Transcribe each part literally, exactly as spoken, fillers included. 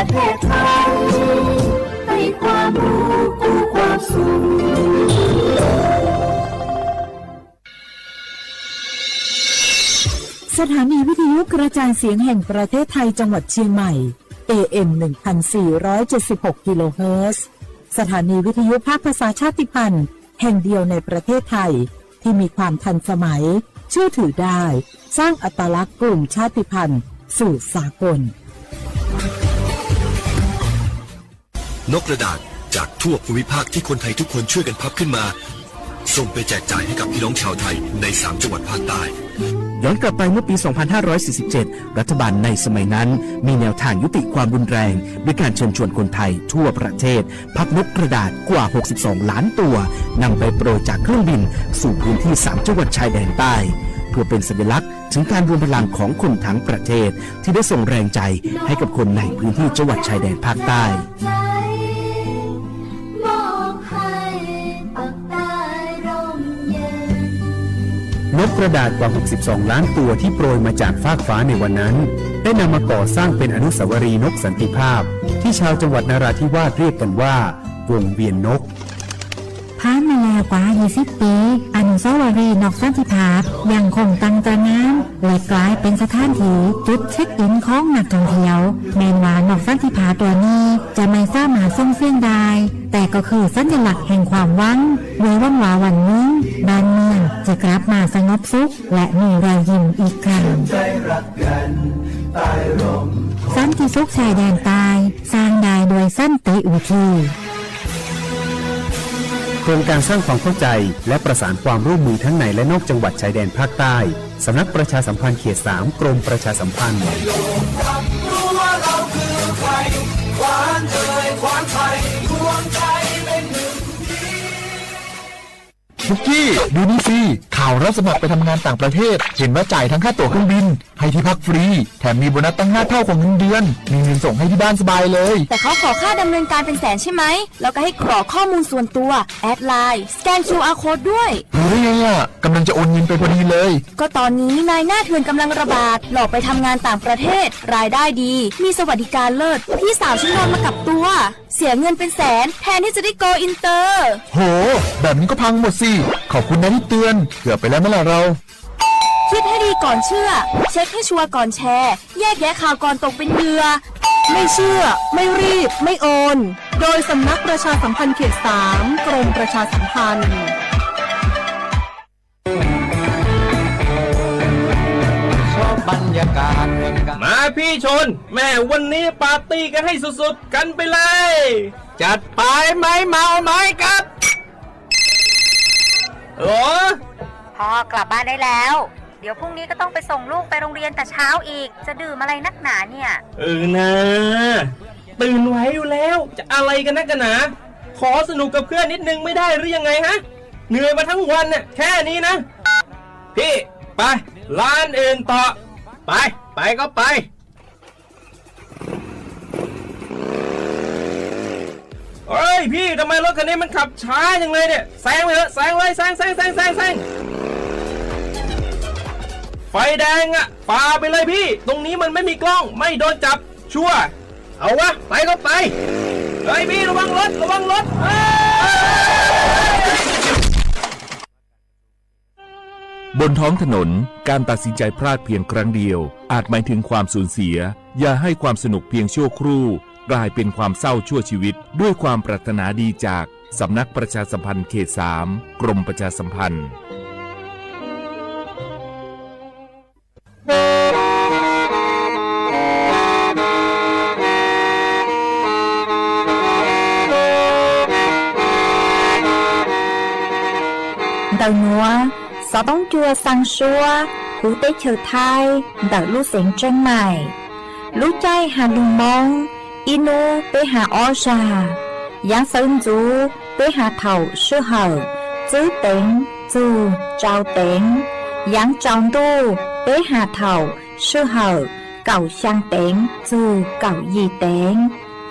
ประเทศไทย ให้ความรู้กู้ความสุข สถานีวิทยุกระจายเสียงแห่งประเทศไทยจังหวัดเชียงใหม่ เอ เอ็ม หนึ่งพันสี่ร้อยเจ็ดสิบหก กิโลเฮิรตซ์ สถานีวิทยุภาคภาษาชาติพันธุ์แห่งเดียวในประเทศไทย ที่มีความทันสมัย เชื่อถือได้ สร้างอัตลักษณ์กลุ่มชาติพันธุ์สู่สากล นกกระดาษจากทั่วภูมิภาคที่คนไทยทุกคนช่วยกันพับขึ้นมา ส่งไปแจกจ่ายให้กับพี่น้องชาวไทยในสามจังหวัดภาคใต้ ย้อนกลับไปเมื่อปี สองพันห้าร้อยสี่สิบเจ็ด รัฐบาลในสมัยนั้นมีแนวทางยุติความรุนแรง ด้วยการเชิญชวนคนไทยทั่วประเทศ พับนกกระดาษกว่า หกสิบสองล้านตัว นำไปโปรยจากเครื่องบินสู่พื้นที่สามจังหวัดชายแดนใต้ เพื่อเป็นสัญลักษณ์ถึงการรวมพลังของคนทั้งประเทศ ที่ได้ส่งแรงใจให้กับคนในพื้นที่จังหวัดชายแดนภาคใต้ นกกระดาษกว่า หกสิบสองล้านตัวที่โปรยมาจากฟากฟ้าในวันนั้น ได้นำมาก่อสร้างเป็นอนุสาวรีย์นกสันติภาพ ที่ชาวจังหวัดนราธิวาสเรียกกันว่า วงเวียนนก ผ่านมาแล้วกว่า ยี่สิบ ปี๋ อนุสาวรีย์นกสันติภาพยังคงตั้งตระหง่าน และกลายเป๋นสถานตี้จุดเช็คอินของนักท่องเที่ยว แม่นว่านกสันติภาพตั๋วนี้จะไม่สามารถส่งเสียงได้ แต่ก็คือสัญลักษณ์แห่งความหวัง ด้วยหวังว่าวันนึ่งบ้านเมืองจะกลับมาสงบสุข และมีรอยยิ้มอีกครั้ง สันติสุขชายแดนใต้ สร้างได้ด้วยสันติวิธี โครงการสร้างความเข้าใจ และประสานความร่วมมือทั้งในและนอกจังหวัดชายแดนภาคใต้ สำนักประชาสัมพันธ์เขตสาม กรมประชาสัมพันธ์ ปุกกี้ ดูนี่สิ ข่าวรับสมัครไปทำงานต่างประเทศ เห็นว่าจ่ายทั้งค่าตั๋วเครื่องบิน ให้ที่พักฟรี แถมมีโบนัสตั้งห้าเท่าของเงินเดือน มีเงินส่งให้ที่บ้านสบายเลย แต่เขาขอค่าดำเนินการเป็นแสนใช่ไหม แล้วก็ให้กรอกข้อมูลส่วนตัว แอดไลน์ สแกน คิวอาร์ โค้ดด้วย รู้ได้ไงอะ กำลังจะโอนเงินไปพอดีเลย ก็ตอนนี้นายหน้าเถื่อนกำลังระบาด หลอกไปทำงานต่างประเทศ รายได้ดี มีสวัสดิการเลิศ พี่สาวฉันโดนมากับตัว เสียเงินเป็นแสน แทนที่จะได้โกลอินเตอร์ โห แบบนี้ก็พังหมดสิ ขอบคุณนะที่เตือน เกือบไปแล้วไหมล่ะเรา คิดให้ดีก่อนเชื่อ เช็คให้ชัวร์ก่อนแชร์ แยกแยะข่าวก่อนตกเป็นเหยื่อ ไม่เชื่อ ไม่รีบ ไม่โอน โดยสำนักประชาสัมพันธ์เขตสาม กรมประชาสัมพันธ์ ชอบบรรยากาศแห่งการ มาพี่ชน แม่วันนี้ปาร์ตี้กันให้สุดๆ กันไปเลย จัดไป ไม้เมาไม้กัด ฮัลโหล พ่อกลับบ้านได้แล้ว เดี๋ยวพรุ่งนี้ก็ต้องไปส่งลูกไปโรงเรียนแต่เช้าอีก จะดื่มอะไรนักหนาเนี่ย เออนะ ตื่นไหวอยู่แล้ว จะอะไรกันนักกันหนา ขอสนุกกับเพื่อนนิดนึงไม่ได้หรือยังไงฮะ เหนื่อยมาทั้งวันน่ะ แค่นี้นะ พี่ ไป ร้านอื่นต่อ ไป ไปก็ไป เฮ้ยพี่ ทำไมรถคันนี้มันขับช้าจังเลยเนี่ย แซงไปเถอะ แซงเลย แซง แซง แซง แซง แซง ไฟแดงอะ ฝ่าไปเลยพี่ ตรงนี้มันไม่มีกล้อง ไม่โดนจับ ชัวร์ เอาวะ ไปก็ไป เฮ้ยพี่ ระวังรถ ระวังรถ เฮ้ย บนท้องถนน การตัดสินใจพลาดเพียงครั้งเดียว อาจหมายถึงความสูญเสีย อย่าให้ความสนุกเพียงชั่วครู่ กลายเป็นความเศร้าชั่วชีวิต ด้วยความปรารถนาดีจากสำนักประชาสัมพันธ์เขตสาม กรมประชาสัมพันธ์ Ntawm nuav, xov toob cuaj xaa suab huv teb chaws Thaib ntawm lub xeev Tsheeb Maim. Lub caij has lug Moob, ib nub peb has ob zag. Yaav sawv ntxuv peb has thaum sij hawm tswb teev txug tsau teev. Yaav tsaus ntuj peb has thaum sij hawm kaum xyaa teev txug kaum yim teev.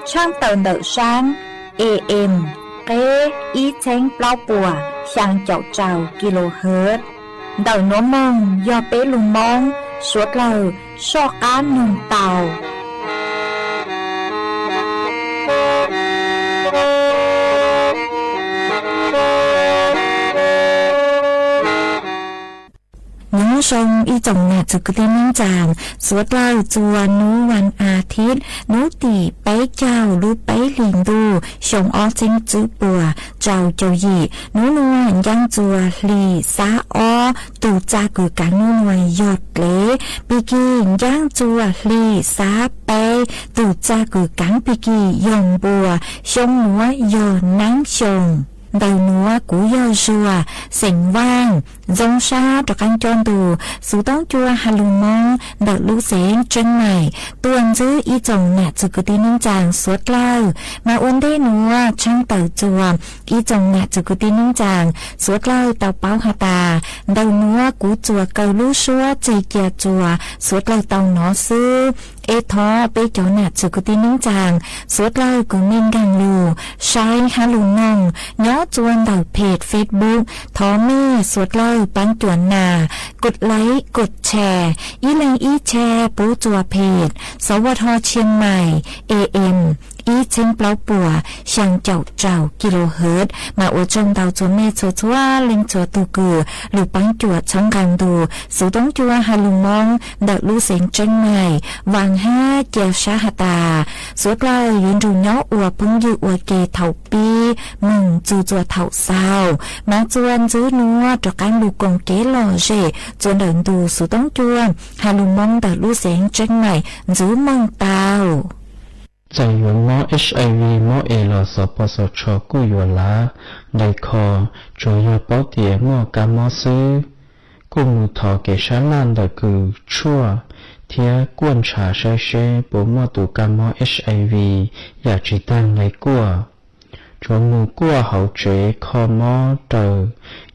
Tshaaj tawm ntawm saab A M qeb ib txheeb plaub puas xyaa caum rau kilohertz. Ntawm nuav moog yog peb lug Moob suav dlawg soj qaab noog tau. Song i zong nà zùk kùi ti níng zàng, suav dlawg zuwa nuv wan a tit, nuv dih peiv jauv lub peiv hlis ntuj, xyoo ob ceeb tswv puas rau jauv yim. Nuv nua njang zuwa hli sab ob, dux za gux kangx nuv nua yog dlev. Bi gih njang zuwa hli sab peiv, dux za gux kangx bi gih yog npua, xyoo nuav yog nangv xyoo. Ntawm nuav kuv yog Zuag, xeem Vaaj, Zoov Sab rov qaab coj ntu xuv toob cua ha lug Moob ntawm lub xeev Tseeb Maim tuaj ntxwv i zong nà zùk kùi ti níng zàng suav dlawg. Mas ua ntej nuav tshaaj tawm zuwa i zong nà zùk kùi ti níng zàng suav dlawg tau paub has tas, ntawm nuav kuv tsuas kaw lub suab tseg cia zuwa suav dlawg tau nov xwb. Es thov peb cov nà zùk kùi ti níng zàng suav dlawg kws mej nkaag lug saib hab lug noog nyob zuwa ntawm page Facebook, thov mej suav dlawg paab cuam nas, kod like, kod share, ib leeg ib share pub zuwa page สวท Chiang Mai, A M 一千八百三十兆 kilohertz. Mas ua tsaug ntau txhua mej txhua txhua leej txhua tug kws lug paab cuam txhawb nqaa ntu xuv toob cua ha lug Moob ntawm lub xeev Tseeb Maim. Vaam hab ca sab has tas, suav dlawg yuav nrug nyob ua phooj ywg ua ke thaum pib moog txug zuwa thaum xaus. Mas zuwa ntxwv nuav rov qaab lug koom kev lom zem zuwa ntawm ntu xuv toob cua ha lug Moob ntawm lub xeev Tseeb Maim ntxwv moog tau. Txawm yuav mob HIV mob es los สปสช kuj yuav lav nqe kho, tsuas yog paub tias muaj kab mob xwb. Kuj moog thov kev sab laj ntawm kws tshuaj thiab kuaj ntshav saib seb puas muaj tus kab mob HIV yam tsis taag nqe kuaj. Tsuav moog kuaj hauv tsev kho mob raws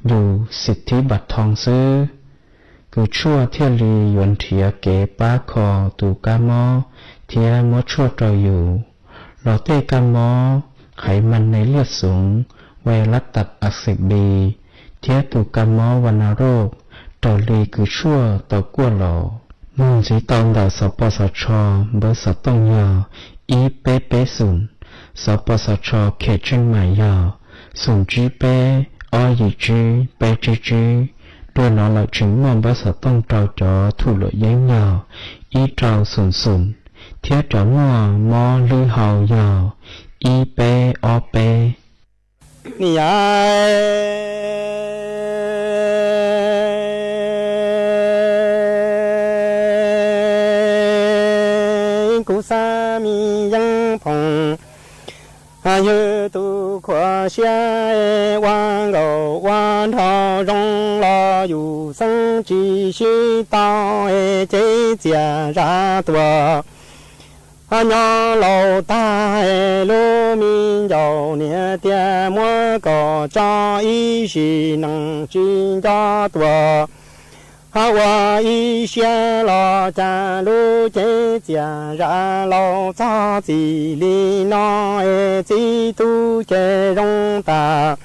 yus สิทธิบัตรทอง xwb. Kws tshuaj thiaj li yuav nrhiav kev pab kho tus kab mob thiab muab tshuaj rau yus. Los tej kab mob ไขมันในเลือดสูง ไวรัสตับอักเสบบี thiab tus kab mob วัณโรค raws li kws tshuaj tau kuaj los. Moog ntxiv tau ntawm สปสช npawb xov tooj yog ib peb peb xoom, สปสช เขตเชียงใหม่ yog xoom tsib peb ob yim tsib peb tsib tsib. Dua no lawm tseem muaj npawb xov tooj rau cov thum luam yeeb yog ib rau xoom xoom, thiab cov muaj mob hlwb hau yog ib peb ob peb. Ni yav, kuv xav mi yeeb phoom, yug tus khuam siab ua nkaus ua nrho zoo los yus xeeb tsis sib tau, cev txias zam tuam. Nyob laus tag lub me ncaus niam tias muab kom tso ib sim neej tsis nco tuam. Ua ib siab los cas lub cev txias zam laus txog txim li no, txiv tub ces zoo tas.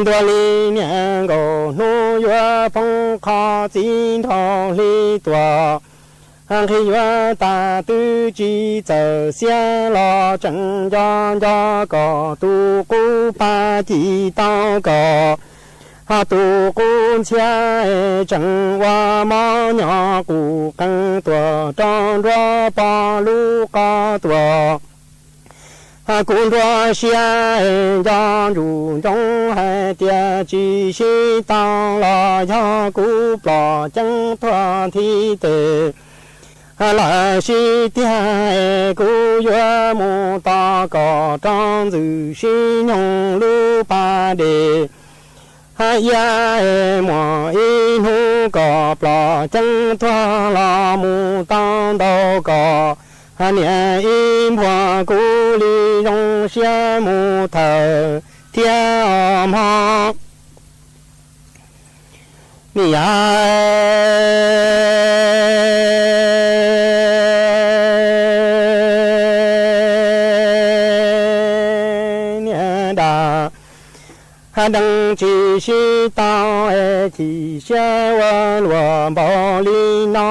Ntuj li niam nkaus hnub yuav poob qho, txiv nraug hli tuam. Nqhis yuav tas twb tsis txawm xiab los tseem nco nco kom tus qub pa ci tau kom. Tus qub ntxhiab tseem ua mob nyo qus qees tuam rau nruab pob lub qab tuam. Kuv nruab siab nco ntsuj ntsoov hais tias tsis sib tau los yog kuv plom ceeb tuag nthi tes. Lawm sib tiag kuv yuav mus tos kom rau ntxwg sib nyoog lub pas dej. Iab muaj ib hnub kom plom ceeb tuag los mus tau ntau kom niam ib npuag kuv li zoo siab mus thawm thiab os mog. Ni yav, niam dab, deev tsis sib tau, chim siab ua luam npaum li no,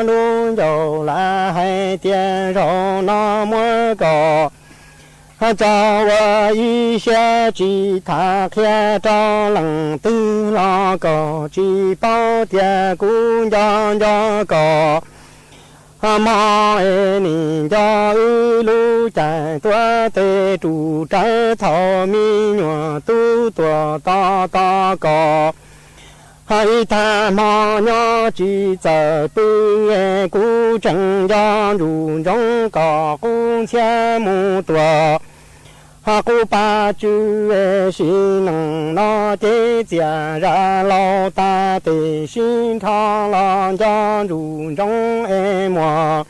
lub ncaus lam hais tias zaum no muab kom Cov ua ib siab tsi tham qhia rau leej twg los kom tsi paub tias kuv nco nco koj. Hmo es nim nco wb lub caij tuav tes rus rawv thaum me nyuam tub tuam to to koj. Ib tag hmo nyob tsis txawm pw es kuv tseem nco ntsuj ntsoov koj qub ntxhiab mus tuaj. Qub pab tsw es sim neej no cev txias zam laus tas tes sib nrho los nco ntsuj ntsoov es muaj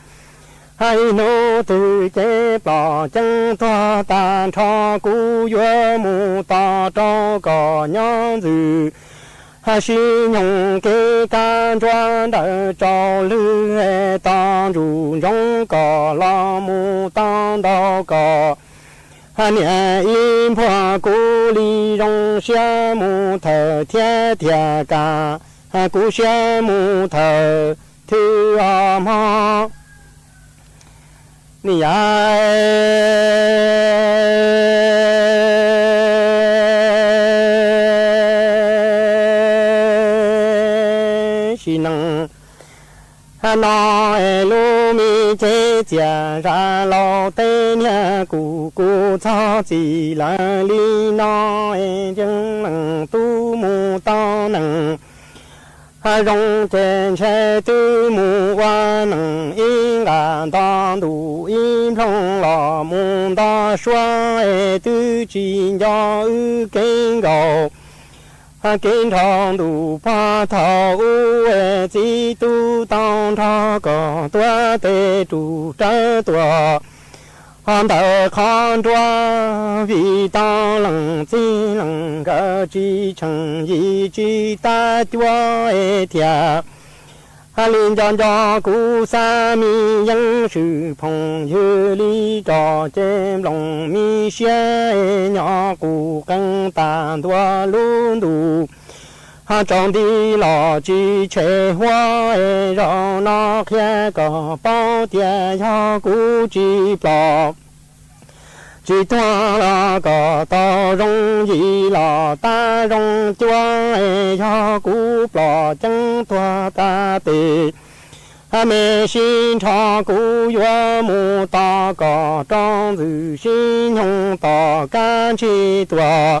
ib hnub twg cev plom ceeb tuag tag nrho kuv yuav mus tos rau koj nyob ntxwg sib nyoog kev kab ntsuab ntawm tsaus lwg es tos ntsuj ntsoov koj los mus tau ntau koj. Niam ib npuaj kuv li zoo siab mus thawm thiab tias kam kuv siab mus thawm thwj ob hmo. Ni yam sim neej no es lub me cev txias zam laus teb niag kuv kuj txog txim lawm li no es yeej leej tub mus tau neej zoo ces ntshe twb mus ua neej ib nqas nto ntuj ib nploog los mus nto suab es twb tsis nco wb kev nkaus kev nrho ntuj puag thaum ub es txiv tub tau nrog koj tuav tes rus rawv tuaj ntawm qhov nruab vim tau leej txiv leej nkawd tsis tsheej yim tsis tab cuab es thiaj li nco nco kuv xav mi yeeb swm phooj ywg li roj ces nplooj mi siab es nyob kuv qee tag ntua lub ntuj tsaus nti los tsis tshem huab es zaum no qhia kom paub tias yog kuv tsis plom tsis tuag los kom tau zoo yim los tab zoo cuab es yog kuv plom ceeb tuag tas tes me sib nrho kuv yuav mus tos koj rau ntxwg sib nyoog tos kab ntsig tuaj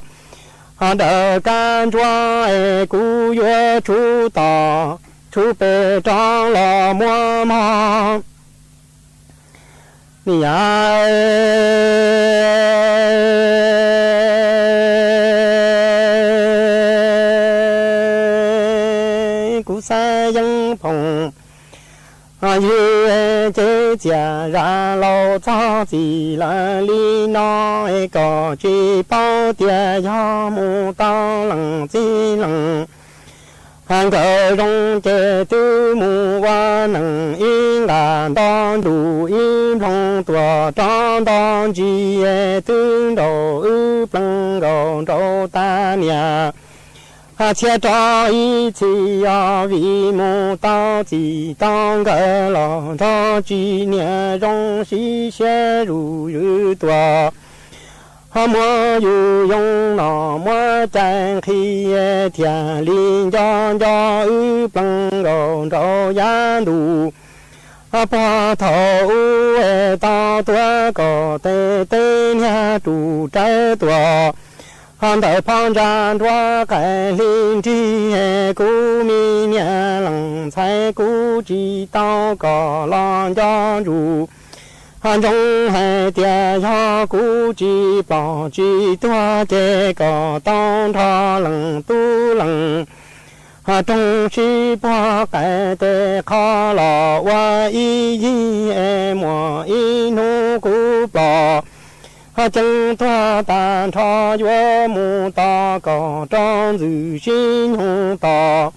dawm kab ntsuab es kuv yuav tshub tos tshub pes rov los muab mog. Ni yam kuv xav yeeb phooj ywg cev txias zam laus txog txim lawm li no es koj tsis paub tias yog mus tau leej txiv leej nkawd zoo ces twb mus ua neej ib nqas nto ntuj ib nploog tuaj rov nto ntsis es twb nraum wb plees nkaus nraum tag niam txhiab rov ib txhis os vim mus tau txim tau nkawm los nrog tsis niam zoo sib siab zuj zus tuaj muab yus yoo no muab cai nqhis thiaj li nco nco wb plees nkaus nraum yav ntuj puag thaum ub es tau tuav koj tes teb niag rus rawv tuaj ntawm phab ntsa nruab qaim hli nrig es kuv mi niam leej ntxhais kuv tsis tau koj los nco ntsuj ntsoov hais tias yog kuv tsis plom tsis tuag ces koj tau nrog leej tub leej roog sib puag qaim tes qhov los ua ib yig es muaj ib hnub kuv plom ceeb tuag tag nrho yuav mus tos koj rau ntxwg sib nyoog tos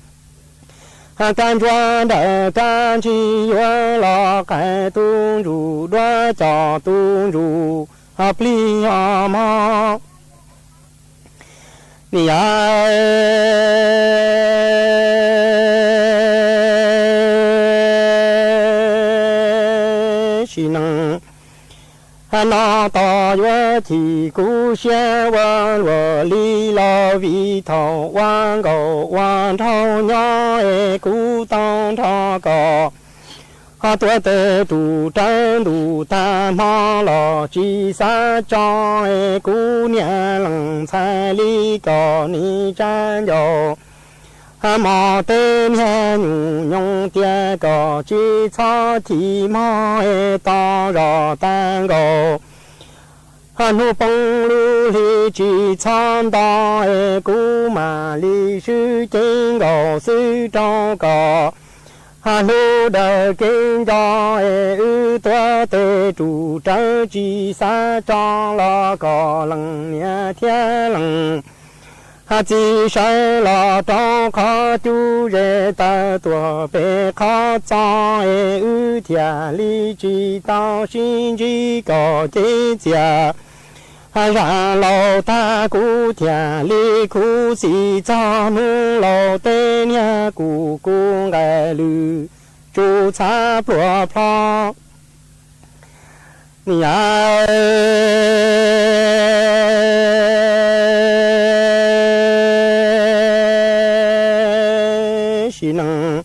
kab ntsuab ntawm kab ntsig yuav los qais tus ntsuj duav coj tus ntsuj plig os mog. Ni yam sim neej Hă, no tŏ yuav chim kuv siab ua luam li los vim thaum ua nkaus ua nraug nyob es kuv tau nrog koj. Hă, tuav tes ruj rawv ntuj tag hmo los tsis xav tso es kuv niam lees ntxhais li koj nim tsa ncauj. Hă, mos tej niag nyuj nyoos tias koj tsis txhob chim mog es to zog tag nkaus. Hă, hnub poob lub hli tsis txhob nto es kuv mam li swb ceev nkaus xwb rau koj. Hă, hlub daws kev nco es wb tuav tes ruj rawv tsis xav tso los koj lees niam thiab lees txiv sawv los rau qhov cub ze taw tuaj pem qhov txos es wb thiaj li tsis tau sib ntsib koj cev txias. Zaj laus tag kuv thiaj li khuv xim txog hnub laus tej niag kuj kuj nqaim lwm tsum txhab pluas plho. Niam, sim neej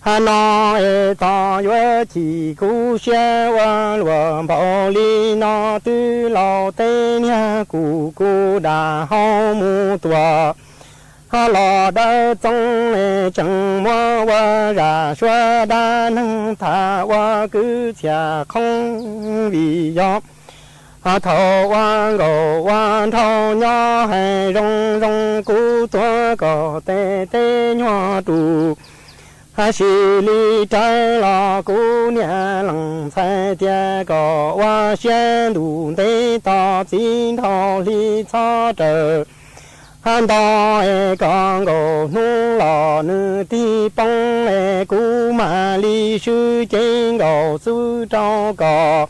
hă, no es tod yuav chim kuv siab ua luam npaum li no twb laus tej niag kuj kuj dam hau mus tuaj. Hă, los dawb txoob es tseem muab ua zaj suav dab neeg tham ua kwv txhiaj qhoob vim yog hă, thaum ua nkaus ua nraug nyob hais zoo zoo kuv tuav koj tes teb nyuag ruj. Hă, sim li rawv los kuv niam lees ntxhais tias koj ua siab ntuj ntev tos txiv nraug hli txhob raws. Hă, nto es koj nkaus hnub los nws tig poob es kuv mam li swb ceev nkaus xwb rau koj.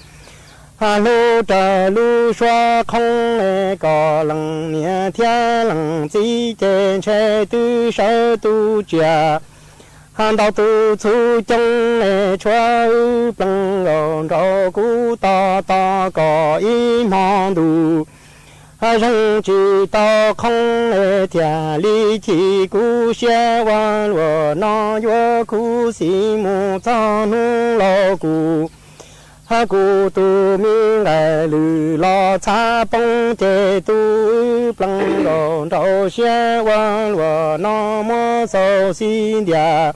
Hă, hlub raws lub suab qhoob es koj lees niam thiab lees txiv ces ntshe twb sawv tu tsiaj. Hă, ntau tus txhua coob es tshuav wb plees nkaus nraum kuv tos tos koj ib hmo ntuj. Hă, zeeg tsis tau qhoob es thiaj li chim kuv siab ua luam no yuav khuv xim mus txog hnub laus kuv. Hă, kuv tus me nqaim lwm los txhab poob ces tus wb plees nkaus nraum siab ua luam no muab xaus xib ntiag.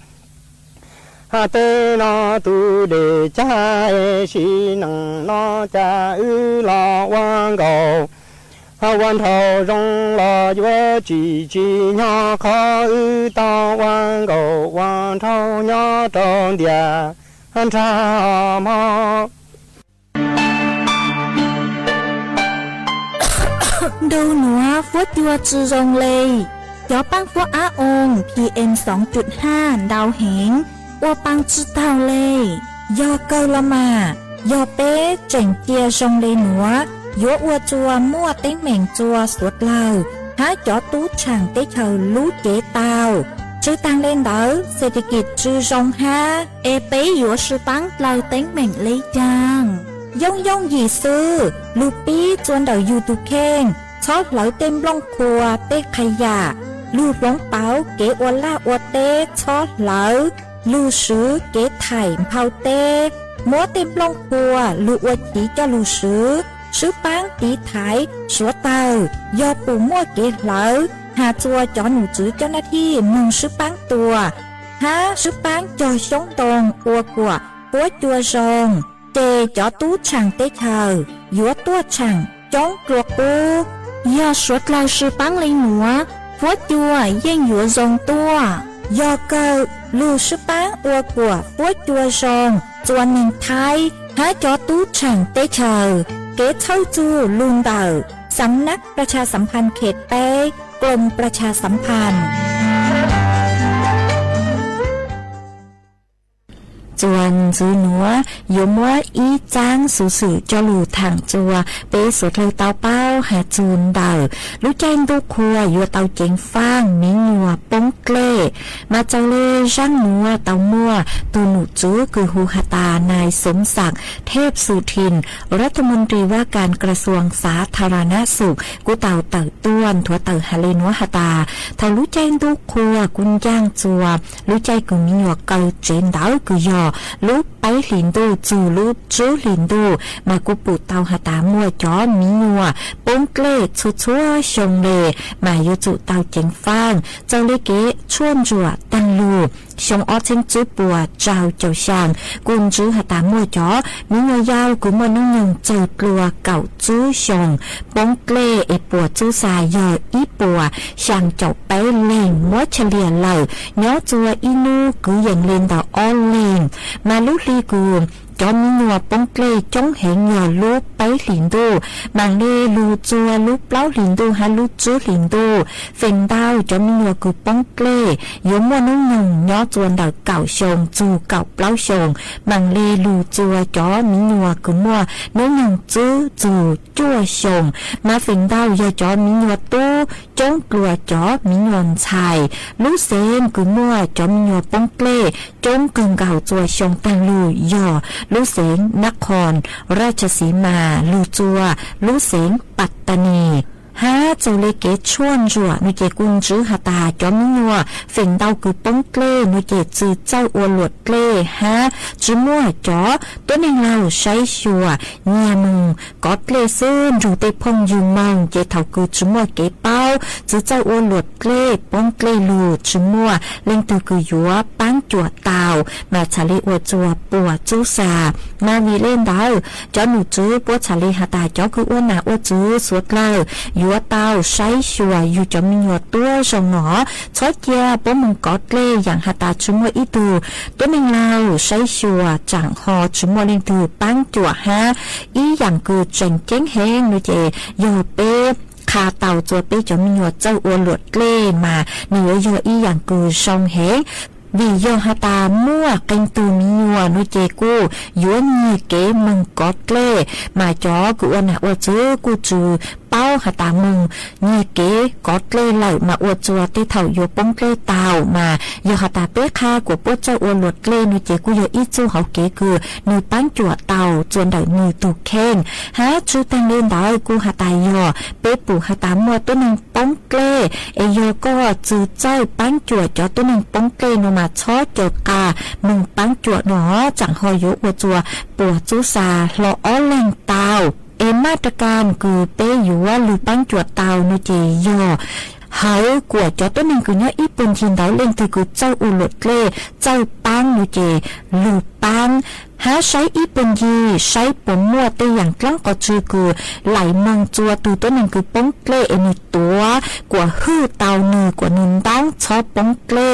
Hă, teb no tus dej cag es sim neej no cas wb los ua nkaus. Hă, ua nraug zoo los yuav tsis tsim nyog qhov wb tau ua nkaus ua nraug nyob rau ntiaj nrag hmo. Nraug nuav fuab cua tsi zoo le, cov paab fuab ab oo PM soo cum haav ntau heev, ua paa tsi taug le. Yog kawg los mas, yog peb tseem cia zoo le nuav, yuav ua tsua muaj teeb meem tsua suav dlawg hab cov tub tshaam teb chaws lub cev tau. Tsw taag le ntawd, เศรษฐกิจตsi zoo hab, es peb yuav sib paab dlaw teeb meem le caag? Yooj yooj yim xwb, lug pib tsua ntawm YouTube kheej, txhob hlawv tej nplooj qhua tej qha yam, lug hloov pauv kev ua laj ua teb txhob hlawv, lug swv kev thaim nphau teb, muab tej nplooj qhua lug ua chiv coj lug swv, sib paab tiv thaiv suav dawg. Yog pum muaj kev hlawv, has tsua cov num tswv coj naj thij moog sib paab tua, hab sib paab cog xyoob ntoo ua kuas fuab cua zoo, ces cov tub tshaam teb chaws yuav tuaj tshaam coob dlua qub. Yog suav dlawg sib paab le nuav, fuab cua yeej yuav zoo tuaj. Yog kawg, lug sib paab ua kuas fuab cua zoo, tsua neeg thaib hab cov tub tshaam teb chaws. Kev txhawb txug lug ntawm สำนักประชาสัมพันธ์เขตแปด กรมประชาสัมพันธ์. Txuas ntxiv nuav yuav muab ib tsaab xuv xwm coj lug thaam tsua peb suav dlawg tau paub has txug ntawm lub caij ntuj qhua yuav tau ceev faaj miv nyuas ปงเกล้ มาเจ้าเล่ห์ จ้างมัวเต๋ามัว ตั๋วหนูจื้อกือฮูหตา นายสมศักดิ์ เทพสุทิน รัฐมนตรีว่าการกระทรวงสาธารณสุข กู้เต๋าเต่าต้วน ตั๋วเต่าหาเลหนัวหตา เถ่าลูกจ้างตุ๊กครัว กู้จ้างจัว ลูกจ้างกือมีหยวกเกาเจ๋นเต๋า กือยอ ลูกไปหลีนตู้ จู๋ลูกจื้อหลีนตู้ มากู้ปู่เตาหตามั่วจ๋อ มีหยวกปงเกล้ ชัวๆ ชงเล มาโยจุเตาเจ๋งฟั่ง เจ้าเล่ห์เก๋ ชวนจั่ว ตังลู ชงอ้อเช็งจื้อปัว จาวเจ้าช่าง กุญจื้อหตามั่วจ๋อ มีหยวกยาว กือมั่วน้องหนึ่ง เจ้าตรัว เก่าจื้อชง ปงเกล้ เอปัวจุสายอ อี้ปัว ช่างเจ้าไปเล่ง มัวเฉลี่ยเหล่า ย้อจัวอี้นู กือเย่งเลนเต๋าอ้อเล่ง มาลูกลีกือ จ๋อมีหยวกปงเกล้ จ้องแหงยอ ลูกไปหลีนตู้ หมั่งเลลูจัว ลูกเปล้าหลีนตู้ หาลูกจื้อหลีนตู้ เฝ่งเตา จ๋อมีหยวกกือปงเกล้ โยมั่วน้องหนึ่ง ย้อจัวเต๋าเก่าชง จู๋เก่าเปล้าชง หมั่งเลลูจัว จ๋อมีหยวกกือมั่วน้องหนึ่ง จื้อ จู๋ จั่วชง มาเฝ่งเตา ยอจ๋อมีหยวกตู้ จ้องตรัว จ๋อมีหยวกใส่ ลูกเสง กือมั่ว จ๋อมีหยวกปงเกล้ จ้องเกิ่งเก่าจัวชง ตังลู ยอ ลูกเสง นครราชสีมา ลูจัว ลูกเสง ปัตตานี หาเจ้าเล่ห์เก๋ ชวนจั่ว หนูเจ๋กุญจื้อหตา จ๋อมีหยวก เฝ่งเตา กือปงเกล้ หนูเจ๋จื้อเจ้าอัวหลวดเกล้ หา จื้อมั่ว จ๋อ ตั๋วเน่งเล่า ใช้ชัว เยียะมุง ก๋อเกล้ ซื่นดูเต้พ่งยืนมอง เจ๋เถ่า กือจื้อมั่วเก๋เป้า จื้อเจ้าอัวหลวดเกล้ ปงเกล้ ลู จื้อมั่ว เล่งตือ กือหยวก ปางจั่วเตา มาสาลีอัวจัว ปัวจุสา มาวีเล่นเตา จ๋อหนูจื้อ ปัวสาลีหตา จ๋อ กืออัวหนาอัวจื้อ สัวเตา หยวกเตา ใช้ชัว อยู่จ๋อมีหยวกตั๋วชงหนอ ซ้อเจีย ปัวมุงก๋อเกล้ อย่างหตา จื้อมั่วอี้ตู ตั๋วเน่งเล่า ใช้ชัว จ๋างฮอ จื้อมั่ว เล่งตือ ปางจั่ว หา อี้อย่าง กือเจ๋งเจ๊งแหง หนูเจ๋ ยอเป๊ะ คาเตาจัวเป๊ะ จ๋อมีหยวก เจ้าอัวหลวดเกล้ มา หนียอ อี้อย่าง กือชงแหง วียอหตา มั่วเก่งตู มีหยวก หนูเจ๋กู้ หยวกเยียะเก๋ มุงก๋อเกล้ มาจ๋อ กืออัวหนาอัวจื้อ กู้จื้อ เป้าหตา มุง เยียะเก๋ ก๋อเกล้ เหล่า มาอัวจัว เต้เถ่า หยวกปงเกล้ เตา มา ยอหตา เป๊ะ คากั๋ว ปัวเจ้าอัวหลวดเกล้ หนูเจ๋กู้ ยออี้จู้ เหาเก๋ กือ หนึ่ง ปางจั่วเตา จัวเต๋า หนึ่ง ตูเข่ง หา จื้อตังเล่นเต๋า กู้หตายอ เป๊ะ ปู่หตา มั่ว ตั๋วเน่งปงเกล้ เอยอ ก็ จื้อเจ้า ปางจั่ว จ๋อ ตั๋วเน่งปงเกล้ หนอ มาซ้อเจ๋อกา มุงปางจั่ว หนอ จ๋างฮอ หยวกอัวจัว ปัวจุสา หล่ออ้อเล่งเตา เอ มาตรก๋าน กือเป๊ะ หยวก ลือปางจั่วเตา หนูเจ๋ยอ เหากั๋ว จ๋อ ตั๋วเน่ง กือย้ออี้ปูนยีนเต๋า เล่งตือ กือเจ้าอัวหลวดเกล้ เจ้าปาง หนูเจ๋ ลูปาง หาใช้อี้ปูนยี ใช้ปัวมั่ว เต้อย่าง ตรังก่อจื้อ กือ ไหลมองจัว ตือ ตั๋วเน่ง กือปงเกล้ เอ หนึ่งตั๋ว กั๋วหื้อเตา หนึ่งกั๋ว หนึ่งตัง ซ้อปงเกล้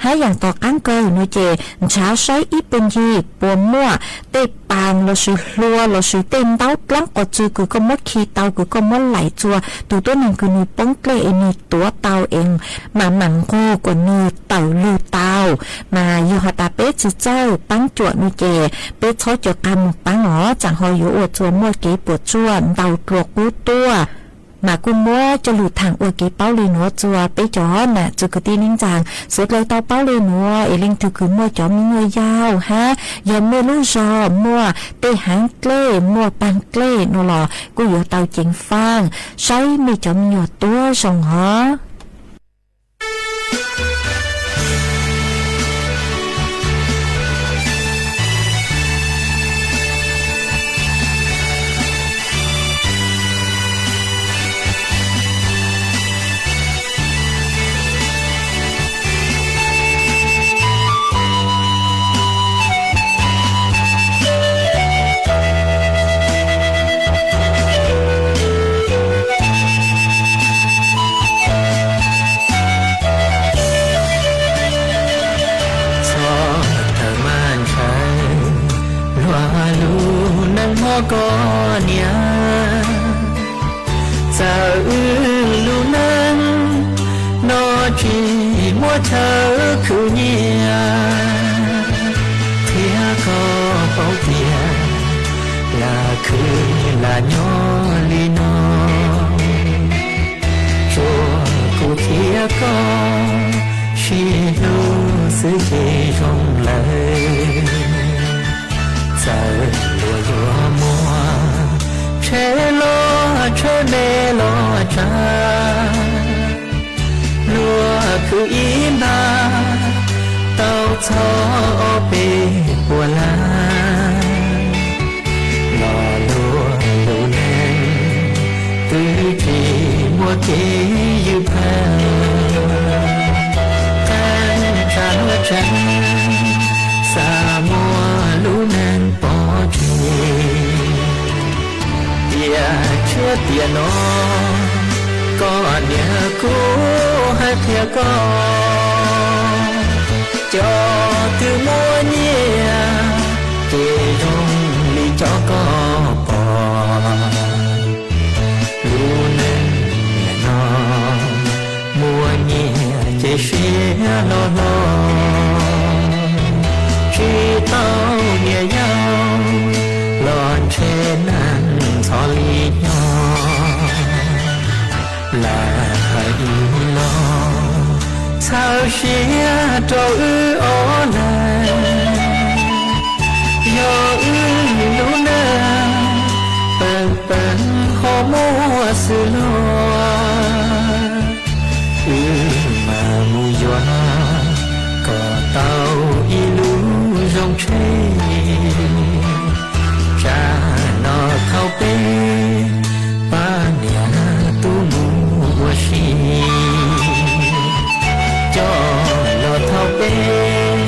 หาอย่าง ต่อกังเกย หนูเจ๋ จ๋า ใช้อี้ปูนยี ปัวมั่ว เต้ปาง ลอซือ ฮัว ลอซือ เต้เต๋า ตรังก่อจื้อ กือก็มดขีเตา กือก็มดไหลจัว ตู ตั๋วเน่ง กือ หนึ่งปงเกล้ เอ หนึ่งตั๋วเตาเอง มาหมั่งโกกั๋ว หนึ่งเต๋า ลูเตา มา ยอหตา เป๊ะ จื้อเจ้า ปางจั่ว หนูเจ๋ เป๊ะ ซ้อเจ๋อกา มุงปาง หนอ จ๋างฮอ หยวกอัวจัว มั่วเก๋ ปัวจั่ว เตา ตรัว กู้ตั๋ว มากู้มั่ว จะหลู่ถ่างอัวเก๋ เป้าเลหนัวจัว เป๊ะจ๋อ หนา จุกกะตี้ นิ่งจัง สุดเลย เตา เป้าเลหนัว เอ เล่งตือ กือมั่ว จ๋อมีหยวกยาว หา ยอมั่ว ลู่จอ มั่วเต้หางเกล้ มั่วปางเกล้ หนอลอ กู้หยวกเตาเจ๋งฟั่ง ใช้เมจ๋อมีหยวกตั๋วชงหนอ ซ้อเต๋าม่านใส ลัวลู่นังหม้อก่อเนีย เจ้าอื้อลู่นัง หนอ จีมั่วเธอคือเนีย เตียก็เป้าเตีย ลาคือลาย้อลีนอ จัวกู้เตียก็ Sib hlub xwb ces zoo lawm. Txawm luag yuav muaj tsheb loj tsheb me los tsa, luag khwv ib nta tau txog ob peb puas lab. Los luag lub neej twb tsis muaj kev ywj phav, qee tsa nuav tseeb, xav muaj lub neej pov tseg. Tiam tshiab tiam no, koj niam kuv hais qhia koj, cov twg muaj nyiaj ces zoo li cov koj pom. Lub neej niam no, muaj nyiaj ces siab loj hlob, tsis tau niam yau los ntshe neeg ntxhov li nyob. Lam hais ib los txhawb siab rau wb ob leeg, yog wb lub neej peem peem ho muaj xwb los, wb mam mus yuav kom tau ib lub zoo tsheb. Tsam no thaum peb pab niam tub mus ua si, coj los thaum peb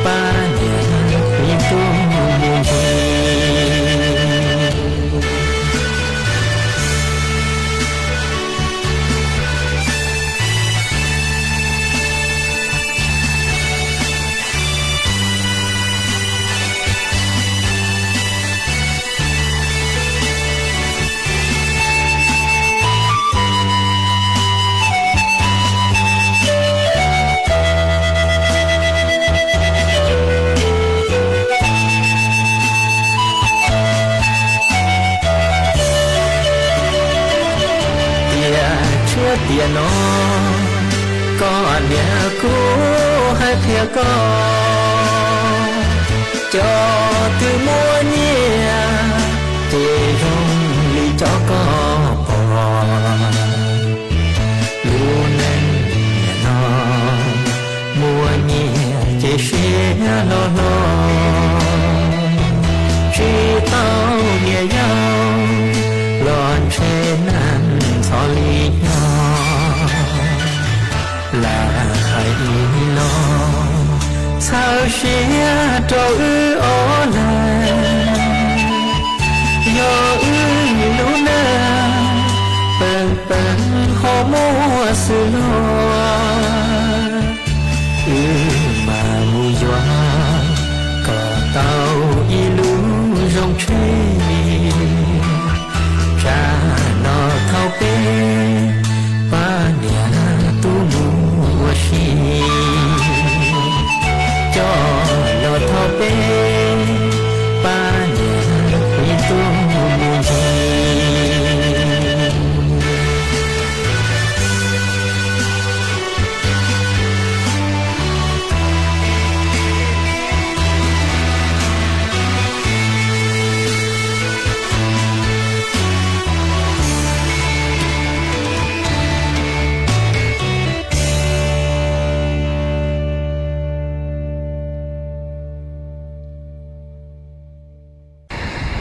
pab niam tub mus ncig. Tiam tshiab tiam no, koj niam kuv hais qhia koj, cov twg muaj nyiaj ces zoo li cov koj pom. Lub neej niam no, muaj nyiaj ces siab loj hlob, tsis tau niam yau los ntshe neeg ntxhov li nyob. Lam hais ib los txhawb siab rau wb ob leeg, yog wb lub neej peem peem ho muaj xwb los, wb mam mus yuav kom tau ib lub zoo tsheb. Tsam no thaum peb pab niam tub mus ua si, coj los thaum peb pab niam tub mus ncig.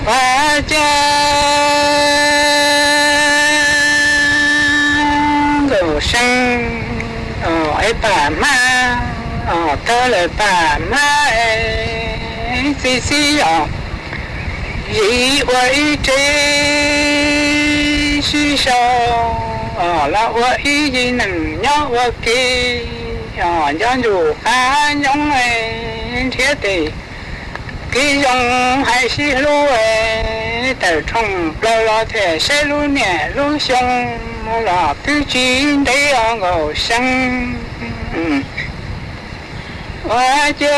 Pab Cab Nkaus Seeb, o, es Pab Hmab, o, tawg lawm Pab Hmab, e, txiv txiv, o, yim ua ib tsev sib sau, o, los ua ib yim neeg nyob ua ke, o, nco ntsuj qab nyoob, e, nrhiav tes kev zoo hais sib hlub, e, tawm rooj plaws los thiaj saib lub niam lub xyoo, los twb tsis ntev os Nkaus Seeb. Ua ciav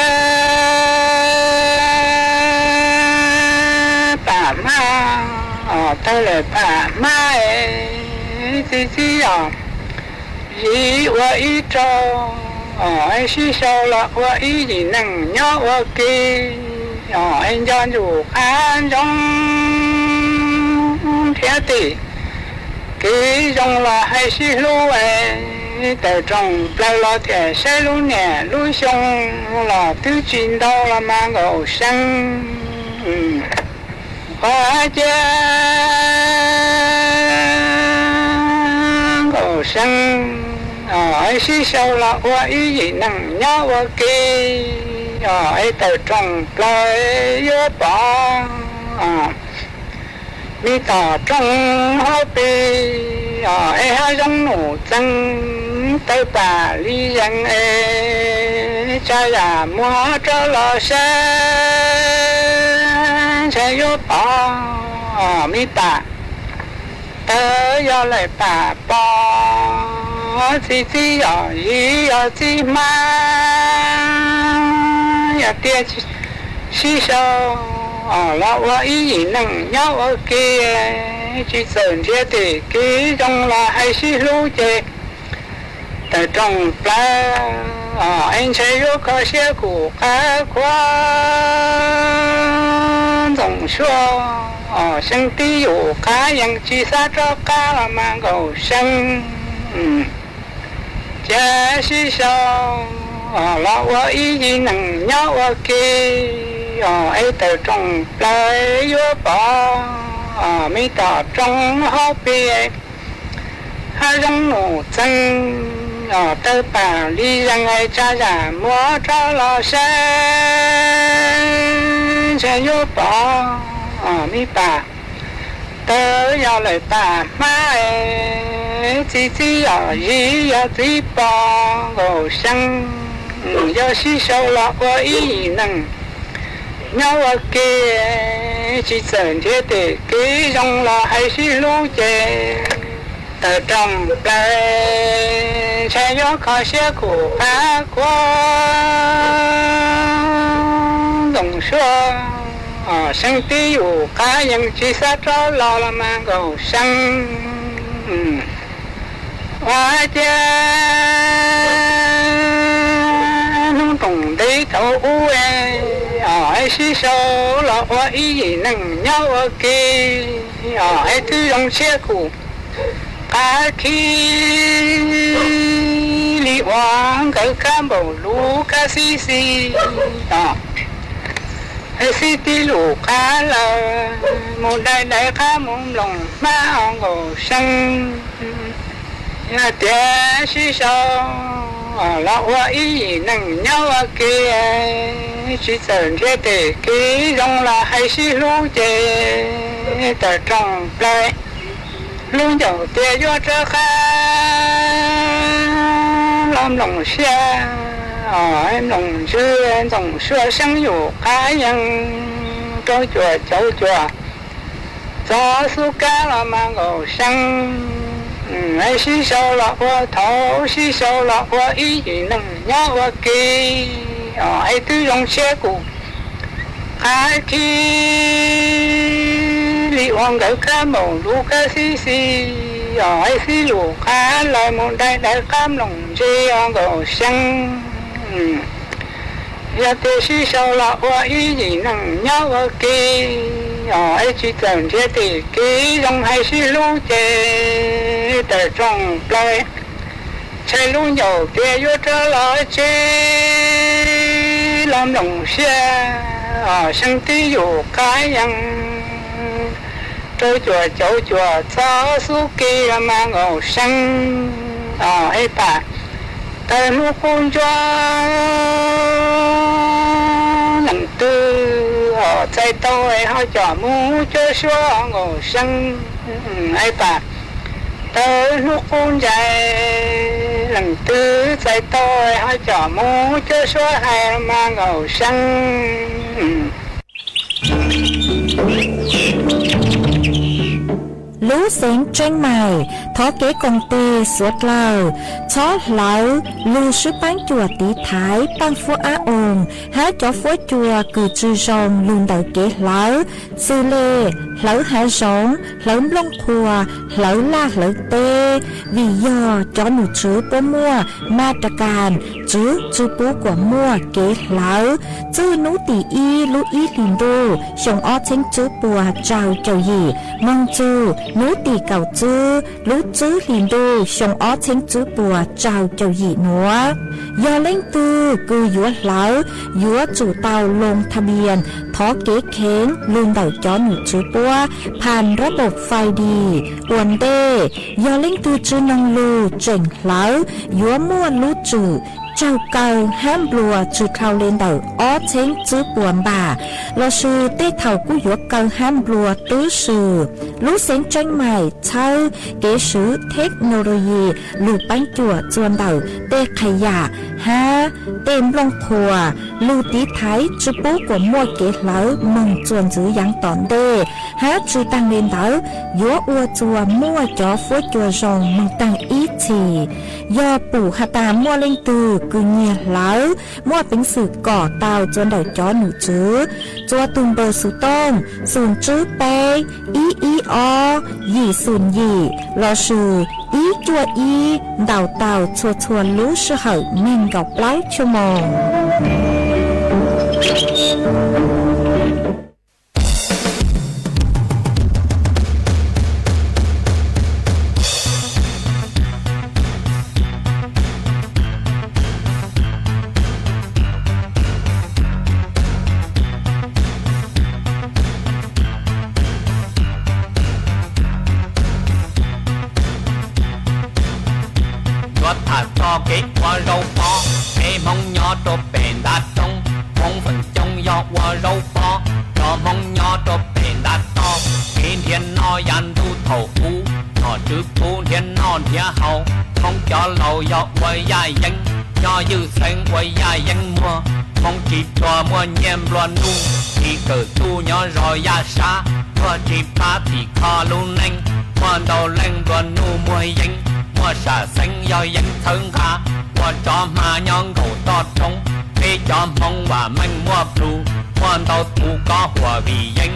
Pab Hmab, o, tawg lawm Pab Hmab, e, txiv txiv, o, yim ua ib rau Ov, es sib sau los ua ib yim neeg nyob ua ke. Ov, es nco ntsuj qab ntsoov thiab tim kev zoo los hais sib hlub es tawm rooj plaws los thiaj saib lub niam lub xyoo los twb tsis ntau los mas nkaus see. Ua ciav nkaus see, ov, es sib sau los ua ib yim neeg nyob ua ke. Ov, es tawm rooj plaws yuav pom, ov, mi tom rooj hauv pes, ov, es hav zoov num txeeg, tawv pam li zees es tsa yam muag rov los saib, ntshe yuav pom, ov, mi pam. Tawv yog lawm pam pog, txiv txib yog yim yog txiv hmab, yog tias sib sau, ov, los ua ib yim neeg nyob ua ke, tsis txawm nrhiav tim kev zoo los hais sib hlub ces tawm rooj plaws, ov, es ntshe yuav kho siab khum qab khuav ntxoov suab, ov, see tib yus qab yees tsis xav rov qab los mas nkaus see. Cia sib sau, ov, los ua ib yim neeg nyob ua ke. Ov, es tawm rooj plaws yuav pom, ov, mi tom rooj hauv pes, hav zoov num txeeg, ov, tawv pam li zees es tsa yam muag rov los saib, ntshe yuav pom, ov, mi pam. Tawv yog lawm pam hmab es txiv txib yog yim yog txiv pog nkaus see. Yog sib sau los ua ib yim neeg nyob ua ke, tsis txawm nrhiav tim kev zoo los hais sib hlub ces tawm rooj plaws ntshe yuav kho siab khum qab khuav ntxoov suab, ov, see tib yus qab yees tsis xav rov los los mas nkaus see. Ua ciav hnub toom ntev thaum ub es, ov, es sib sau los ua ib yim neeg nyob ua ke, ov, es twb zoo siab khum qab khib li uas nkawd kab npaum lub kab xib xis, ov, es xib tib lus qab lawm mus dai dai qab mus nploos hmab nkaus see. Yog tias sib sau los ua ib yim neeg nyob ua ke, tsis txawm nrhiav tim kev zoo los hais sib hlub ces tawm rooj plaws lub ncaus tias yuav rov qab los nploos siab, ov, nploos ntsws ntxoov suab see yus qab yees rau cuam cau cuam txog xub kab los mas nkaus see. Es sib sau los ua thaum sib sau los ua ib yim neeg nyob ua ke, ov, es twb zoo siab khum qab khib li uas nkawd kab npaum lub kab xib xis, ov, es xib lus qab lawm mus dai dai qab nploos ntse nkaus see. Yog tias sib sau los ua ib yim neeg nyob ua ke, ov, es tsis txawm nrhiav tim kev zoo hais sib hlub ces tawm rooj plaws ntshe lub ncaus tias yuav rov los tsev los nploos siab, ov, see tib yus qab yees rau cuam cau cuam txog xub kis los mas nkaus see. Ov, es pam, tawm hnub qub ntsuab leej twg, ov, txais tau es ho com mus cuab suab nkaus see. Es pam, tawm hnub qub ntsais leej twg txais tau es ho com mus cuab suab hais los mas nkaus see. Lub xeev Tsieang Maim thov kev koom tes suav dlawg Txhob hlawv lug swb paab cuam tiv thaiv paaj fuab ab oos hab cov fuab cua kws tsi zoo lug ntawm kev hlawv, xws le hlawv hav zoov, hlawv nplooj qhua, hlawv laj hlawv teb. Vim yog cov nom tswv puab muaj ma ta kas, tswv tsi pub kuas muaj kev hlawv. Txwj nub tim ib lub ib hlis ntuj xyoo ob txheeb tswb puas rau caum yim moog txug nub tim kaum tswb lub tswb hlis ntuj xyoo ob txheeb tswb puas rau caum yim nuav. Yog leej twg kws yuav hlawv, yuav tsum tau loo tha bias thov kev kheev lug ntawm cov nom tswv puab phan rab npom fais di ua ntej. Yog leej twg tsi noog lug tseem hlawv, yuav muaj lub tswm tsaug kaw hab nplua tsi dhau le ntawm ob txheeb tswb puas npam, lossis tej thaus kuj yuav kaw hab nplua tub si. Lub xeev Tseeb Maim txhawb kev swv theknoloyi lug paab cuam txuas ntawm tej qhas yam hab tej nplooj qhua lug tiv thaiv tsi pub kuas muaj kev hlawv moog txuas ntxiv yaav tom ntej, hab tsi taag le ntawd yuav ua txuas muaj cov fuab cua zoo moog taag ib txhis. Yog pum has tas muaj leej twg kws nyiag hlawv, muaj peev xwm kom tau txuas ntawm cov nom tswv txuas tug npawb xuv tooj xum tswb peb ib ib ob yim xum yim lossis ib cuaj ib, ntaus tau txhua txhua lub sij hawm neeg nkaum plaub caug moos. Yuav tham txog kev ua zaub pob, kev Hmoob nyob rau pem nta roob, Hmoob feem coob yog ua zaub pob, cov Hmoob nyob rau pem nta toj, kev nrhiav noj yav ntuj thaum ub, nom tswv pub nrhiav noj nrhiav haus, Hmoob cov laus yog ua yaj yeeb, nyob ywj xeeb ua yaj yeeb muag, Hmoob tsis tshua muaj nyiaj nplua nuj, tsis kawm ntuj nyob zov yaj sab, luag tsis pab txhim kho lub neej, muaj ntau leej nplua nuj muag yeeb, muaj sam xeeb yog yeeb txhawb nqa, ua tsov hma nyob nkaum toj roob, peb cov Hmoob vam meej muaj plhus, muaj ntau tus kob huam vim yeeb.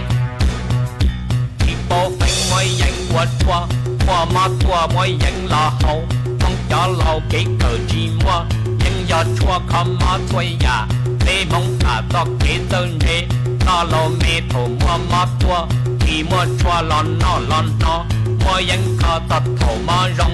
Tsis paub feeb muab yeeb ua tshuaj, muaj mob tuaj muab yeeb los haus, Hmoob cov laus kev kawm tsis muaj, yeeb yog tshuaj kho mob txhua yam, peb Hmoob tham txog kev txawj ntse, txoj laus me thaum muaj mob tuaj, tsis muaj tshuaj los noj los hno, muab yeeb kho txog thaum mob zoo.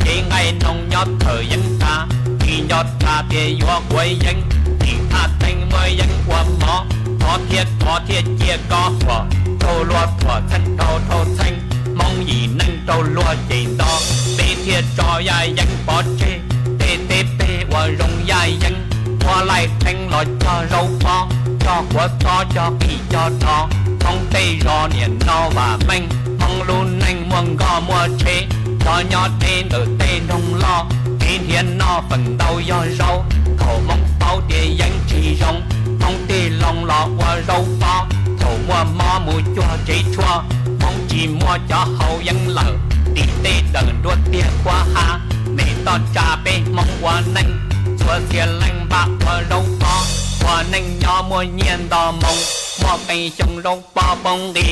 Kev nqaij noog nyob thawm yeeb tas, tsis nco tas tias yuav quav yeeb, tsim thaj teeb muab yeeb ua mov, thov thiab thov thiaj cia kob huam, raug luag thuam txheej dhau dhau txheej, Hmoob yim neej raug luag cem nto, peb thiaj tso yaj yeeb pov tseg, tej teb peg uas zoo yaj yeeb, muab laij theeb los cog zaub pob, cog quav txob cog qhim cog dos, Hmoob tej zos niam no vam meej, Hmoob lub neej muaj nkoj muaj tsheb, cov nyob deb ntawm tej nroog loj, kev nrhiav noj feem ntau yog zaub, thaum Hmoob paub tias yeeb tsis zoo, Hmoob tig loo los ua zaub pob, thaum muaj mob mus cuag tsev tshuaj, Hmoob tsis muaj cov hau yeeb lawm, tim teb dawm nruab tiag khuab hab, mem toj tsa peb Hmoob ua neej, txhua txhia leej npaj ua zaub pob, ua neej nyob muaj nyiaj nto moo, muaj qee xyoo zaub pob poob nqi,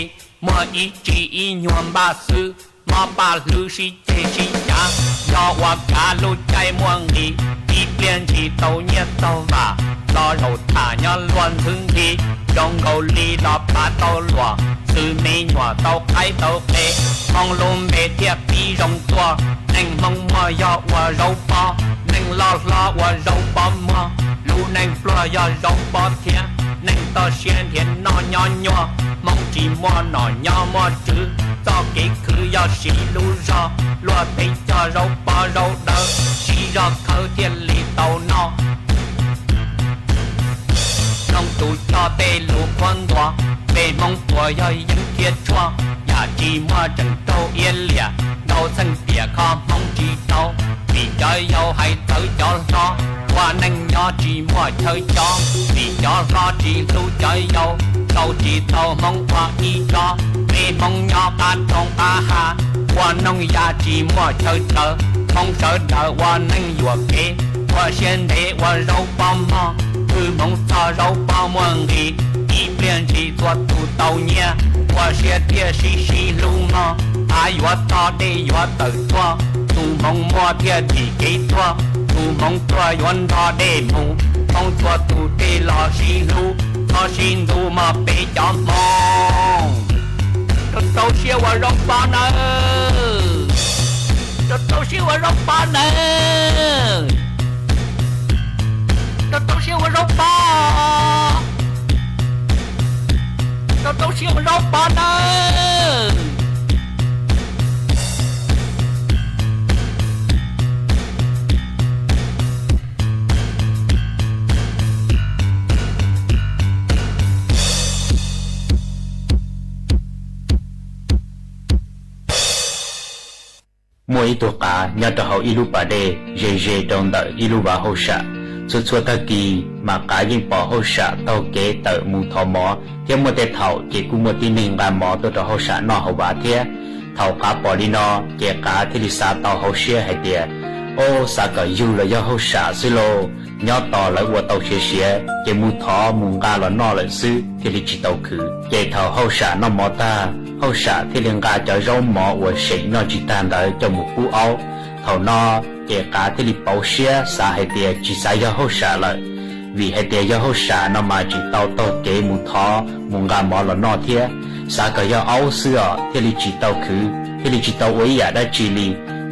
muaj ib tsi ib nyuag npaj xwb, mob paj hlwb sib ceg sib cav, yog ua kav lub caij muaj nqis, ib pliag ntshis tau nyiaj tau vam, los zaum tham nyob luag ntxhwb nthi, zoo nkaus li los pav tau luam, xws me nyuam tau qaib tau qe, Hmoob lub npe thiaj pib zoo tuaj, neej Hmoob muaj yog ua zaub pob, neej loj hlob ua zaub pob muag, lub neej pluag yog zaub pob thiab, neej toj siab nrhiav noj nyob nyuaj, Hmoob tsis muaj nom nyob muaj tswv, txoj kev khwv yog siv lub zog, luag tej cog zaub pob zaub dawb, siv zog khawb thiaj li tau noj. Noog tus cog tej lus qhuab ntuas, peb Hmoob tuag yog yeeb thiab tshuaj, yam tsis muaj tseem raug iab liam, ntau txheej tiam kho Hmoob tsis tau, vim cov yau hais txawv cov hlob, ua neej nyob Tsis muaj chaw cov, vim cov hlob tsis hlub cov yau, tau tsis tau Hmoob ua ib tsob, peb Hmoob nyob qab roob qab hav, ua noog ya tsis muaj chaw raws, Hmoob sawv daws ua neej yuam kev, ua siab ntev ua zaub pob mog, pw Hmoob txog zaub pob muaj nqis, ib pliag ntshis txhua tus tau nyiaj, ua siab thiaj sib sib hlub mog, av yuav txog dej yuav tawm tuaj, tus Hmoob muaj thiaj dim kev tuaj, tus Hmoob tuaj yuav nto dej mus, Hmoob txhua tus dej los sib hlub, txhob sib ntu mog peb cov Hmoob. Rau rau siab ua zaub pob nawb. Rau rau siab ua zaub pob nawb. Rau rau siab ua zaub pob. Rau rau siab ua zaub pob nawb. Muaj ib tug qav nyob rau hauv ib lub pas dej ze ze rau ntawm ib lub vaj hauj sam. Txhua txhua tag kis mas qav yeej pom hauj sam taug kev tawm mus thov mov, thiab muaj tej thaum ces kuj muaj tib neeg nqa mov tuaj rau hauj sam noj hauv vaj thiab. Thaum qav pom li no, ces qav thiaj li xav tau hauv siab hais tias, o, xav kom yug los yog hauj sam xwb lauj. Nyob tos lawv ua tau siav siav, ces mus thov mus nqa los noj lawm xwb thiaj li tsis tau khwv. Ces thaum hauj sam noj mov tag, hauj sam thiaj li nqa cov zaub mov uas seem noj tsis tag ntawd coj mus pub aub. Thaum no, ces qav thiaj li pauv siab xav hais tias tsis xav yog hauj sam lawm, vim hais tias yog hauj sam no mas tseem tau taug kev mus thov mus nqa mov los noj thiab. Xav kom yog aub xwb os thiaj li tsis tau khwv, thiaj li tsis tau ua ib yam dab tsi li.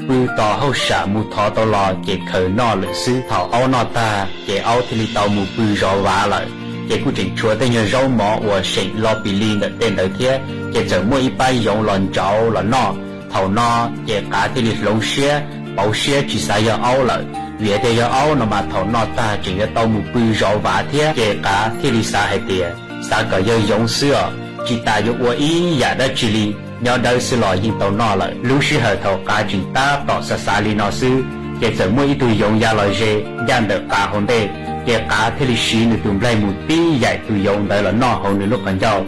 Pw tos hauj sam mus thov tau los ces khaws noj lawm xwb. Thaum aub noj tag, ces aub thiaj li tau mus pw zov vav lawm. Ces kuj tseem tshuav tej nyuag zaub mov uas seem lo pim li ntawm tej ntawd thiab, ces txawm muaj ib pab yoov los ntsauv los noj. Thaum no, ces qav thiaj li hloov siab, pauv siab tsis xav yog aub lawm, vim hais tias yog aub no mas thaum noj tag tseem yuav tau mus pw zov vav thiab. Ces qav thiaj li xav hais tias, xav kom yog yoov xwb os, tsis tas yuav ua ib yam dab tsi li, nyob dawb xwb los yeej tau noj lawm. Lub sij hawm thaum qav tseem tab tom xav xav li no xwb, ces txawm muaj ib tug yoov ya los ze ncaj ntawm qav hauv ntej. Ces qav thiaj li siv nws tus nplaig mus tib yaim tus yoov ntawd los noj hauv nws lub qhov ncauj.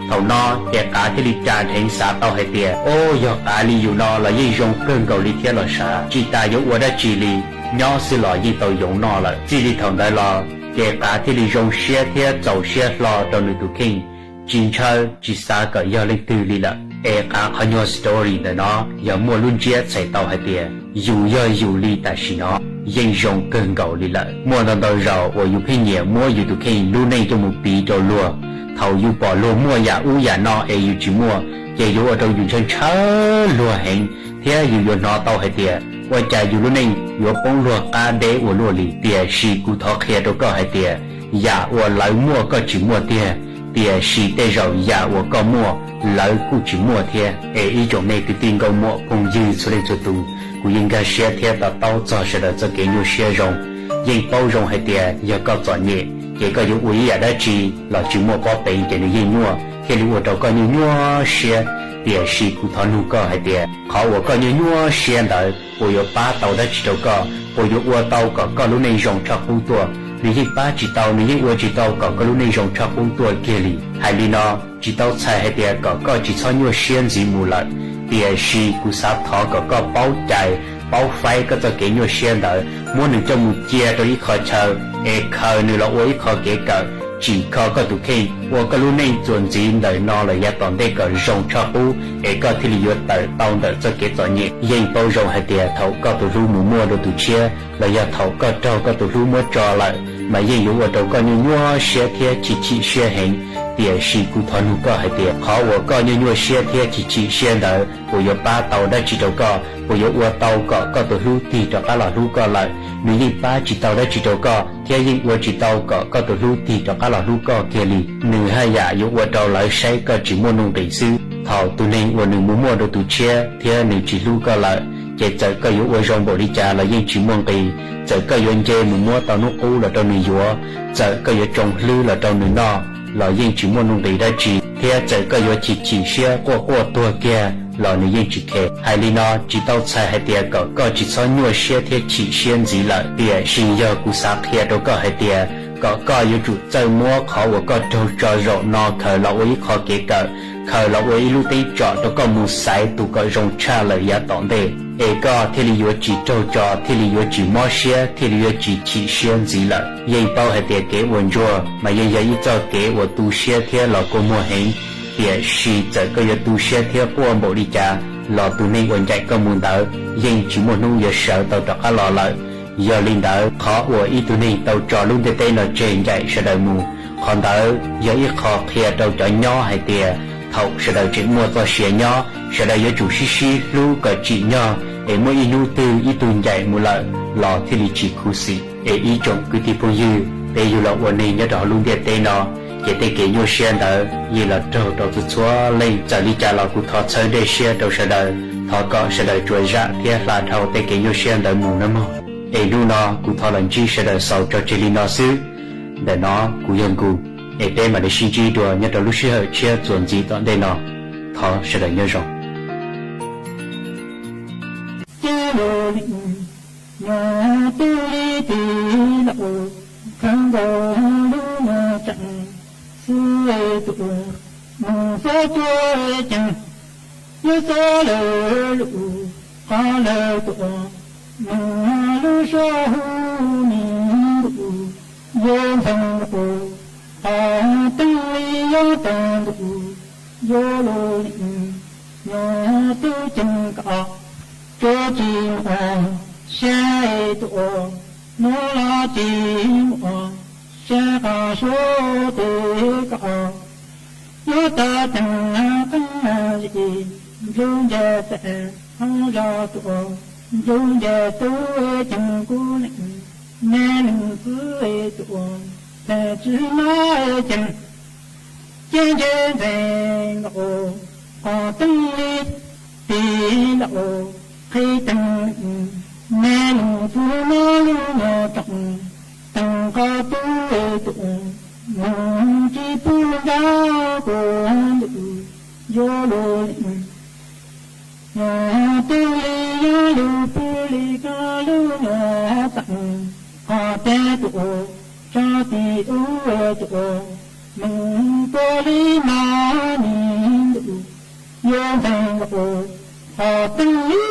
Thaum no, ces qav thiaj li tsa dheev xav tau hais tias, o, yog qav li yus no los yeej zoo kawg nkaus li thiab los sav, tsis tas yuav ua dab tsi li, nyob xwb los yeej tau yoov noj lawm. Txij li thaum ntawd los, ces qav thiaj li zoo siab thiab txaus siab hlo rau nws tus kheej. Tsis ntshaw tsis xav kom yog leej twg li lawm. Es qav qhov nyuag story ntawm no yog muaj lub ntsiab txhais tau hais tias yus yog yus li tam sim no yeej zoo kawg nkaus li lawm. Muaj ntau ntau zaus uas yus pheej nyiam muab yus tus kheej lub neej coj mus piv rau luag. Thaum yus pom luag muaj yam ub yam no es yus tsis muaj, ces yuav ua rau yus ntshaw ntshaw luag heev, thiab yus yuav hnov tau hais tias ua cas yus lub neej yuav poob luag qab deb ua luaj li. Tiam sis kuv thov qhia rau koj hais tias yam uas lawv muaj koj tsis muaj tiag, tiam sis tej zaum yam uas koj muaj lawv kuj tsis muaj thiab. Es ib tsoom nej kwv tij nkauj muam phooj ywg txhua leej txhua tus, kuv yeej nkag siab thiab to taub txog sawv daws txoj kev nyuaj siab zoo. Yeej paub zoo hais tias yog koj txom nyem, ces koj yuav ua ib yam dab tsi los tsis muaj pob peev ces nws yeej nyuaj, thiaj li ua rau koj nyuaj nyuaj siab. Tiam sis kuv thov nug koj hais tias qhov uas koj nyuaj nyuaj siab ntawd puas yuav pab tau dab tsi rau koj? Puas yuav ua tau kom koj lub neej zoo tshaj qub tuaj? Nws yeej pab tsis tau, nws yeej ua tsis tau kom koj lub neej zoo tshaj qub tuaj kiag li. Hais li no, tsis tau txhais hais tias kom koj tsis txhob nyuaj siab ntxiv mus lawm, tiam sis kuv xav thov kom koj paub cais, paub faib koj txoj kev nyuaj siab ntawd, muab nws coj mus cia rau ib qho chaw, es khaws nws los ua ib qho kev kawm, tsim kho koj tus kheej, ua koj lub neej txuas ntxiv ntawm no los yav tom ntej kom zoo tshaj qub, es koj thiaj li yuav tawm tau ntawm txoj kev txom nyem. Yeej paub zoo hais tias thaum koj tus hlub mus muaj rau tus tshiab, los yog thaum koj raug koj tus hlub muab tso lawm, mas yeej yuav ua rau koj nyuaj nyuaj siab thiab chim chim siab heev. Tiam sis kuv thov nug koj hais tias qhov uas koj nyuaj nyuaj siab thiab chim chim siab ntawd puas yuav pab tau dab tsi rau koj? Puas yuav ua tau kom koj tus hlub tig rov qab los hlub koj lawm? Nws yeej pab tsis tau dab tsi rau koj, thiab yeej ua tsis tau kom koj tus hlub tig rov qab los hlub koj kiag li. Nws haj yam yuav ua rau lawv saib koj tsis muaj nuj nqis xwb. Thaum tus neeg uas nws mus muaj rau tus tshiab thiab nws tsis hlub koj lawm, ces txawm koj yuav ua zoo npaum li cas los yeej tsis muaj nqis. Txawm koj yuav nce mus muab tau hnub qub los rau nws yuav, txawm koj yuav tsoo hlwb los rau nws noj, los yeej tsis muaj nuj nqis dab tsi. thiab txawm koj yuav chim chim siab quaj quaj tuag kiag los nws yeej tsis khe. Hais li no tsis tau txhais hais tias kom koj tsis txhob nyuaj siab thiab chim siab ntxiv lawm, tiam sis yog kuv xav qhia rau koj hais tias kom koj yuav tsum txawj muab qhov uas koj raug tso zaum no khaws los ua ib qho kev kawm, khaws los ua ib lub teeb tsom rau koj mus xaiv tus kom zoo tshaj lawm yav tom ntej, es koj thiaj li yuav tsis raug tso, thiaj li yuav tsis mob siab, thiaj li yuav tsis chim siab ntxiv lawm. Yeej paub hais tias kev ua ntsuag mas yeej yog ib txoj kev uas tu siab thiab los kua muag heev, tiam sis txawm koj yuav tu siab thiab quaj npaum li cas los tus neeg uas ncaim koj mus ntawd yeej tsis muaj hnub yuav sawv tau rov qab los lawm. Yog li ntawd, qhov uas ib tug neeg tau tso lub ntiaj teb no tseg ncaim sawv daws mus, qhov ntawd yog ib qho qhia rau cov nyob hais tias thaum sawv daws tseem muaj txoj sia nyob, sawv daws yuav tsum sib sib hlub kom tsim nyog, es muaj ib hnub twg ib tug ncaim mus lawm los thiaj li tsis khuv xim. Es ib tsoom kwv tij phooj ywg, peb yug los ua neeg nyob rau hauv lub ntiaj teb no, ces tej kev nyuaj siab ntawd yeej los raug rau txhua txhua leej. Txawm li cas los kuv thov txhawb dej siab rau sawv daws, thov kom sawv daws tsuas zam thiab hla dhau tej kev nyuaj siab ntawd mus nawb mog. Es hnub no kuv thov los ntsib sawv daws xaus tso tseg li no xwb. Ntawm no kuv yog Nkus, es peb mam li sib ntsib dua nyob rau lub sij hawm tshiab txuas ntxiv tom ntej no. Thov sawv daws nyob zoo. Ces lus li, nyuam tub li tis los, khaws nkaus lub nyuag tseem xwb tus, mus xob cuab cees, yuav xob lawm lus, qhov lawm tus, mus lub suab hu mi ntus, yuav ntxeev nkaus, qhov teeb li yuav tag ntus, yuav lus li, nyuam tub cees kom, tsuav tsis mus sab tus, hnub los tsis mus sab qhov suab tes kom, yuav tau ceev qeeb zim, ntsuj ncav tes hauv zos tus, ntsuj ncav tub ceev kub leej, me leej txwv tus, tes tsis mob ceev. Ces ntshe ntxeev nkaus, qhov teeb li tis los, qhib teev, me leej txwv mob lub nyuag rooj, teev qhov tub tus, mus tsis pub nrog kuv ntus, yuav lus li, nyuam tub li yuav lus pub li koj lub nyuag teev, qhov tes tus, tso tis ub tus, mus tua li no ni ntus, yuav ntxeev nkaus, qhov teeb li,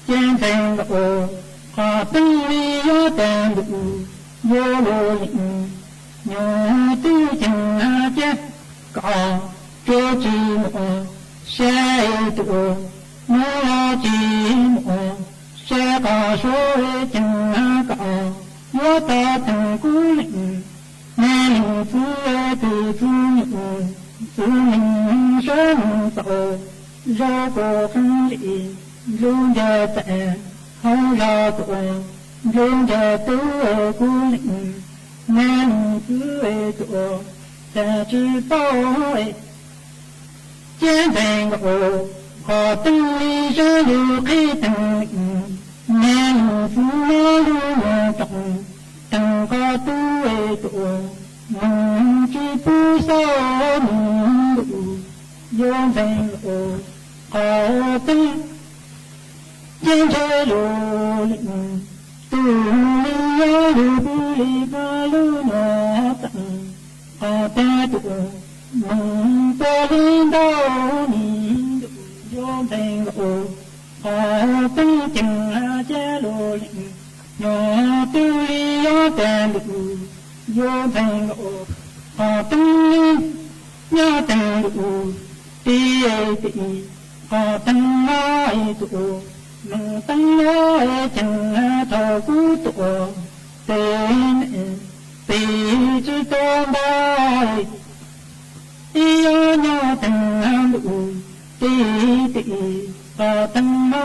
ces ntxeev nkaus, qhov teeb li yuav tag ntus, yuav lus li, nyuam tub ceev hais tias kom, tsuav tsis mus sab tus, hnub los tsis mus sab qhov suab ceev kom, yuav tau teev kub leej, me leej txwv tus txwv nyuj, txwv neeg sab neeg txaus, zaub kua qeeb zim, ntsuj ncav tes hauv zos tus, ntsuj ncav tub kub leej, me leej txwv tus, tes tsis paub, ces ntxeev nkaus, qhov teeb li sab lus qhib teev, me leej txwv mob lub nyuag rooj, teev qhov tub tus, mus tsis pub xauj mi ntus, yuav ntxeev nkaus, qhov teeb, ces ntshe lus li, tus li yuav lus pub li koj lub nyuag teev, qhov tes tus, mus tua li ntau ni ntus, yuav ntxeev nkaus, qhov teeb ceev hais tias lus li, nyuam tub li yuav tag ntus, yuav ntxeev nkaus, qhov teeb li nyob tag ntus, ti ti, qhov teeb no tus, mus teeb no ceev thaum kuv tuaj tes ne, tes tsis tuaj ntau, ib yuav nyob tag ntus, ti ti, qhov teeb no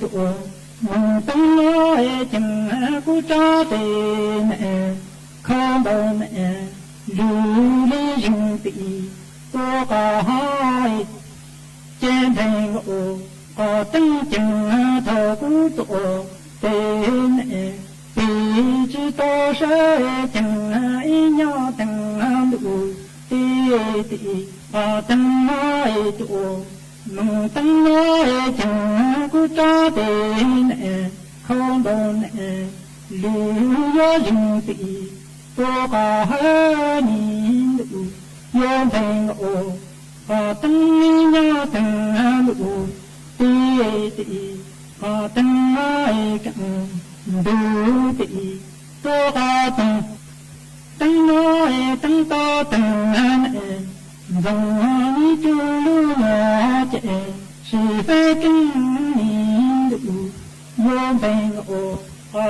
tus, mus teeb no ceev kuv tso tes ne, khau ntau ne, lus li zeeg ti, tuaj qhov hais, ces ntxeev nkaus, qhov teeb ceev thaum kuv tuaj tes ne, tes tsis Tov sab e ceem i nyab teev nduv, ti ti kov teev no e tuv, mong teev no e ceem kuv tso te ne, khov ntoo ne, lwm yuav zeeg ti, tuv kov hab ni nduv, yuav npeeg nkaus, kov teev i nyab teev nduv, ti ti, kov teev no e ceem nduv ti, tuv kov teev, teev no e teev tau teev ne, ntxoov ni cuj lub nyuag cai, sib feb keeb ni nduv, yuav npeeg nkaus, kov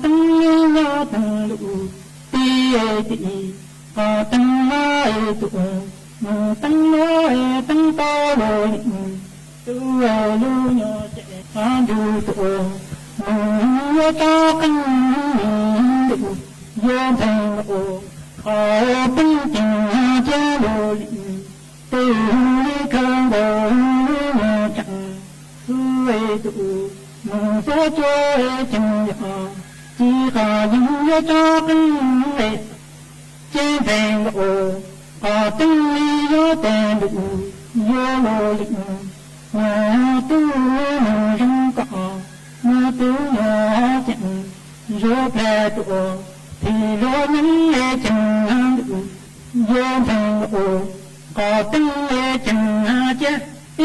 teev i nyab teev nduv, ti ti, kov teev no e tuv, mong teev no e teev tau lug li, tuv lub nyuag cai, kov ntuj tuv, mong yuav tso qeej ni nduv, yuav npeeg nkaus, kov teev ceem cia lug li, tuv li khaws nkaus lub nyuag cai, tuv e tuv, mong xuav cua e ceem yog, ci qhov yeej yuav tso qeej e, cia npeeg nkaus, kov teev li yuav tes nduv, yuav lug li, nyuag tub mong zoo koj, nyuag tub nyuag ceem, zuag plha tuv, phim luag nyeeb e ceem nduv, yuav npeeg nkaus, kov teev e ceem cia,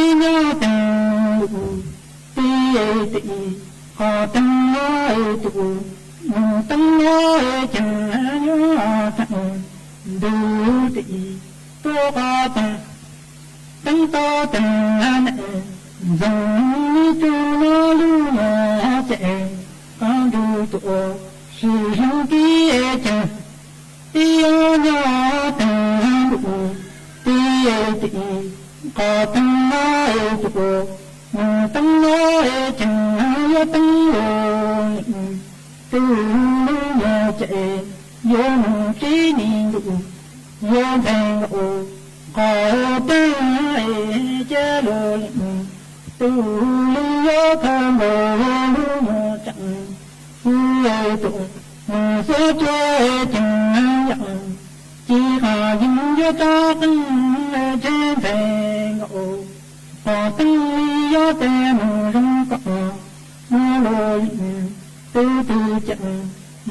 i nyab teev nduv, ti ti, kov teev no e tuv, mong teev no e ceem yuav teev nduv ti, tuv kov teev, teev tau teev ne, ntxoov ni cuj lub nyuag cai, kov ntuj tuv, sib zeeg kib e ceem, i nyab teev nduv, ti ti, kov teev no e tuv, mong teev no e ceem yuav teev lug li, tuv lub nyuag cai, yuav mong tsib ni ntuv, yuav npeeg nkaus, kov teev e cia lug li, tuv li yuav khaws nkaus lub nyuag cai, tuv e tuv, mong xuav cua e ceem yog, ci qhov yeej yuav tso qeej, cia npeeg nkaus, kov teev li yuav tes mong zoo koj, muab lug li, tub tug ceem,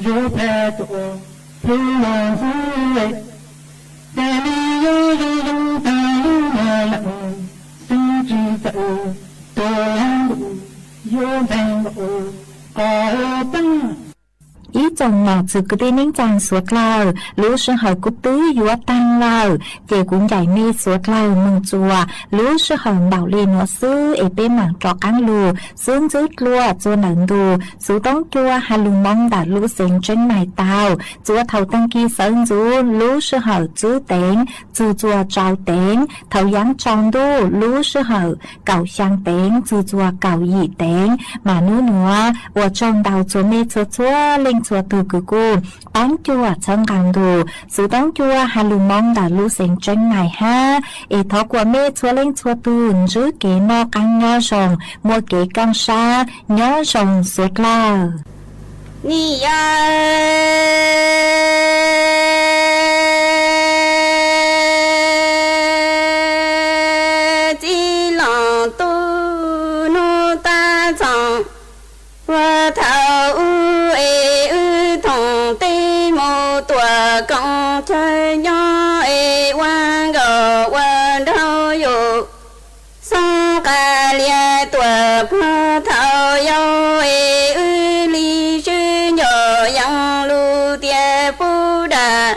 zuag plha tuv, plhws luag ntxwv, tes li yuav zoo zoo tag lub nyuag leej, xeeb tsis txawj, tuv ntuv, yuav npeeg nkaus, kov teev. Ib tsoom nom tswv kwv tij neej tsa suav dlawg, lub sij hawm kuj twb yuav taag lawm, ces kuv ncaim mej suav dlawg moog txuas lub sij hawm npaum li nuav xwb es peb maam rov qaab lug xub ntxwb dlua txuas ntawm ntu xuv toob cua has lug moo ntawm lub xeev Tseeb Maim tau. Txuas thaum taag kis sawv ntxuv lub sij hawm txwb teev txug txuas tsau teev, thaum yaav tsaus ntuj lub sij hawm kaum xyaa teev txug txuas kaum yim teev. Mas nub nuav ua tsaug ntau txhua mej txhua txhua leej txhua tug kws kuj paab cuam txhawb nqaa ntu xuv toob cua has lug moo ntawm lub xeev Tseeb Maim hab. Es thov kuas mej txhua leej txhua tug ntsib kev noj qaab nyob zoo, muaj kev kooj sab nyob zoo suav dlawg. Ni yog txiv laam tub nub tab txoom, puag thaum ub es wb thoom teb mus tuam koom chaw nyob es ua nkaus ua nraug yus xoob qas lias tuam puag thaum yau es wb li swb nco yees lug tias pub dam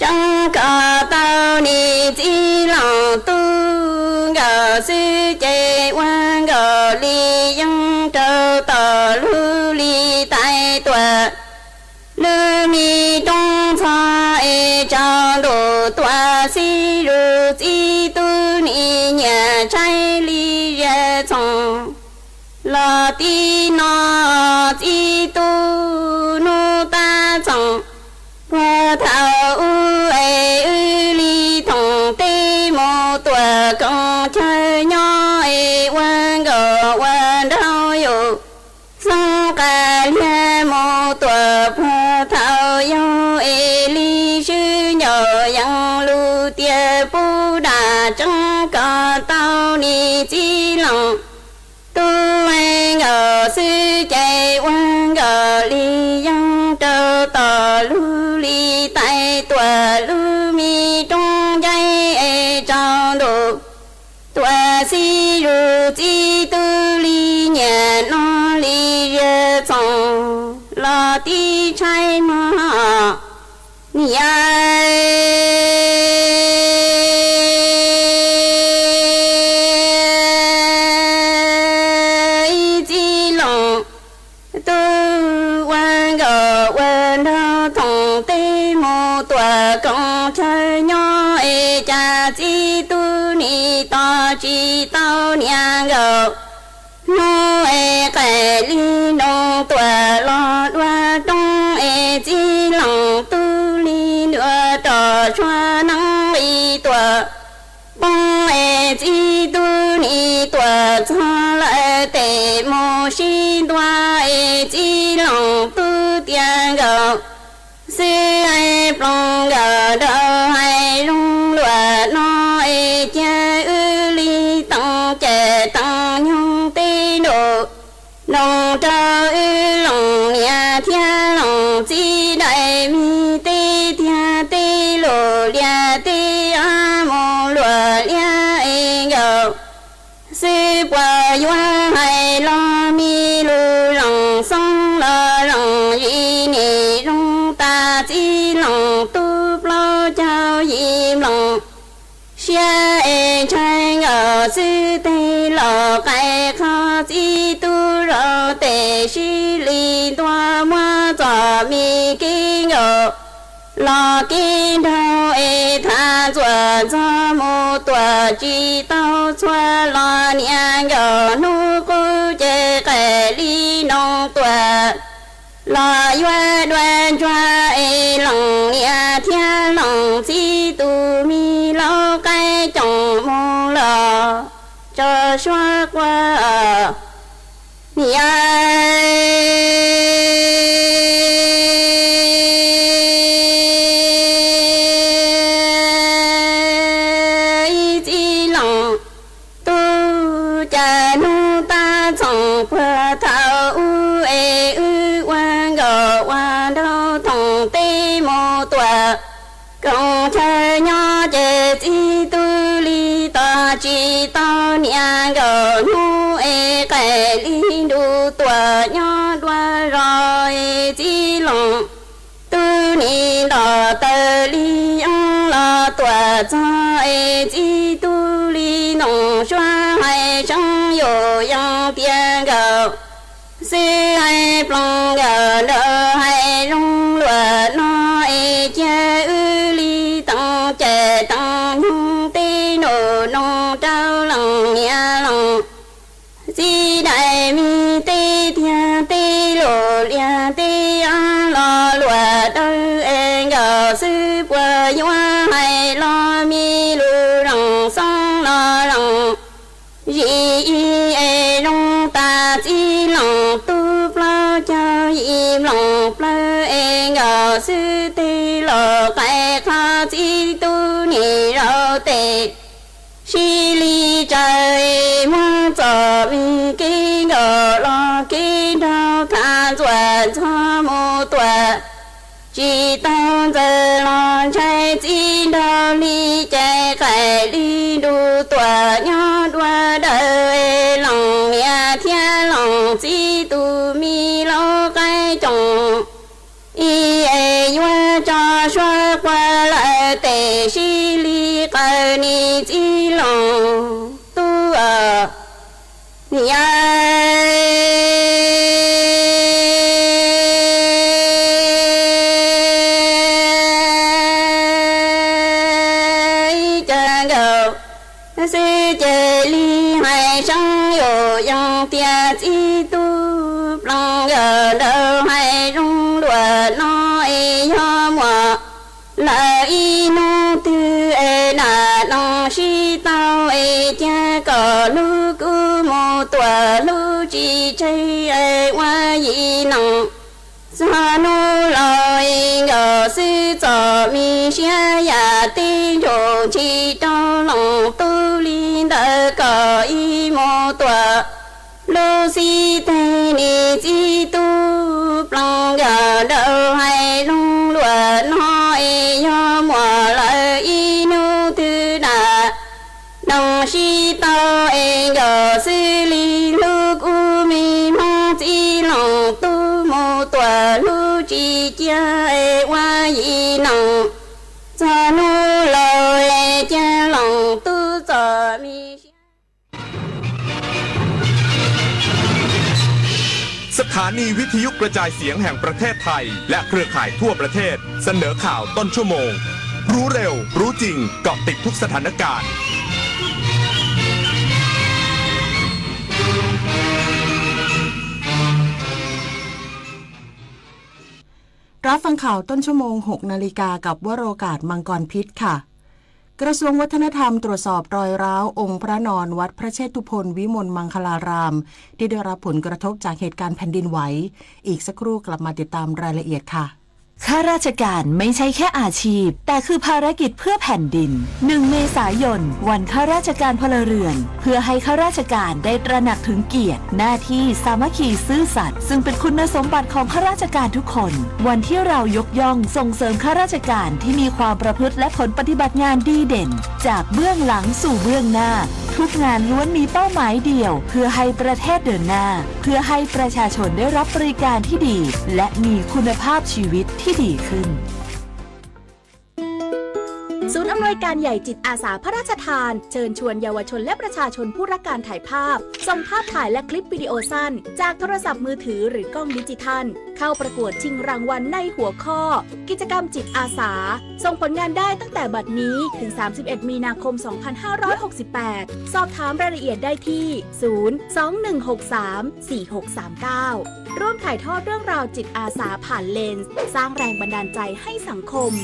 tsoob kom tau niam txiv laam tub nkaus xwb ces ua nkaus li yeej rau tom lug li tais tuam lug mi roob ntxhov es tsaus ntuj tuam xib zuj txiv tub nim nyiam tshaib li ziag txhoom. Los tib no txiv tub nub tab txoom, puag thaum ub es wb li thoom teb mus tuam koom chaw nyob es ua nkaus ua nraug yus xoob qas lias mus tuam puag thaum Tus tias pub daj tseeb kom tau ni txiv loos, tub ua nkaus xwb ces ua nkaus li yoog rau tom lub li tais tuam lub me roob ncaib es tsaus ntuj. Tuam xib zug txiv tub li nyiam no li ziag txoos los tib tshaib mog. Ni yog ib txiv loos tub ua nkaus ua nraug thoom teb mus tuam koom chaw nyob es cas txiv tub ni tos tsis tau niam nkaus. Hnub es qaim li nroos tuam los dua roob es txiv loos tub li dua rau suav neeb li tuam poob es txiv tub ni tuam txog lawm tes mus sib ntua es txiv loos tub tias nkaus xwb es ploos nkaus rau hais zoo luag no es cia wb li teem cawm teem nyoog teb nrug, nroos rau wb loos niam thiab loos txiv daim me teb tiag teb lus lias teb av mus luam liab es nkaus xwb puas yuav hais los me lus loos xoob los loos zis nim zoo tas txiv loos tub plaub caug yim nploos siab es ntshai nkaus xwb teg los qais qhov txiv tub rau tes sib li ntua muab txom me kev nkaus los kev nraug es thav ntxuam ntxog mus tuam tsis tau txhua los niam nkaus hnub qub ces qaim li nroos tuam los yuav dua ntsuag es loos niam thiab loos txiv tus me laub qaib coom mus los tso suab quaj. Niam ib txiv loos tub, cas hnub tab txhoos puag thaum ub es wb ua nkaus ua nraug thoom teb mus tuam koom chaw nyob ces txiv tub li tos tsis tau niam nkaus hnub es qaim li nruj tuam nyob dua zos es txiv loos tub nim ntom taws li yeeb los tuam txog es txiv tub li ntoos suab hais seeb yus yees tias nkaus xwb hais ploos nkaus nraug hais zoo luag no es cia wb li teem cawm teem nyoog teb nrug nroos rau loos niam loos txiv daim me teb tiag teb lus lias teb av los luam dawb es nkaus xwb puas yuav hais los me lus loos xoob los loos zis es zoo tas txiv loos tub plaub caug yim nploos plawg es nkaus xwb teg los qais qhov txiv tub nim rau tes sib li tsaws muab txom me kev nkaus los kev nraug thav ntxuam ntxog mus tuam tsis tau ntxaws los ntshai txiv nraug li ces qaim li nruj tuam nyob dua dawb es loos niam thiab loos txiv tus me laub qaib coom ib es yuav tso suab quaj lawm tes sib li qaws ni txiv loos tub. Niam ib ca nkaus xwb ces li hais seeb yus yees tias txiv tub ploos nkaus nraug hais zoo luag no es yog muaj lawm ib hnub twg es nram loos sib tau es cia kom lub kub mus tuam lub tsis tseg es ua yim noos txog hnub laus es nkaus xwb txom mi siab yam teb ntsuj ချံးတီလီၤတူၺ်းလံ တၢ်ကီၢ်အံၤမိၢ်တွၼ်ႈ လူစံးတ့ၢ်နံၣ်စံးတူၺ်း ပျၢင်ႇယႃႇဒိၣ်ဟဲလူင်းလွတ်ႈ နီႇအ့ၣ်ယွမ်းဝႃႈလႄႈ အံၤနုၵ်ႉထုးတၢ် တင်းသီႇတေႃႇ အ့ၣ်ယွမ်းသုလံ လူၵ်ႈအူမံမီၢ် စံးလီၤတူၺ်းမိၢ်တွၼ်ႈ လူစံးကၠၢ အ့ၣ်ဝါယံၣ်နီၢ် စီၤနူလီၤ အ့ၣ်ကၠၢ လီၤတူၺ်းစီၤမံၣ် สถานีวิทยุกระจายเสียงแห่งประเทศไทย และเครือข่ายทั่วประเทศ เสนอข่าวต้นชั่วโมง รู้เร็ว รู้จริง เกาะติดทุกสถานการณ์ รับฟังข่าวต้นชั่วโมง หกนาฬิกา กับวโรกาส มังกรพิษค่ะ กระทรวงวัฒนธรรมตรวจสอบรอยร้าวองค์พระนอนวัดพระเชตุพนวิมลมังคลาราม ที่ได้รับผลกระทบจากเหตุการณ์แผ่นดินไหว อีกสักครู่กลับมาติดตามรายละเอียดค่ะ ข้าราชการไม่ใช่แค่อาชีพ แต่คือภารกิจเพื่อแผ่นดิน หนึ่ง เมษายน วันข้าราชการพลเรือน เพื่อให้ข้าราชการได้ตระหนักถึงเกียรติ หน้าที่ สามัคคี ซื่อสัตย์ ซึ่งเป็นคุณสมบัติของข้าราชการทุกคน วันที่เรายกย่องส่งเสริมข้าราชการที่มีความประพฤติและผลปฏิบัติงานดีเด่น จากเบื้องหลังสู่เบื้องหน้า ทุกงานล้วนมีเป้าหมายเดียว เพื่อให้ประเทศเดินหน้า เพื่อให้ประชาชนได้รับบริการที่ดี และมีคุณภาพชีวิตที่ดีขึ้น ศูนย์อำนวยการใหญ่จิตอาสาพระราชทาน เชิญชวนเยาวชนและประชาชนผู้รักการถ่ายภาพ ส่งภาพถ่ายและคลิปวิดีโอสั้น จากโทรศัพท์มือถือหรือกล้องดิจิทัล เข้าประกวดชิงรางวัลในหัวข้อ กิจกรรมจิตอาสา ส่งผลงานได้ตั้งแต่บัดนี้ถึง สามสิบเอ็ด มีนาคม สองพันห้าร้อยหกสิบแปด สอบถามรายละเอียดได้ที่ ศูนย์ สอง หนึ่ง หก สาม สี่ หก สาม เก้า ร่วมถ่ายทอดเรื่องราวจิตอาสาผ่านเลนส์ สร้างแรงบันดาลใจให้สังคม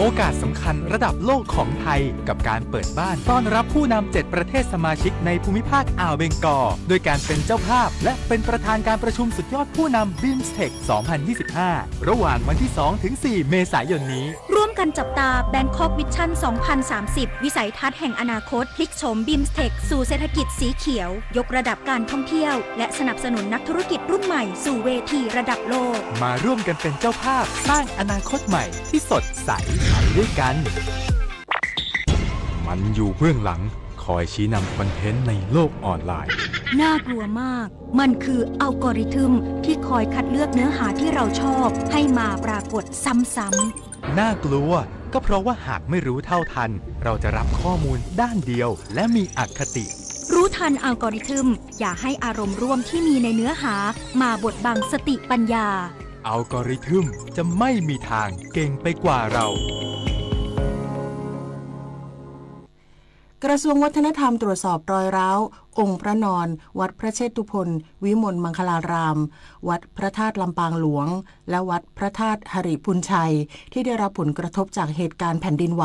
โอกาสสำคัญระดับโลกของไทย กับการเปิดบ้านต้อนรับผู้นำเจ็ดประเทศสมาชิกในภูมิภาคอ่าวเบงกอล โดยการเป็นเจ้าภาพ และเป็นประธานการประชุมสุดยอดผู้นำ บิมสเทค สองพันยี่สิบห้า ระหว่างวันที่ สอง ถึง สี่ เมษายนนี้ ร่วมกันจับตา แบงคอกวิชั่น สองพันสามสิบ วิสัยทัศน์แห่งอนาคต พลิกโฉม บิมสเทค สู่เศรษฐกิจสีเขียว ยกระดับการท่องเที่ยว และสนับสนุนนักธุรกิจรุ่นใหม่สู่เวทีระดับโลก มาร่วมกันเป็นเจ้าภาพสร้างอนาคตใหม่ที่สดใส ไปด้วยกัน มันอยู่เบื้องหลัง คอยชี้นำคอนเทนต์ในโลกออนไลน์ น่ากลัวมาก มันคืออัลกอริทึมที่คอยคัดเลือกเนื้อหาที่เราชอบให้มาปรากฏซ้ำๆ น่ากลัว ก็เพราะว่าหากไม่รู้เท่าทัน เราจะรับข้อมูลด้านเดียว และมีอคติ รู้ทันอัลกอริทึม อย่าให้อารมณ์ร่วมที่มีในเนื้อหามาบดบังสติปัญญา อัลกอริทึมจะไม่มีทางเก่งไปกว่าเรา กระทรวงวัฒนธรรมตรวจสอบรอยร้าวองค์พระนอน วัดพระเชตุพนวิมลมังคลาราม วัดพระธาตุลำปางหลวง และวัดพระธาตุหริภุญชัย ที่ได้รับผลกระทบจากเหตุการณ์แผ่นดินไหว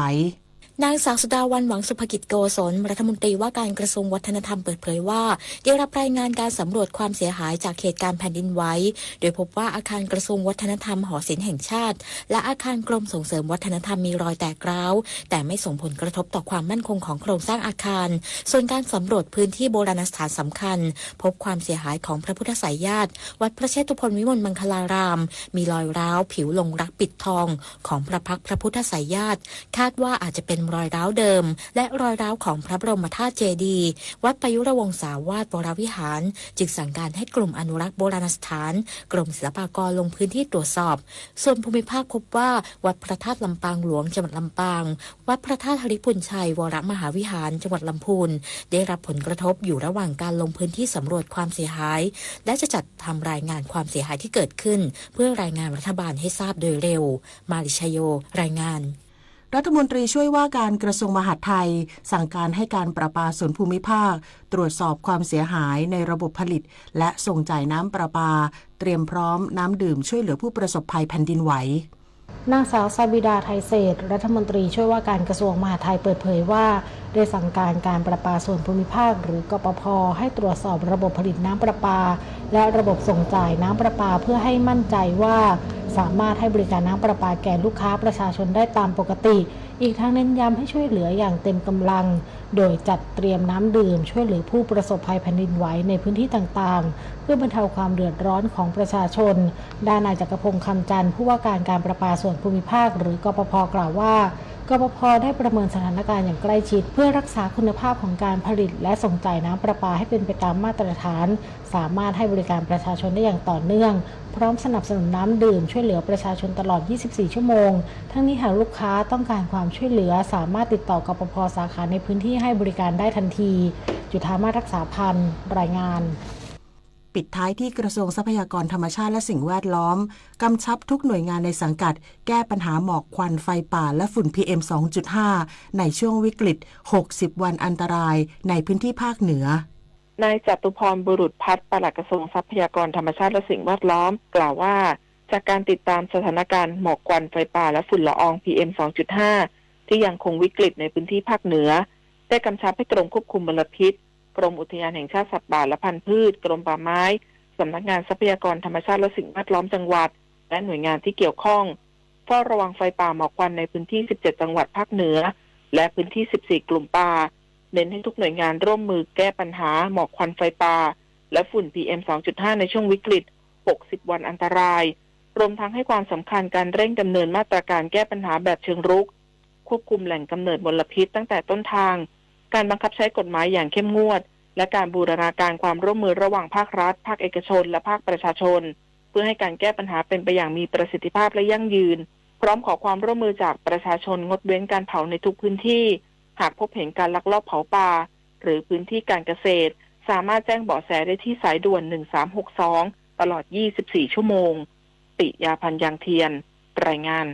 นางสาวสุดาวรรณ หวังสุภกิจโกศล รัฐมนตรีว่าการกระทรวงวัฒนธรรมเปิดเผยว่า ได้รับรายงานการสำรวจความเสียหายจากเหตุการณ์แผ่นดินไหว โดยพบว่าอาคารกระทรวงวัฒนธรรม หอศิลป์แห่งชาติ และอาคารกรมส่งเสริมวัฒนธรรมมีรอยแตกร้าว แต่ไม่ส่งผลกระทบต่อความมั่นคงของโครงสร้างอาคาร ส่วนการสำรวจพื้นที่โบราณสถานสำคัญ พบความเสียหายของพระพุทธไสยญาติ วัดพระเชตุพนวิมลมังคลาราม มีรอยร้าวผิวลงรักปิดทองของพระพักตร์พระพุทธไสยญาติ คาดว่าอาจจะเป็นรอยร้าวเดิม และรอยร้าวของพระบรมธาตุเจดีย์ วัดปยุรวงศาวาสวรวิหาร จึงสั่งการให้กลุ่มอนุรักษ์โบราณสถาน กรมศิลปากรลงพื้นที่ตรวจสอบ ส่วนภูมิภาคพบว่าวัดพระธาตุลำปางหลวง จังหวัดลำปาง วัดพระธาตุหริภุญชัย วรมหาวิหาร จังหวัดลำพูน ได้รับผลกระทบ อยู่ระหว่างการลงพื้นที่สำรวจความเสียหาย และจะจัดทำรายงานความเสียหายที่เกิดขึ้น เพื่อรายงานรัฐบาลให้ทราบโดยเร็ว มาริชโย รายงาน รัฐมนตรีช่วยว่าการกระทรวงมหาดไทย สั่งการให้การประปาส่วนภูมิภาค ตรวจสอบความเสียหายในระบบผลิต และส่งจ่ายน้ำประปา เตรียมพร้อมน้ำดื่มช่วยเหลือผู้ประสบภัยแผ่นดินไหว นางสาวซาบิดา ไทยเศรษฐ รัฐมนตรีช่วยว่าการกระทรวงมหาดไทยเปิดเผยว่า ได้สั่งการการประปาส่วนภูมิภาคหรือ กปภ ให้ตรวจสอบระบบผลิตน้ำประปา และระบบส่งจ่ายน้ำประปา เพื่อให้มั่นใจว่าสามารถให้บริการน้ำประปาแก่ลูกค้าประชาชนได้ตามปกติ อีกทั้งเน้นย้ำให้ช่วยเหลืออย่างเต็มกำลัง โดยจัดเตรียมน้ำดื่มช่วยเหลือผู้ประสบภัยแผ่นดินไหวในพื้นที่ต่างๆ เพื่อบรรเทาความเดือดร้อนของประชาชน ด้านนายจักรพงษ์ คำจันทร์ ผู้ว่าการการประปาส่วนภูมิภาคหรือ กปภ กล่าวว่า กปภ ได้ประเมินสถานการณ์อย่างใกล้ชิด เพื่อรักษาคุณภาพของการผลิตและส่งจ่ายน้ำประปาให้เป็นไปตามมาตรฐาน สามารถให้บริการประชาชนได้อย่างต่อเนื่อง พร้อมสนับสนุนน้ำดื่มช่วยเหลือประชาชนตลอด ยี่สิบสี่ ชั่วโมง ทั้งนี้หากลูกค้าต้องการความช่วยเหลือ สามารถติดต่อ กปภ สาขาในพื้นที่ให้บริการได้ทันที จุฑามาศ รักษาพันธ์ รายงาน ปิดท้ายที่กระทรวงทรัพยากรธรรมชาติและสิ่งแวดล้อม กำชับทุกหน่วยงานในสังกัด แก้ปัญหาหมอกควันไฟป่าและฝุ่น พีเอ็ม สองจุดห้า ในช่วงวิกฤต หกสิบ วันอันตราย ในพื้นที่ภาคเหนือ นายจตุพร บุรุษพัฒน์ ปลัดกระทรวงทรัพยากรธรรมชาติและสิ่งแวดล้อม กล่าวว่า จากการติดตามสถานการณ์หมอกควันไฟป่าและฝุ่นละออง พีเอ็ม สองจุดห้า ที่ยังคงวิกฤตในพื้นที่ภาคเหนือ ได้กำชับให้กรมควบคุมมลพิษ กรมอุทยานแห่งชาติสัตว์ป่าและพันธุ์พืช กรมป่าไม้ สำนักงานทรัพยากรธรรมชาติและสิ่งแวดล้อมจังหวัด และหน่วยงานที่เกี่ยวข้อง เฝ้าระวังไฟป่าหมอกควันในพื้นที่ สิบเจ็ด จังหวัดภาคเหนือ และพื้นที่ สิบสี่ กลุ่มป่า เน้นให้ทุกหน่วยงานร่วมมือแก้ปัญหาหมอกควันไฟป่า และฝุ่น พีเอ็ม สองจุดห้า ในช่วงวิกฤต หกสิบ วันอันตราย รวมทั้งให้ความสำคัญการเร่งดำเนินมาตรการแก้ปัญหาแบบเชิงรุก ควบคุมแหล่งกำเนิดมลพิษตั้งแต่ต้นทาง การบังคับใช้กฎหมายอย่างเข้มงวด และการบูรณาการความร่วมมือระหว่างภาครัฐ ภาคเอกชน และภาคประชาชน เพื่อให้การแก้ปัญหาเป็นไปอย่างมีประสิทธิภาพและยั่งยืน พร้อมขอความร่วมมือจากประชาชนงดเว้นการเผาในทุกพื้นที่ หากพบเห็นการลักลอบเผาป่า หรือพื้นที่การเกษตร สามารถแจ้งเบาะแสได้ที่สายด่วน หนึ่งสามหกสอง ตลอด ยี่สิบสี่ ชั่วโมง ปิยาพันธ์ ยางเทียน รายงาน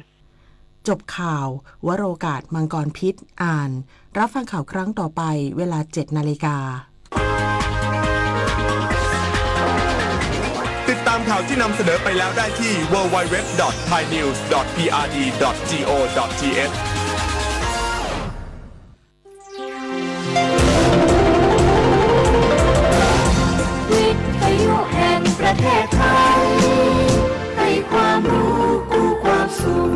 จบข่าว วโรกาส มังกรพิษ อ่าน รับฟังข่าวครั้งต่อไป เวลา เจ็ด นาฬิกา ติดตามข่าวที่นำเสนอไปแล้วได้ที่ ดับเบิลยู ดับเบิลยู ดับเบิลยู ดอท ไทยนิวส์ ดอท พีอาร์ดี ดอท จีโอ ดอท ทีเอช วิทยุแห่งประเทศไทย ให้ความรู้กู้ความสุข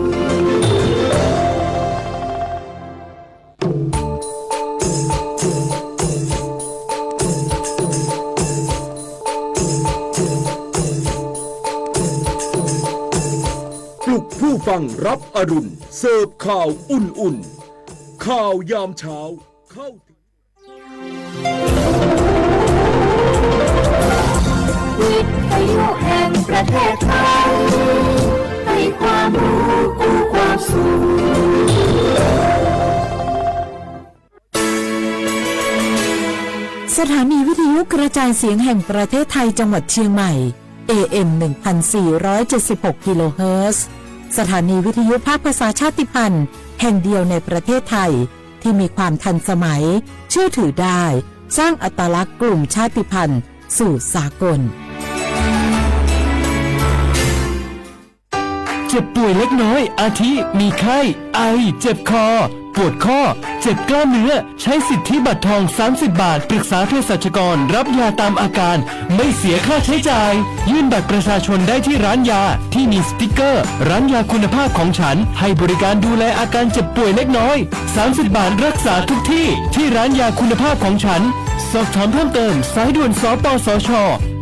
ปลุกผู้ฟังรับอรุณ เสิร์ฟข่าวอุ่นๆ ข่าวยามเช้า เข้าถึง วิทยุแห่งประเทศไทย ให้ความรู้กู้ความสุข สถานีวิทยุกระจายเสียงแห่งประเทศไทยจังหวัดเชียงใหม่ เอเอ็ม หนึ่งพันสี่ร้อยเจ็ดสิบหก กิโลเฮิรตซ์ สถานีวิทยุภาคภาษาชาติพันธุ์แห่งเดียวในประเทศไทย ที่มีความทันสมัย เชื่อถือได้ สร้างอัตลักษณ์กลุ่มชาติพันธุ์สู่สากล เจ็บป่วยเล็กน้อย อาทิ มีไข้ ไอ เจ็บคอ ปวดข้อ เจ็บกล้ามเนื้อ ใช้สิทธิบัตรทอง สามสิบบาท ปรึกษาเภสัชกร รับยาตามอาการ ไม่เสียค่าใช้จ่าย ยื่นบัตรประชาชนได้ที่ร้านยา ที่มีสติ๊กเกอร์ ร้านยาคุณภาพของฉัน ให้บริการดูแลอาการเจ็บป่วยเล็กน้อย สามสิบบาท รักษาทุกที่ ที่ร้านยาคุณภาพของฉัน สอบถามเพิ่มเติม สายด่วน สปสช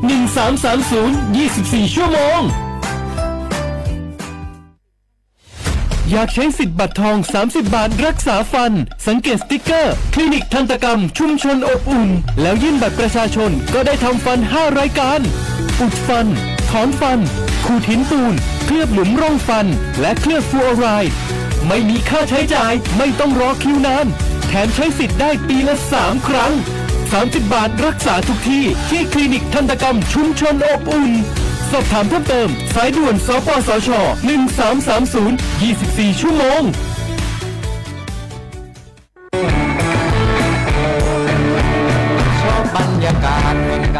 หนึ่งสามสามศูนย์ ยี่สิบสี่ ชั่วโมง อยากใช้สิทธิ์บัตรทอง สามสิบบาท รักษาฟัน สังเกตสติ๊กเกอร์ คลินิกทันตกรรม ชุมชนอบอุ่น แล้วยื่นบัตรประชาชน ก็ได้ทำฟัน ห้า รายการ อุดฟัน ถอนฟัน ขูดหินปูน เคลือบหลุมร่องฟัน และเคลือบฟลูออไรด์ ไม่มีค่าใช้จ่าย ไม่ต้องรอคิวนาน แถมใช้สิทธิ์ได้ปีละ สาม ครั้ง สามสิบบาท รักษาทุกที่ ที่คลินิกทันตกรรม ชุมชนอบอุ่น สอบถามเพิ่มเติม สายด่วน สปสช หนึ่งสามสามศูนย์ ยี่สิบสี่ ชั่วโมง ชอบบรรยากาศ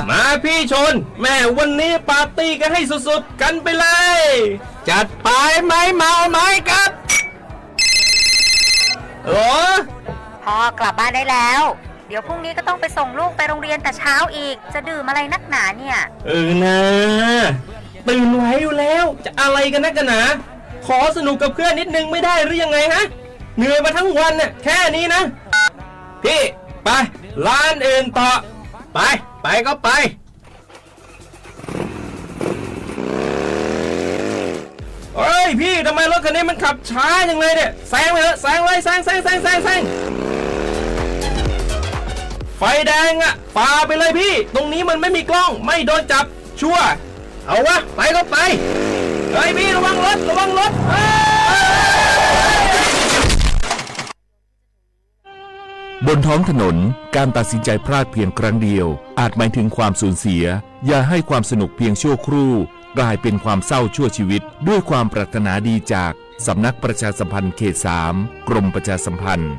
มาพี่ชน แม่วันนี้ปาร์ตี้กันให้สุดๆ กันไปเลย จัดไป ไม้เมาไม้กลับ ฮัลโหล พ่อกลับบ้านได้แล้ว เดี๋ยวพรุ่งนี้ก็ต้องไปส่งลูกไปโรงเรียนแต่เช้าอีก จะดื่มอะไรนักหนาเนี่ย เออนา ตื่นไหวอยู่แล้ว จะอะไรกันนักกันหนา ขอสนุกกับเพื่อนนิดนึงไม่ได้หรือยังไงฮะ เหนื่อยมาทั้งวันน่ะ แค่นี้นะ พี่ ไป ร้านอื่นต่อ ไป ไปก็ไป เฮ้ยพี่ ทำไมรถคันนี้มันขับช้าจังเลยเนี่ย แซงไปเถอะ แซงเลย แซง แซง แซง แซง แซง ไฟแดงอะ ฝ่าไปเลยพี่ ตรงนี้มันไม่มีกล้อง ไม่โดนจับ ชัวร์ เอาวะ ไปก็ไป เฮ้ยพี่ ระวังรถ ระวังรถ เฮ้ย บนท้องถนน การตัดสินใจพลาดเพียงครั้งเดียว อาจหมายถึงความสูญเสีย อย่าให้ความสนุกเพียงชั่วครู่ กลายเป็นความเศร้าชั่วชีวิต ด้วยความปรารถนาดีจากสำนักประชาสัมพันธ์เขตสาม กรมประชาสัมพันธ์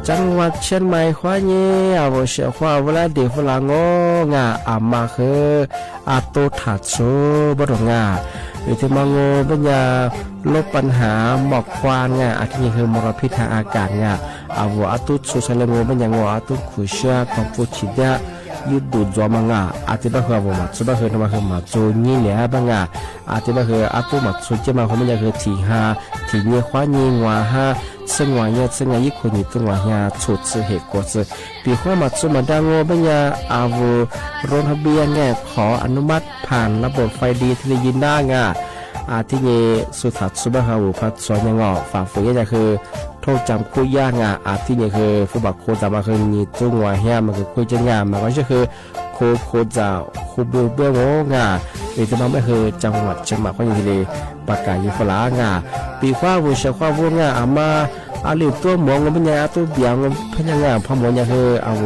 จังหวัดเชียงใหม่ คว้าเย่ อาโวเสียคว้า เวลาเด็กฝรั่งโง่งา อามาคือ อาตุ๊ถาดสูบ่ตรงงา หรือที่มาโง่เปิ้นยาลบปัญหาหมอกควันงา อาทิเย่คือมลพิษทางอากาศงา อาโวอาตุ๊สูใส่เลยโง่เปิ้นยาโง่อาตุ๊ขูดเชื้อของผู้ฉีดยา ยืดดูดจอมางา อาทิบ่าคืออาโวหมาดสูบ่าคือทำไมคือหมาดสูยี่เหลี่ยบ้างงา อาทิบ่าคืออาตุ๊หมาดสูเจ้ามาคนเปิ้นยาคือถีฮา ถีเย่คว้าเย่งวาฮา ซึ่งวาเย่ ซึ่งวายี่คนยี่ตึงวาฮา สูดซื่อเหตุกลัวซื่อ ปีคว้าหมาดสูหมาดาโง่เปิ้นยา อาโวลงทะเบียนแง่ ขออนุมัติผ่านระบบไฟดีที่ได้ยินได้งา อาทิเย่สุดท้ายสุดบ่าคืออาโวพัดสอนยังงอ ฝ่าฝืนยาคือ โทษจำคุกยากงา อาทิเย่คือ ผู้บ่าโคจามาคือยี่ตึงวาฮา มันคือคุยจะงา มันก็คือ โค โคจา โคเบลเบลโง่งา เออ แต่มันไม่คือจังหวัดเชียงใหม่ ก็ยังทีเดียวประกาศอยู่ฝรั่งงา ปีคว้าโวเสียคว้าโวงา อามา อาหลิวตัวหมวงเปิ้นยา อาตุ๊เบียงเปิ้นยางา พ่อหมวงยาคืออาโว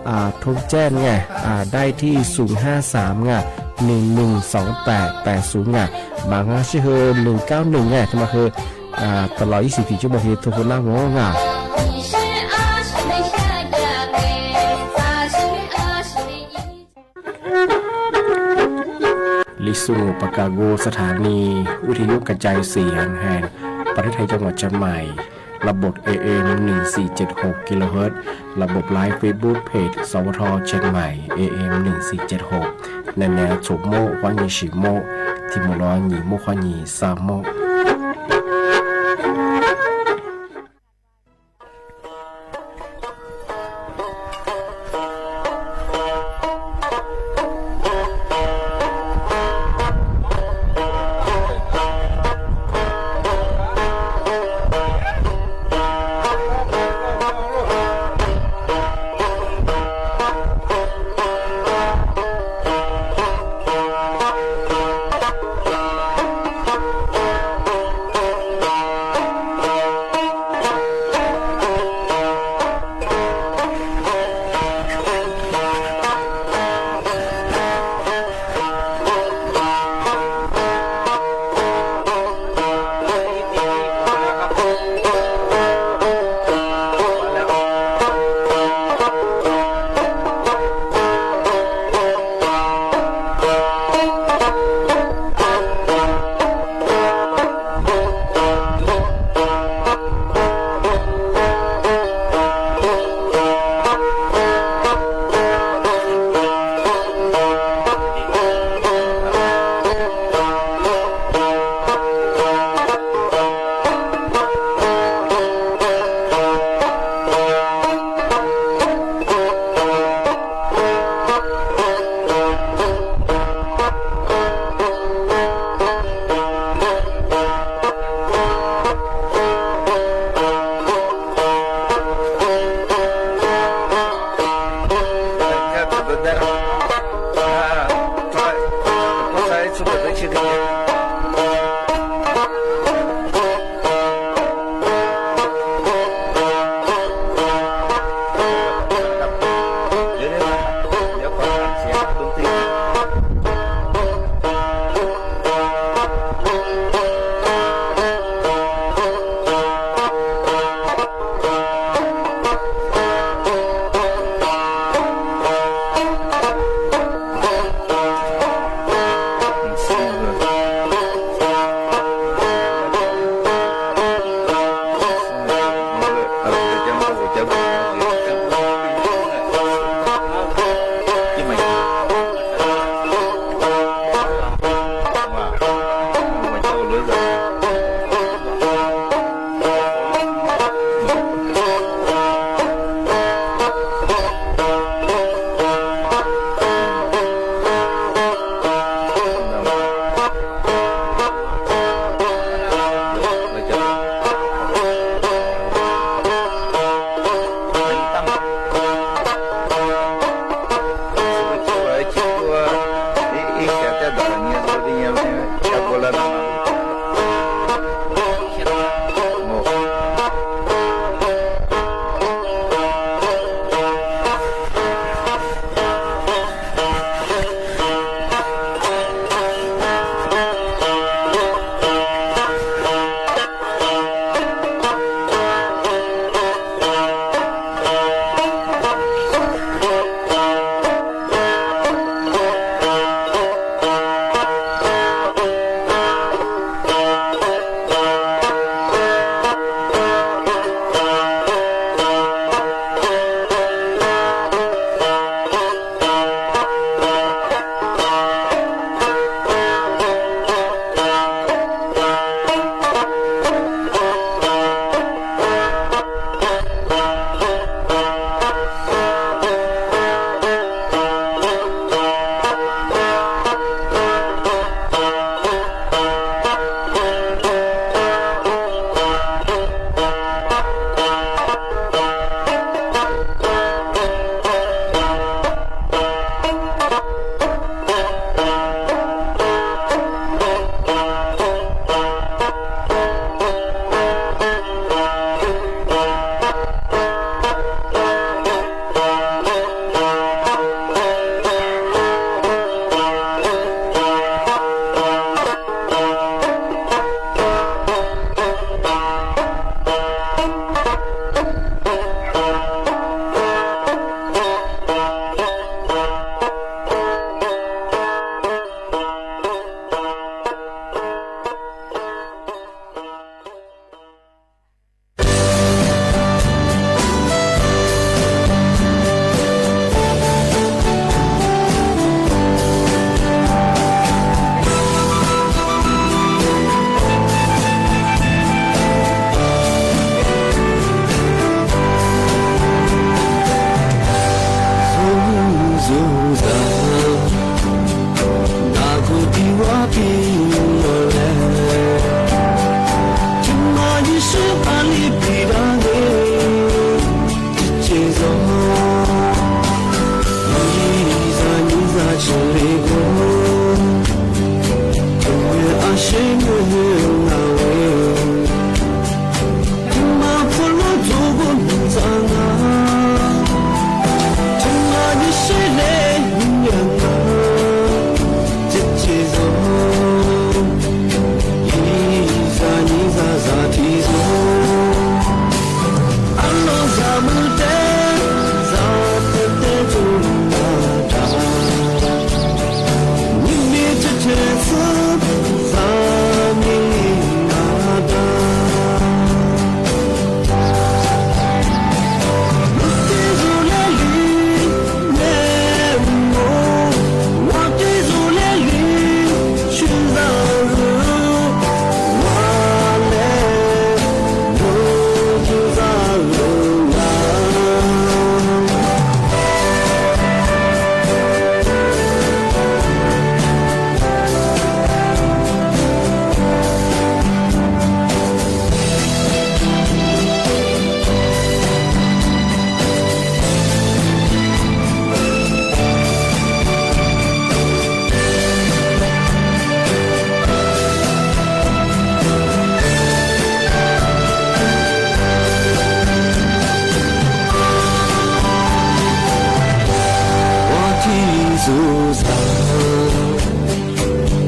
อ่า โทรแจ้งงา อ่า ได้ที่ศูนย์ห้าสามงา หนึ่งหนึ่งสองแปดแปดศูนย์งา บางครั้งชื่อคือหนึ่งเก้าหนึ่งงา ที่มาคือ อ่า ตลอดยี่สิบสี่ชั่วโมงที่โทรหาโง่งา ลิซูปากาโก สถานีวิทยุกระจายเสียงแห่งประเทศไทย จังหวัดเชียงใหม่ ระบบ เอเอ็ม หนึ่งสี่เจ็ดหก กิโลเฮิรตซ์ ระบบไลฟ์เฟซบุ๊กเพจ สวท เชียงใหม่ เอเอ็ม หนึ่งสี่เจ็ดหก แนแนวโฉมโม่ คว้าหยี่ฉีโม่ ทีมร้อยหยี่โม่ คว้าหยี่ซาโม่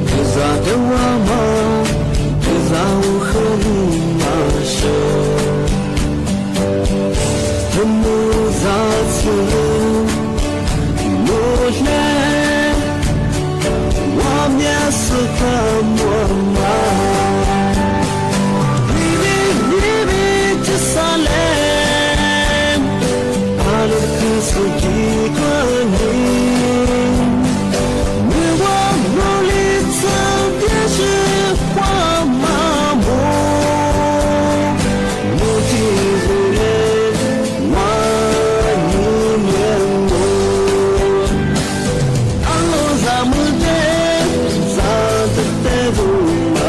Keza de wa ma, keza u hali ma sho. Temu za tsü, mu le, wa mya sü ka mwa ma. Livi, livi Jerusalem, alükyü sü ki kani. Mü wa mülitsü pyeshi wa ma mo. Mülitsü le wa ni mye mo. Alo za müde, za tete du ma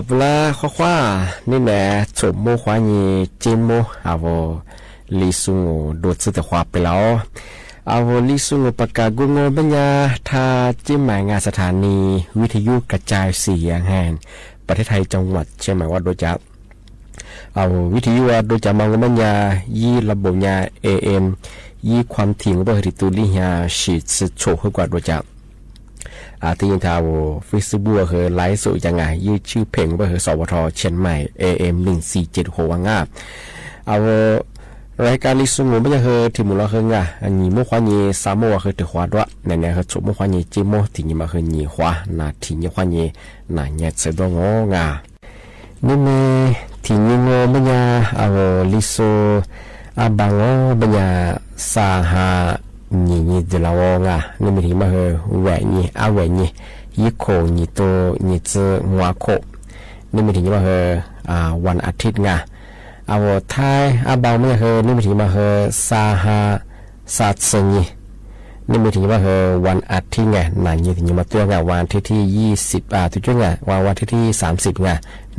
ပူၤလႃး ခွါခွါ န့ၣ် ဆူမိုးခွါညေ ၸဵမ်မိုး အဝဲ လံာ်သူငူ ဒိးတ့သ့ၣ်ခွါပၢၢ်လီၤ. အဝဲ လံာ်သူငူ ပကးကူငို ဘၣ်ညါ ထၢၣ် เชียงใหม่ ငါ สถานีวิทยุกระจายเสียงแห่งประเทศไทย จังหวัดเชียงใหม่ ဝဲဒိးကး အဝဲ ဝိထယု ဝဲဒိးကးမၤငို ဘၣ်ညါ ယံၤလဘိုညါ เอเอ็ม ယံၤความถี่ ဘၣ်ဟၢ တတုၤလၢ ဟံၣ်ဆံ ဆံဆိၣ် ဟဲကွၢ်ဒိးကး အတံၤယံၤထၢၣ် အဝဲ Facebook ဟၢ ไลฟ์สด ယါငါ ယံၤชื่อเพจ ဘၣ်ဟၢ สวท เชียงใหม่ เอเอ็ม หนึ่งสี่เจ็ดหก ဝဲငါ အဝဲ รายการ လံာ်သူငူ ဘၣ်ညါဟၢ ထံၣ်မုၢ်လီၤဟၢ ငါ နံၣ်မိုးခွါညေ သၢမိုးဝဲဟၢ တခွါဒွး နံၣ်န့ၣ်ဟၢ ဆူမိုးခွါညေ ၸဵမ်မိုး ထံၣ်ညံၤမးဟၢ နံၣ်ခွါ နံၣ်ထံၣ်ညံၤခွါညေ နံၣ်ညါဆၢဒိၣ်ငို ငါ န့ၣ်မ့ၢ် ထံၣ်ညံၤငို ဘၣ်ညါ အဝဲ လံာ်သူ အဘၣ်ငို ဘၣ်ညါ သၢဟါ နံၣ်ညံၤဒုလဝီ ငါ န့ၣ်မ့ၢ်ထံၣ်ညံၤမးဟၢ ဝဲၢ်ညံၤ အဝဲၢ်ညံၤ ယံၤခိၣ် နံၣ်တိ နံၣ်သၢ ငါးခွံ န့ၣ်မ့ၢ်ထံၣ်ညံၤမးဟၢ အဝဲ วันอาทิตย์ ငါ အဝဲ ไทย အဘၣ်မ့ၢ်ဟၢ န့ၣ်မ့ၢ်ထံၣ်ညံၤမးဟၢ သၢဟါ သၢဆံညံၤ န့ၣ်မ့ၢ်ထံၣ်ညံၤမးဟၢ วันอาทิตย์ ငါ နံၣ်ညံၤထံၣ်ညံၤမးတွဲ ငါ วันอาทิตย์ที่ยี่สิบ အၢ တကၠိ ငါ วันอาทิตย์ที่สามสิบ ငါ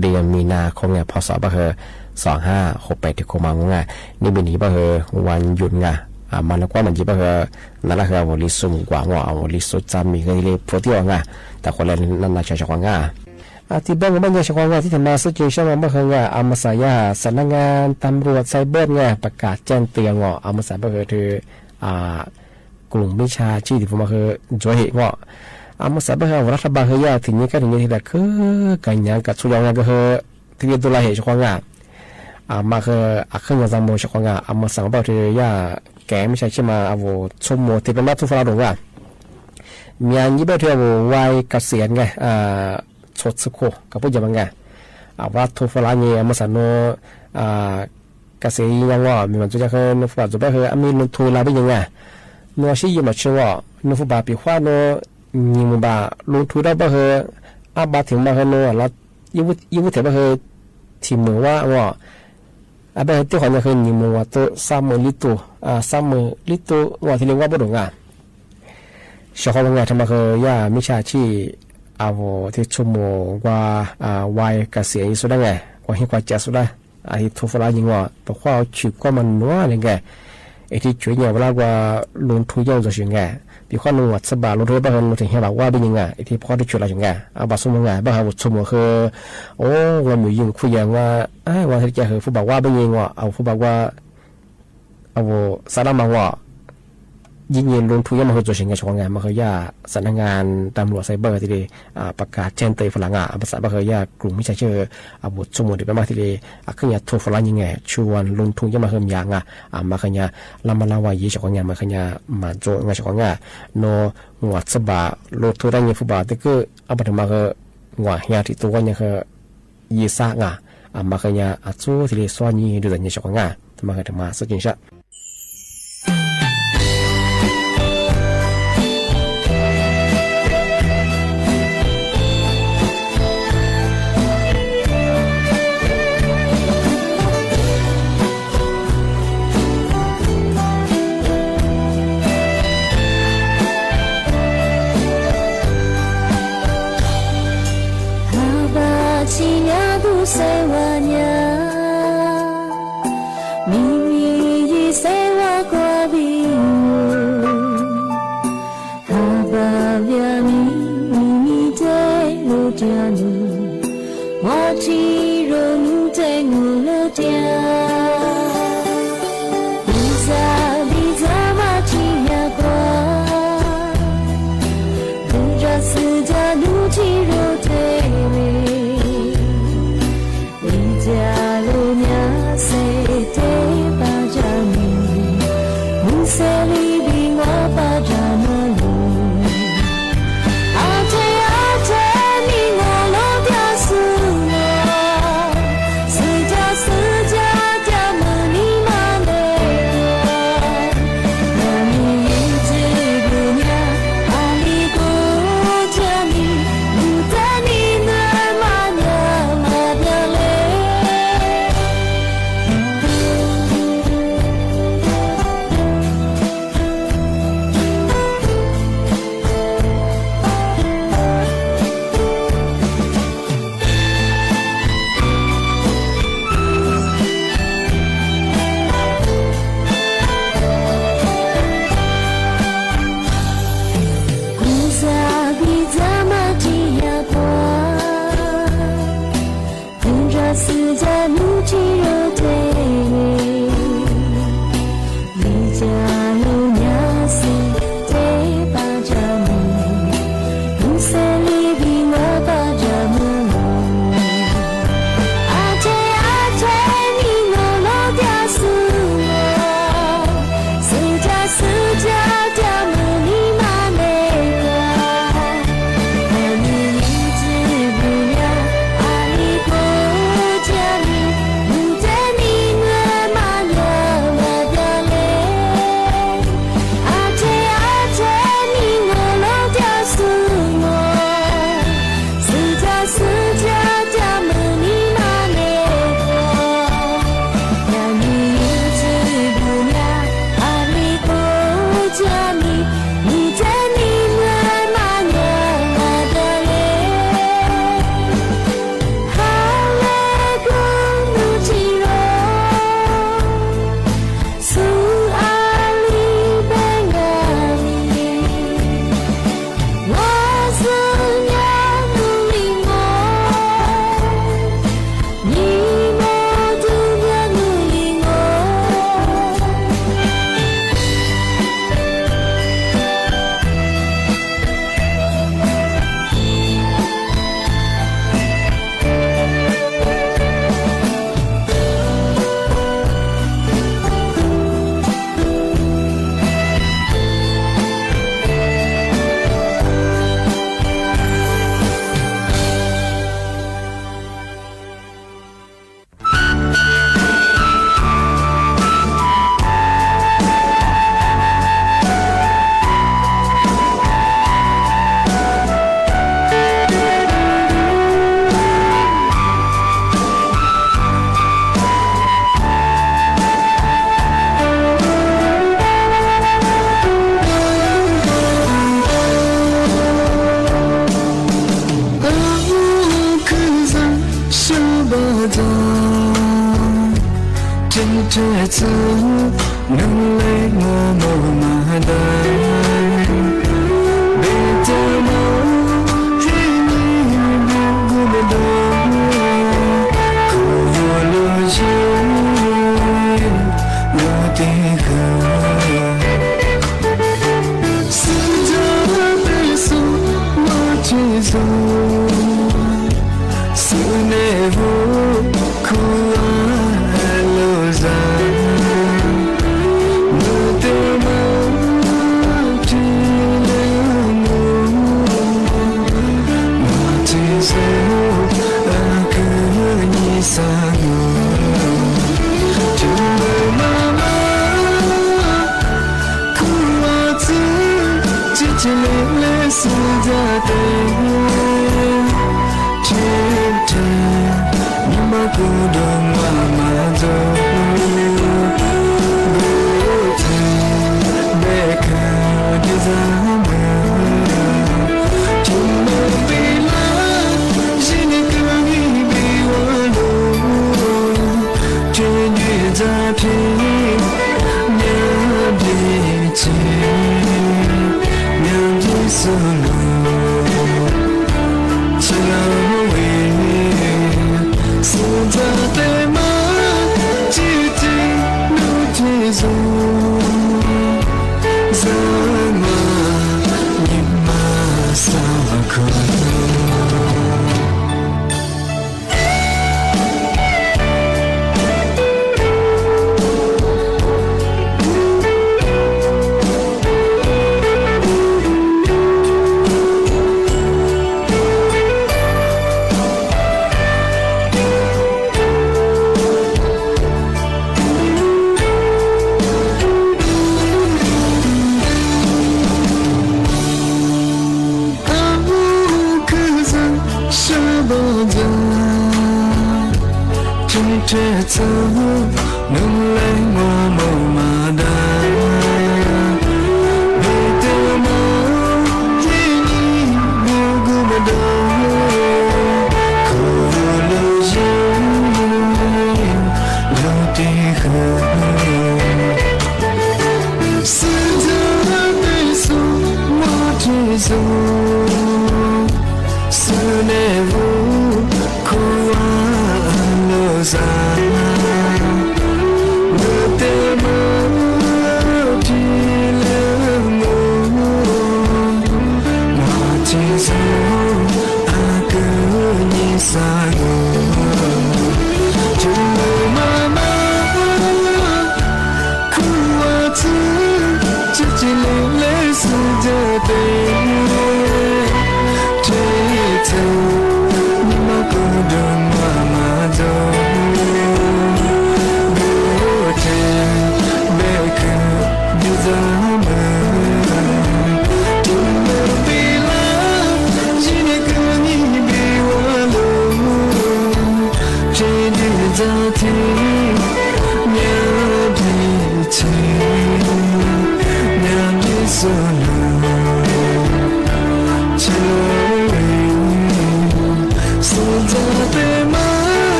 เดือนมีนาคม ငါ พ.ศ. ဘၣ်ဟၢ สองห้าหกแปด ထံၣ်ခိၣ်မၤငို ငါ န့ၣ်မ့ၢ်ထံၣ်ညံၤဘၣ်ဟၢ วันหยุด ငါ အမၤနကွၢ်မၤယံၤဘၣ်ဟၢ နလၢဟၢ အဝဲ လံာ်သူကွၢ်ငို အဝဲ လံာ်သူစၢ်မံၤဂ့ၤလၢ ပျိတံၢ်အီၤ ငါ တၢ်ဃိလဲၣ် နနၢ်ဆၢ ဆၢကွၢ် ငါ အတံၤဘၣ်ငို ဘၣ်ညါ ဆၢကွၢ် ငါ တံၤထီၣ်မၤ ဆူၣ်ကၠိၣ်ရှဲ မၤဘၣ်ဟၢ ငါ အမၤစၢၤယၤ สำนักงานตำรวจไซเบอร์ ငါ ประกาศแจ้งเตือน ငါ အမၤစၢၤဘၣ်ဟၢ တုၤ အၢ กลุ่มมิจฉาชีพ ဒ်သိးမးဟၢ ယွၤဟ့ၣ် ငါ အမၤစၢၤဘၣ်ဟၢ အဝဲ รัฐบาล ဟၢ ယၤ ထံၣ်ညံၤကါ ထံၣ်ညံၤထံၣ်လၢ ကကညါ ကဆိယၤ ငါ ကဟၢ ထံၣ်ဒိၣ်လၢဟ့ၣ် ဆၢကွၢ် ငါ အမၤဟၢ အခန်းငါ စံမိ ဆၢကွၢ် ငါ အမၤစၢၤဘၣ်ဟၢ ယၤ ကဲ မိၢ်ဆါဆံမး အဝဲ ဆိကမိၣ် တ့ပမး ထူၣ်ဖျါဒိၣ် ငါ မၠၣ် ယံၤဘၣ်ဟၢ အဝဲ วัยเกษียณ ငါ အၢ ဆိဆိခိၣ် ကပိယါမး ငါ အဝဲ ထူၣ်ဖျါညံၤ အမၤစၢၤန အၢ เกษียณ ယံၤ ငါ မ့ၢ်မၤကၠိယၤဟၢ နဖိဘၣ် ကၠိဘၣ်ဟၢ အမ့ၢ် ลงทุน လၢ ဘၣ်ယံၤ ငါ နအီၣ်ဆံယံၤ မၤဆၢ ငါ နဖိဘၣ် ပံၤခွါန နံၣ်မုၢ်ဘၣ် ลงทุน ဒၣ်ဘၣ်ဟၢ အဘၣ်ထံၣ်မးဟၢ နလီၤ ယံၤဝူထံၣ်ဘၣ်ဟၢ ထံၣ်မုၢ်ဝါ ငါ အဘၣ်ဟၢ တ့ၢ်ဃီညါဟၢ နံၣ်မုၢ်ဝါတိ သၢမုၢ်လံတိ အၢ သၢမုၢ်လံတိ ငါ ထံၣ်လၢဝါဘၣ်ဒိၣ် ငါ ဆၢကွၢ် ငါ ထံၣ်မးဟၢ ယၤ မိၢ်ဆါဆံ အဝဲ ထံၣ်ဆိကမိၣ်ကွၢ် အၢ วัยเกษียณ ယံၤ ဆိဒၣ် ငါ ကွၢ်ဟ့ၣ်ကွၢ်စၢၤ ဆိဒၣ် အထံၣ်ထူၣ်ဖျါညံၤ ငါ ပခွါအီၤ ဆူၣ်ကွၢ်မၤနွၤန့ၣ် ငါ အထံၣ်ဆိယၤ ဝဲလၢကွၢ် ลงทุน ယံၤ စီၤၡံ ငါ ပံၤခွါန ဝဲ သ့ဘၣ် ลงทุน ဘၣ်ဟၢ နထံၣ်ဟဲဘၣ်ဝါ ဘၣ်ယံၤ ငါ အထံၣ်ပှၤတဆိၣ်လၢ် ငါ အဘၣ်ဆိကမိၣ် ငါ ဘၣ်ဟၢ ဝဲဆိကမိၣ်ဟၢ အိၣ် ဝဲမုၢ်ယံၤ ခိၣ်ယၤ ဝဲ အၢ ဝဲ ထံၣ်ကဲဟၢ ဖိဘၣ်ဝါ ဘၣ်ယံၤ ငါ အဝဲ ဖိဘၣ်ဝါ အဝဲ စးဒၣ်မး ဝဲ ယံၤ ယံၤ ลงทุน ယံၤ မၤဟၢ စီၤၡံ ငါ ဆၢကွၢ် ငါ မၤဟၢ ယၤ สำนักงานตำรวจไซเบอร์ သ့ၣ်တဖၣ် အၢ ประกาศแจ้งเตือน ဖဲလၢ ငါ အမၤစၢၤဘၣ်ဟၢ ယၤ กลุ่มมิจฉาชีพ အဝဲ ဆိကမိၣ်ဒံး ပမးသ့ၣ်တဖၣ် အခန်းငါ ထူၣ်ဖျါညံၤ ငါ ဆိဝဲ ลงทุน ယံၤ မၤဟၢ မၠၣ် ငါ အမၤဟၢ ညါ လၢမၤလၢဝဲယံၤ ဆၢကွၢ် ငါ မၤဟၢ ညါ မၤကၠိ ငါ ဆၢကွၢ် ငါ န ဝဲ သ့ဘၣ် ลงทุน ဒၣ်ညါ ဖိဘၣ် တကၢၢ် အဘၣ်ထံၣ်မးဟၢ ဝဲ ဟံၣ်ထံၣ်တိဝဲညါဟၢ ယံၤစး ငါ အမၤဟၢ ညါ အဆိသ့ၣ်တဖၣ် စီၤယံၤ ဒုးသ့ၣ်ညါ ဆၢကွၢ် ငါ တမၤဟၢ တမၤ စီၤၡံ ဆၢ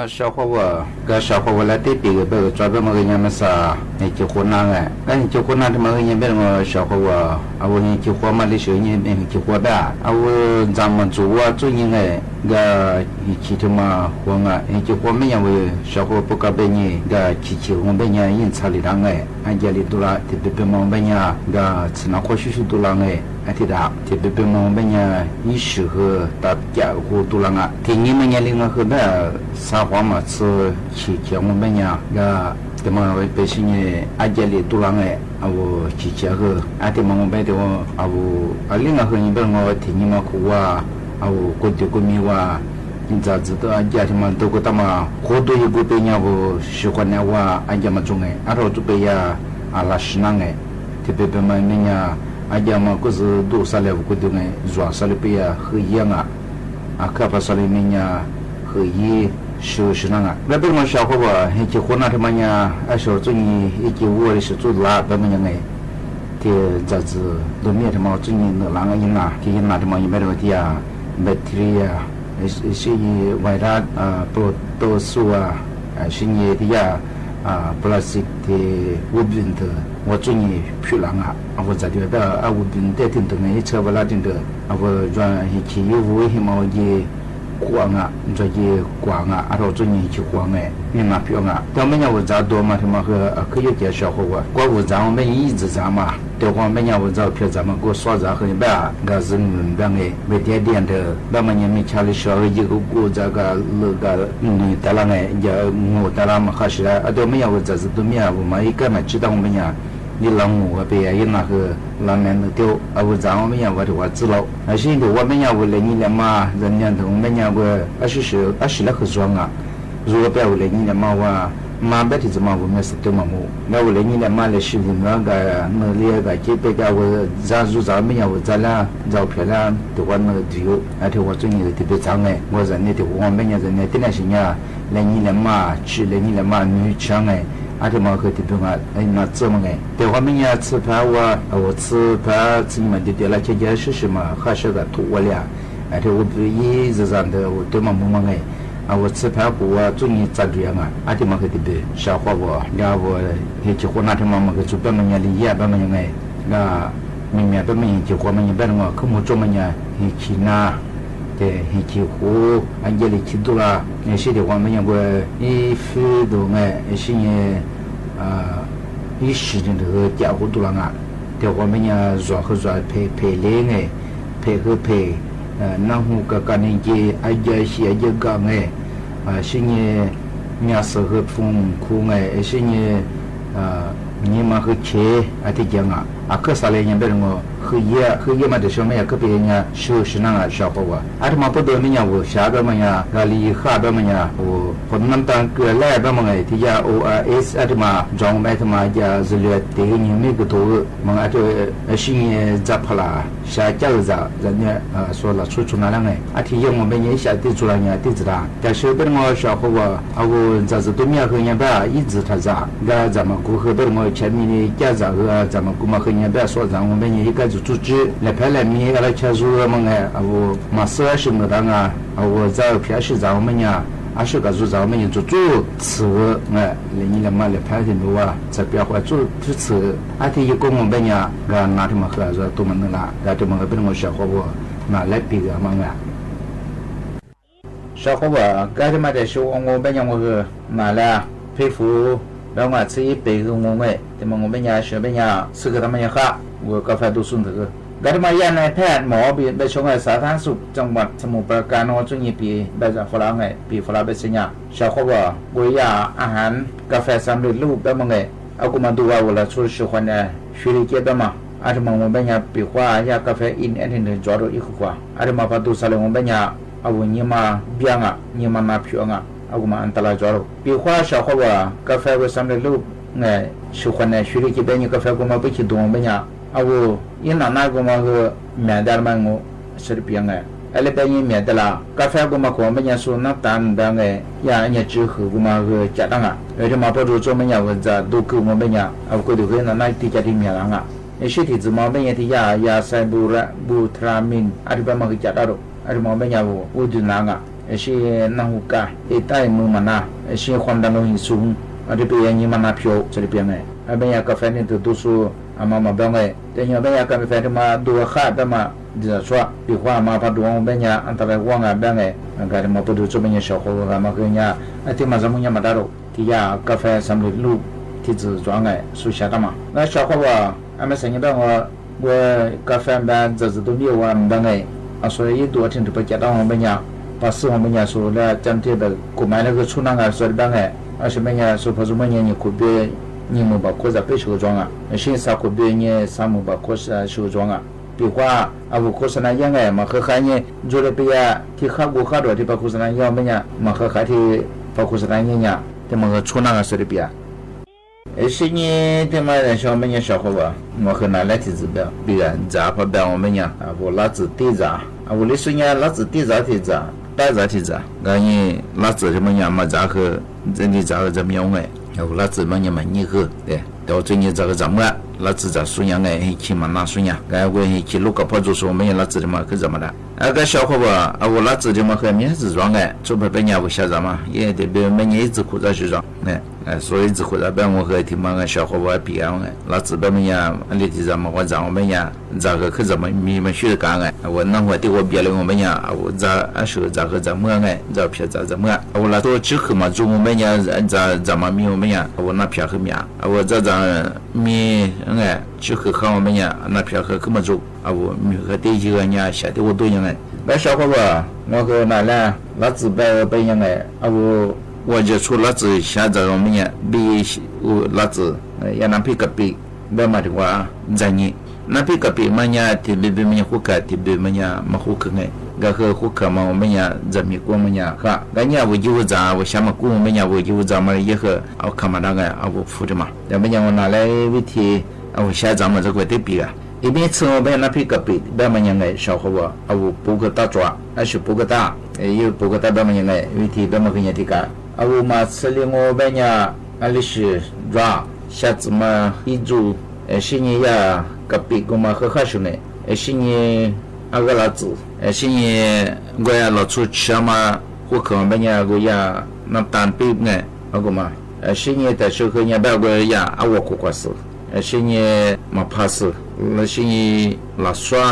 အ ရှၢၣ်ခွါဝၤ ကၢ်ရှၢၣ်ခွါဝၤလၢအတ့ပ့ၤဂ့ၤဘၢဂ့ၤ ကၠီဘၢမၤဂ့ၤညါမဆါ ဟ့ၣ်က့ၤဃိနၢ်ဂ့ၤ ကၢ်ဟ့ၣ်က့ၤဃိနၢ်တမၤဂ့ၤညါဘၣ်လီၤ ရှၢၣ်ခွါဝၤ အဝဲဟ့ၣ်က့ၤဃိမးလၢဆၢညါ ဟ့ၣ်က့ၤဃိဘၣ် အဝဲ ဇာတ်မန်ဇိုဝါ ကၠိညါဂ့ၤ ကၢ်ဟ့ၣ်က့ၤတမၤဃိငါ ဟ့ၣ်က့ၤဃိမဲာ်ညါဝဲ ရှၢၣ်ခွါပကဘၣ်ညါ ကၢ်ခံဆံဃိဘၣ်ညါ ယံာ်ဆါလံဒၣ်ဂ့ၤ အယဲၢ်လံဒိလၣ် တဘျီဘျီမၤဘၣ်ညါ ကၢ်ဆနၢၣ်ခီၣ်ဆူၣ်ဆူၣ်ဒိလၣ်ဂ့ၤ အထံၣ်တၢ် တဘ့ၣ်ဘ့ၣ်မး မ့ၢ်ညါ ယံၣ်ရွှံၣ်ဃုာ် တၢ်ကၠးဃုာ်တူၢ်လၢ်ငါ တနံၤမးညါလံ ငါဃုာ်ဘၣ် ဆါဟွါမး ဆူ ချံၣ်ချံၣ် မ့ၢ်ညါ ဂၤ တမၤဝဲပဲ ဆံညါ အကၠးလံတူၢ်လၢ်ငါ အဝဲ ချံၣ်ချံၣ်ဃုာ် အတမၤဝဲပဲ တဲဝဲ အဝဲ အလံ ငါဃုာ်ညါ ဘၣ်မး တနံၤမး ခိၣ်ဝါ အဝဲ ကိးဒုးကိးမံဝဲ ဒ်သိး ဒ်သိး အကၠး တမၤ ဒိၣ်ကိတၢ်မး ဃိဒိၣ်ယံၤကိး ပညါဝဲ ဆှၢဃီၤန့ၢ်ဝဲ အကၠးမၤကၠိၣ်ငါ အါထီၣ်ကၠိၣ်ပယါ အလၢ်ဆှၢနၤငါ တဘ့ၣ်ဘ့ၣ်မး မ့ၢ်ညါ အကၠးမၤကၠိၣ်စ့ၢ် ဒိၣ်စးလၢ ဝဲကိးဒုးငါ ယွၤစးလၢပယါ ဃုာ်ယံၤငါ အခၢၣ်ဖးစးလၢ မ့ၢ်ညါ ဃုာ်ယံၤ ဆှၢ ဆှၢနၤငါ လၢပမၤ ဆှၢဃီၤဝဲ ဟဲက့ၤဃိနၢ် တမၤညါ အဆၢကၠိၣ်ညါ ဟဲက့ၤဝဲ လၢဆၢကၠိၣ်လၢ် ဘၣ်မးညါငါ တၢ်ဒ်သိး ဒိၣ်မး တမၤ ကၠိၣ်ညါ နုာ်လီၤ ယနာ် က့ၤယနာ် တမၤ ယဘၣ်တဲဝဲ တယါ bacteria ဆံညါ virus ပရိုတိုၣ်ဝါ ဆံညါ တယါ plastic တ့ၢ် ဝဲဘုၣ်တ့ၢ် ဝဲကၠိၣ်ညါ ဖျိလၢ်ငါ အဝဲဒၣ် တဘၣ် အဝဲဘုၣ်တ့ၢ် တ့ၢ်တ့ၢ်ငါ ဆၢဝဲလၢတ့ၢ်တ့ၢ် အဝဲယွၤ ဟဲက့ၤယံၤဝဲ ဟဲမၤဝဲက့ၤ ကွၢ်ငါ ယွၤက့ၤကွၢ်ငါ အါထီၣ်ကၠိၣ်ညါ ဟဲက့ၤကွၢ်ငါ မ့ၢ်နၢ်ဖျိငါ တမၤညါ ဝဲဒၣ်ဒိၣ်မး တမၤဃုာ် အခ့ယိၣ်က့ၤ ဆှၢဃီၤဝဲ ကွၢ်ဝဲဒၣ် မ့ၢ်ညါ ယံၤဒၣ်မး တဲဃီၤ မ့ၢ်ညါ ဝဲဒၣ် ဖျိဒၣ်မး ကိးစီၤဒၣ်ဃုာ်ဘၣ် ဂၤစ့ၢ်မုၢ်ဘၣ်ငါ ဝဲတဲဒ်အံၤတ့ၢ် ဘၣ်မးညါ မ့ၢ်ဆါလၢဆှၢ ယံၤကိးကိးဒၣ် ဂၤလၢဂၤ နုာ်တၢ်လၢ်ငါ ယံၤငိၢ်တၢ်လၢ် မၤဃၣ်ဆှၢ အတမၤညါ ဝဲဒၣ် ဒ်သိးမ့ၢ်ညါ ဝဲမၤ ယကဲမၤစံးတၢ် မ့ၢ်ညါ ဒ်လၢ်ငိၢ်ဝဲ ပယါ ယနာ်ဃုာ် လၢ်မဲာ်နုာ်တ့ၢ် အဝဲဒၣ် မ့ၢ်ညါ ဝဲတဝဲစ့ၢ်လီၤ အဆံတ့ၢ် ဝဲ မ့ၢ်ညါ ဝဲလဲၤညါလဲၤမး ဒ်န့ၣ်တ့ၢ် မ့ၢ်ညါ ဝဲ အဆံးဆံး အဆံးလၢဃုာ်ယွၤငါ ယွၤကပဲဝဲလဲၤညါလဲၤမးဝဲ မၤဘၣ်တံၢ်တမၤ ဝဲမ့ၢ်စ့ၢ်တမၤမူ လၢဝဲလဲၤညါလဲၤမး လဲၤဆံးလဲၤမး ဂၤနုာ်လံ ဂၤက့ၤပဲက့ၤ ဝဲဒၣ် ယုၢ်ဒၣ် မ့ၢ်ညါ ဝဲဒၣ်လၢ ဒၣ်ဖျဲးလၢ တဝဲနုာ်ဒုးယိာ် အတဝဲကၠိၣ်ညါ တဘၣ်သးငါ ဝဲဒၣ်န့ၣ်တ့ၢ် ဝဲ မ့ၢ်ညါ ဒ်န့ၣ် တနံၤဆံညါ လဲၤညါလဲၤမး ဆံးလဲၤညါလဲၤမး နုာ်ဆါငါ အတမၤဃုာ်တဘၣ်ငါ နၢ်စၢ်မးငါ တ့ၢ်ဝဲ မ့ၢ်ညါ ဆူဖဲဝဲ အဝဲဆူဖဲ ဆူညါမး ဒ်တဲလၢ ဆံးဆံး ဆံးဆံးမး ဃၣ်ဆှၢဂၤထိၣ်ဝဲလံဧါ အတဝဲဘုၣ်ယံၤစၢ်စၢ်ဒီး ဝဲတမၤမူမးငါ အဝဲဆူဖဲပူၤဝဲ ကၠိၣ်ညါစးဒုးယါငါ အတမၤဃုာ်တဘၣ် ဆှၢဃီၤဝဲ လၢဝဲ ဟဲက့ၤဃိနၢ် တမၤမၤဃုာ်ဆူ ဘၣ်မးညါလံ ယဲၢ် ဘၣ်မးညါငါ လၢ မ့မ့ၢ် ဘၣ်မး ဟဲက့ၤဃိ မ့ၢ်ညါ ဘၣ်တမၤ ခုၣ်မူကၠိၣ် မ့ၢ်ညါ ဟဲက့ၤနၤ တဟဲက့ၤဃိ အကဲလံခံဒိၣ်လၢ် အဆံတ့ၢ်ဝဲ မ့ၢ်ညါ ဝဲ အံၤဖုဒိၣ်ငါ အဆံညါ အံၤဆံးန့ၣ်တဂၤ ကၠးဃိဒိၣ်လၢ်ငါ တ့ၢ်ဝဲ မ့ၢ်ညါ ယွၤဃုာ်ယွၤ ဖဲးဖဲးလံငါ ဖဲးဃုာ်ဖဲး နၢ်ဟူကကန့ၣ်က့ၤ အယၢဟံၣ်အယၢကၤငါ အဆံညါ ညါစၢၤဃုာ်ဖုၣ်ခူငါ အဆံညါ ညါမၤဃုာ်ဆဲး အတက့ၢ်ငါ အခၢၣ်စးလၢညါ ဘၣ်တမၤ ဃုာ်ယဲၢ် ဃုာ်ယဲၢ်မး တဆှၢ မ့ၢ်ညါ ခီပညီ ဆှၢဆှၢနၤ ဆှၢဃီၤဝဲ အတမၤ ပဒိၣ် မ့ၢ်ညါ ဝဲဖျါ ဘၣ်မးညါ ဂၤလံဃၣ် ဘၣ်မးညါ ဝဲ ပနၢ်တၢ်ကလၢ ဘၣ်မးငါ တယါ အိၣ်အါအ့ အတမၤ ကၠီမ့ၢ်တမၤ ယၤ စလဲၤတ့ၢ် ညါမ့ၢ်ကတိၤ မ့ၢ်အတ အဆံညါ စၢဖးလၢ် စၢကၢ်ဂၤစး ဒ်န့ၣ် စီၤလၢ်ဆိဆိနၤလၢ်ငါ အထံယဲၢ်မး ဘၣ်ညါ အံၤစၢတ့ၢ်ဆိလၢ်ညါ တ့ၢ်စဒၣ် တၢ်ဆှၢ ဘၣ်တမၤ ဆှၢဃီၤဝဲ အဝဲ စၢ်စၢ်ဒိၣ်မ့ၢ်အဃုာ်ညါ ဘၣ် ယံၤစၢ်ထးစၢ် ဂၤစၢ်မၤကူဃုာ် ဘၣ်တမၤ ဆဲးမံၤန့ၣ် ကၢ်စးဃုာ် စၢ်မၤကူမၤဃုာ်ညါ ဘၣ်စီၤစၢ် မ့ၢ်ညါ ယကၢ်စူၤစူၤ လဲၤဖဲလဲၣ်မံၤ ဂၤလၢဆၢစူၤ မ့ၢ်ငါ အဝဲ မၤစၢၤအဆံးနုာ်တၢ်ငါ အဝဲ စၢဖျါအဆံးစၢ် မ့ၢ်ညါ အဆံးကစူၤစၢ် မ့ၢ်ညါ စူၤစူၤ ဆၢ ငါ လဲၤညါလဲၤမၤ လဲၤဖဲလဲၣ်မံၤဝဲ စၢဖျါဃုာ် စူၤဖုဆၢ အထံယကိးမး ဘၣ်ညါ ဂၤနၤ တမၤဃုာ် အစီၤတိမၤနုာ်လၢ် ဂၤတမၤဃုာ် ဘၣ်တမၤ ဆှၢဃီၤဝဲ နၤလၢပံၤဂၤမးငါ ဆှၢဃီၤဝဲ ကါတမၤ တၢ်ဆှၢအီၤ မ့ၢ်ညါ မ့ၢ်ဃုာ် နၤလၢ ဖဲးဖူ ဘၣ်ငါ ဆံယံၤပ့ၤဂ့ၤ မ့ၢ်ငါ တမၤ မ့ၢ်ညါ ဆှၢ ဘၣ်ညါ ဆှၢကသး မ့ၢ်ညါဃၣ် ဝဲကဖဲဒိၣ်ဆူၣ်တဂၤ ကါတမၤ ယဲၢ်နံၣ်ဖဲး မ့ၢ်ဘၣ် ဘၣ်ဆိၣ်ငါ စးထၢၣ်စူၣ် จังหวัดสมุทรปราการ နီၢ်ကၠိၣ်ညါပံၤ ဘၣ်စးဖီလာ်ငါ ပံၤဖီလာ် ဘၣ်စ့ၢ်ညါ ဆှၢဃီၤဝဲ ဝဲယဲၢ် อาหาร กาแฟสำเร็จรูป ဘၣ်မ့ၢ်ငါ အကမၤဒိၣ်ဝဲလၢဆိ ဆှၢဃီၤန့ၣ် ရွှေလီၤက့ၤ ဘၣ်မး အတမၤ မ့ၢ်ညါ ပံၤဃီ ယဲၢ် กาแฟ အံၤန့ၣ် အန့ၣ်န့ၣ် ကၠီဒိၣ်အံၤဃုာ်ဃီၤ အတမၤ ပဒိၣ်စးလၢ မ့ၢ်ညါ အဝဲညါမၤဘျါငါ ညါမၤနၢ်ဖျိးငါ အကမၤ อันตราย ကၠီဒိၣ် ပံၤဃီ ဆှၢဃီၤဝဲ กาแฟ ဝဲ สำเร็จรูป ငါ ဆှၢဃီၤန့ၣ် ရွှေလီၤက့ၤ ဘၣ်ညါ กาแฟ ကမၤ ပှၤခံဒိၣ် မ့ၢ်ညါ အဝဲ ယနာ်နၤ ကမၤဃုာ် မဲာ်ဒၣ်လၢမ့ၢ်ငိုၣ် စရီပံၤငါ အလဲၤဘၣ်ညါ မဲာ်ဒၣ်လၢ กาแฟ ကမၤခိၣ် မ့ၢ်ညါ ဆိ น้ำตาล ဘၣ်ငါ ယဲၢ် ညၣ်စၢဃုာ် ကမၤဃုာ် ကၠးတၢ်ငါ အတမၤ ပဒိၣ်ကၠိၣ် မ့ၢ်ညါ ဝဲဒၣ်ဒိၣ်ကုၢ် မ့ၢ်ညါ အဝဲကဒုးဃ့ နၤနၤ တံၢ်ကၠးတံၢ်မဲာ်လၢ်ငါ အဆံထံၣ်တမၤ မ့ၢ်ညါ တယါ ယၤ ไซบูทรามีน အတဘၣ်မၤဃုာ် ကၠးတၢ်ဒိၣ် အတမၤ မ့ၢ်ညါ ဝဲဒုးနၤငါ အဆံ နၢ်ဟူကၣ် အတၢ်အံၤမုာ်မးနၤ အဆံ ความดันโลหิตสูง အတပ့ၤယၤ ညါမၤနၢ်ဖျိး စရီပံၤငါ အဘၣ်ညါ กาแฟ န့ၣ် တဒိၣ်ဆိ အမၤမၤဘၣ်ငါ တညီဘၣ်ယၤ กาแฟ တမၤဒိၣ်ဝဲဃၣ် ဘၣ်မး ဒ်သိးဆိ ပံၤဃီ အမၤ ပဒိၣ် ဘၣ်ညါ อันตราย ဝဲငါ ဘၣ်ငါ အဂၤတမၤ ပဒိၣ်ကၠိၣ် ဘၣ်ညါ ဆှၢဃီၤဝဲ ဂၤမၤဃုာ်ညါ အတမၤစၢၤမုၢ်ညါမၤတၢ်ဒိၣ် တယါ กาแฟสำเร็จรูป ထံၣ်စု ကၠီငါ ဆိ ဆှၢတၢ်မး ဂၤဆှၢဃီၤဝဲ အမ့ၢ်စဲညါဘၣ်ငါ ဝဲ ကၣ်ဖဲဘၣ် ၸၢ်ၸၢ်တူၼ်မံဝါမတၤငဲၢ် အဆိယိၣ်ဒိၣ်အထံၣ်တပကၠၢတၢ်မ့ၢ်ညါ ပာ်စူၣ်မ့ၢ်ညါ ဆိလၢ ကၠၢမ်တ့ၢ်ဘၣ် ကိၣ်မးလၢဂဲၤဆိၣ်နၢ်ဂၤ ဆိတဘၣ်ငဲၢ် အဆိမ့ၢ်ညါ ဆိဖီၣ်စူၣ်မ့ၢ်ညါ နံၣ်ခိၣ်ဘျီ နံၣ်မုၢ်ဘၣ်ခိၣ်စးပ့ၢ်ဆၢကၠွင်ဧါ အဆိ သၢခိၣ်ဘျီ နံၣ်သၢမုၢ်ဘၣ်ခိၣ်စးဆၢကၠွင်ဧါ ပ့ၤဃာ် အဝဲခိၣ်စနါယဲၢ်ငဲၢ် မၤဃၢဃာ်န့ၣ် ဒိလၢပယီၤ ထံဃၣ်ကိၢ်ဃၣ်ဒီး ထံပာ်ခိၣ်စနါယဲၢ်မ့ၢ်ညါ မၤဃၢဃာ်ထံပာ်ခိၣ်စနါယဲၢ်ညါ တမၤဂဲၤဆိၣ်နၢ်ဂၤ ဆိတပျၢ် အဆိန့ၣ် တမၤလၢ ဆိမ့ၢ်ညါ ဆိဃိဘၣ် မၤဃုာ်နၤလၢထံၣ်စုဘၣ် ပျၢ် စးဖးဘၣ်မ့ၢ်ညါ အဝဲလါစုတ့စး အဝဲလံဆူညါ လါစုတ့စးထံၣ်စး တၢ်စးထံၣ်စး ဂၤန့ၣ် လါစုဒ်မ့ၢ်ညါ မၤစးဃုာ် ဒ်စးဃုာ်စးမံၤအီၤငဲၢ် အဝဲလါစုမ့ၢ်ညါ မၤညံဃုာ် တဲ တၢ်အိၣ်ဆူညါ စးဃုာ်စးမုာ် လါစုစးဆူညါငဲၢ် ဟဲခံမၤနၢ်ဆူညါ ဂၤဝဲဟဲခံလိာ်ကဖီၣ်ဒိၣ်စိမ့ၢ်ညါ လါစုဒ်မ့ၢ်ဃုာ်စးမၤဒၣ် အကဲ ဆိဃိဘၣ် အဝဲလါစုဒ်မ့ၢ်ဃုာ် မ့ၢ်ဟဲစးစှၤငဲၢ် ဆိဖဲပညါ အဝဲစးစးမး ယဲဒ်ဘၣ်မ့ၢ်ညါ ယဲစးဃုာ်စးဆှုစှၤ အဆိယဲစးဃုာ်စးဘၣ် မ့ၢ်ဃုာ်ထံမၤဂၤ ဆိဃိဘၣ် ပျၢ်အီၤငဲၢ် လါစုဘၣ်မ့ၢ်ညါ အလံာ်ထံၣ်စး မၤဃုာ်စးအီၤမ့ၢ်ညါ စးဃုာ်ခုၣ်စးမံၤ မၤဆှုတကးငဲၢ် အဝဲနၢ်ဟူတ့ၢ်ဝဲဘျါလၢအီၤမ့ၢ်ညါ အဝဲစးအဆိစးဃုာ်စးမုာ်ငဲၢ် စးဖျၢၣ်စးစးမုာ် အဝဲလါစုဆှုခုၣ်မၤစူၣ်အီၤမ့ၢ်ညါ စးစးမံၤအီၤမ့ၢ်ညါ အဝဲနၢ်ဖျါဃုာ်မံၤ အဝဲစးစးမံၤငဲၢ် ဆှုခုၣ်ဃုာ်အီၤမ့ၢ်ညါ နၢ်ဖျါဃုာ်ခုၣ်မၤစူၣ် အဝဲမံၤဃုာ်တ့ၢ်ယံၤဂၤညါ စးတ့ၢ်ဝဲဒိၣ်ညါငဲၢ် ဘၣ်ဆိဃိဘၣ် မ့ၢ်ဃုာ်နၤလၢ လါစုဘၣ်ပညါငဲၢ် အဝဲ ဝဲယဲဆိလါစုစးစးအီၤမ့ၢ်ညါ ဘၣ်လါစု ယဲနၢ်ဖံးကပံး ဘၣ်မၤတံၢ်ဝဲ စးညံၤ နၢ်ဖံးကပံးမ့ၢ်ညါ ထံဘျီဘျီမ့ၢ်ညါ ဃိခၢၣ် ထံဘျီမ့ၢ်ညါ မၤဃိခၢၣ်ငဲၢ် ဂၤဃုာ်ဃိခၢၣ်မၤအီၤမ့ၢ်ညါ စးမံၤကိၢ်မ့ၢ်ညါဃး ဂၤညါ အဝဲယံၤဝဲစး အဝဲစးမံၤကိၢ်မ့ၢ်ညါ အဝဲယံၤဝဲစးမၤလၢယဲဃုာ် အဝဲခးမၤဒၣ်ငဲၢ် အဝဲဖုတမၤ ဒီးမ့ၢ်ညါဝဲနၤလၢဝံထံ အဝဲစးစးမၤစ့ၢ်ကီးတ့ၢ်ပျံၤဂၤ အမ့ၢ်ဆၢဘၣ်နၢ်ဖံးကပံး ဘၣ်မ့ၢ်ညါငဲၢ် ဆိဃိဘၣ် အဝဲပူကတၢ်ကၠွါ အဆိပူကတၢ် ယပူကတၢ်ဘၣ်မ့ၢ်ညါငဲၢ် ဝံထံဘၣ်မၤဃုာ်ညါတံၢ်ကး အဝဲမၤဆၢလံငိုဘၣ်ညါ အလံာ်ဆှုဒွး စးစုမၤဟံးစူၣ် အဆိန့ၣ်ယဲ ကပံးကိးမၤဃၣ်ဃၣ်ဆူၣ်န့ၣ် အဆိန့ၣ် အဂၤလါစု အဆိန့ၣ် ကွဲးယၤလီၤဆူဆၢမၤ ဃိခၢၣ်ဘၣ်ညါ ကွဲးယၤ နၢ်တၢ်ပ့ၢ်ငဲၢ် အကိးမး အဆိန့ၣ် တၢ်ဆှုဃုာ်ညါဘၣ်ကွဲးယၤ အဝဲခိၣ်ကွၢ်စု အဆိန့ၣ် မၤဖးစု လၢဆိန့ၣ် လီၤသွါ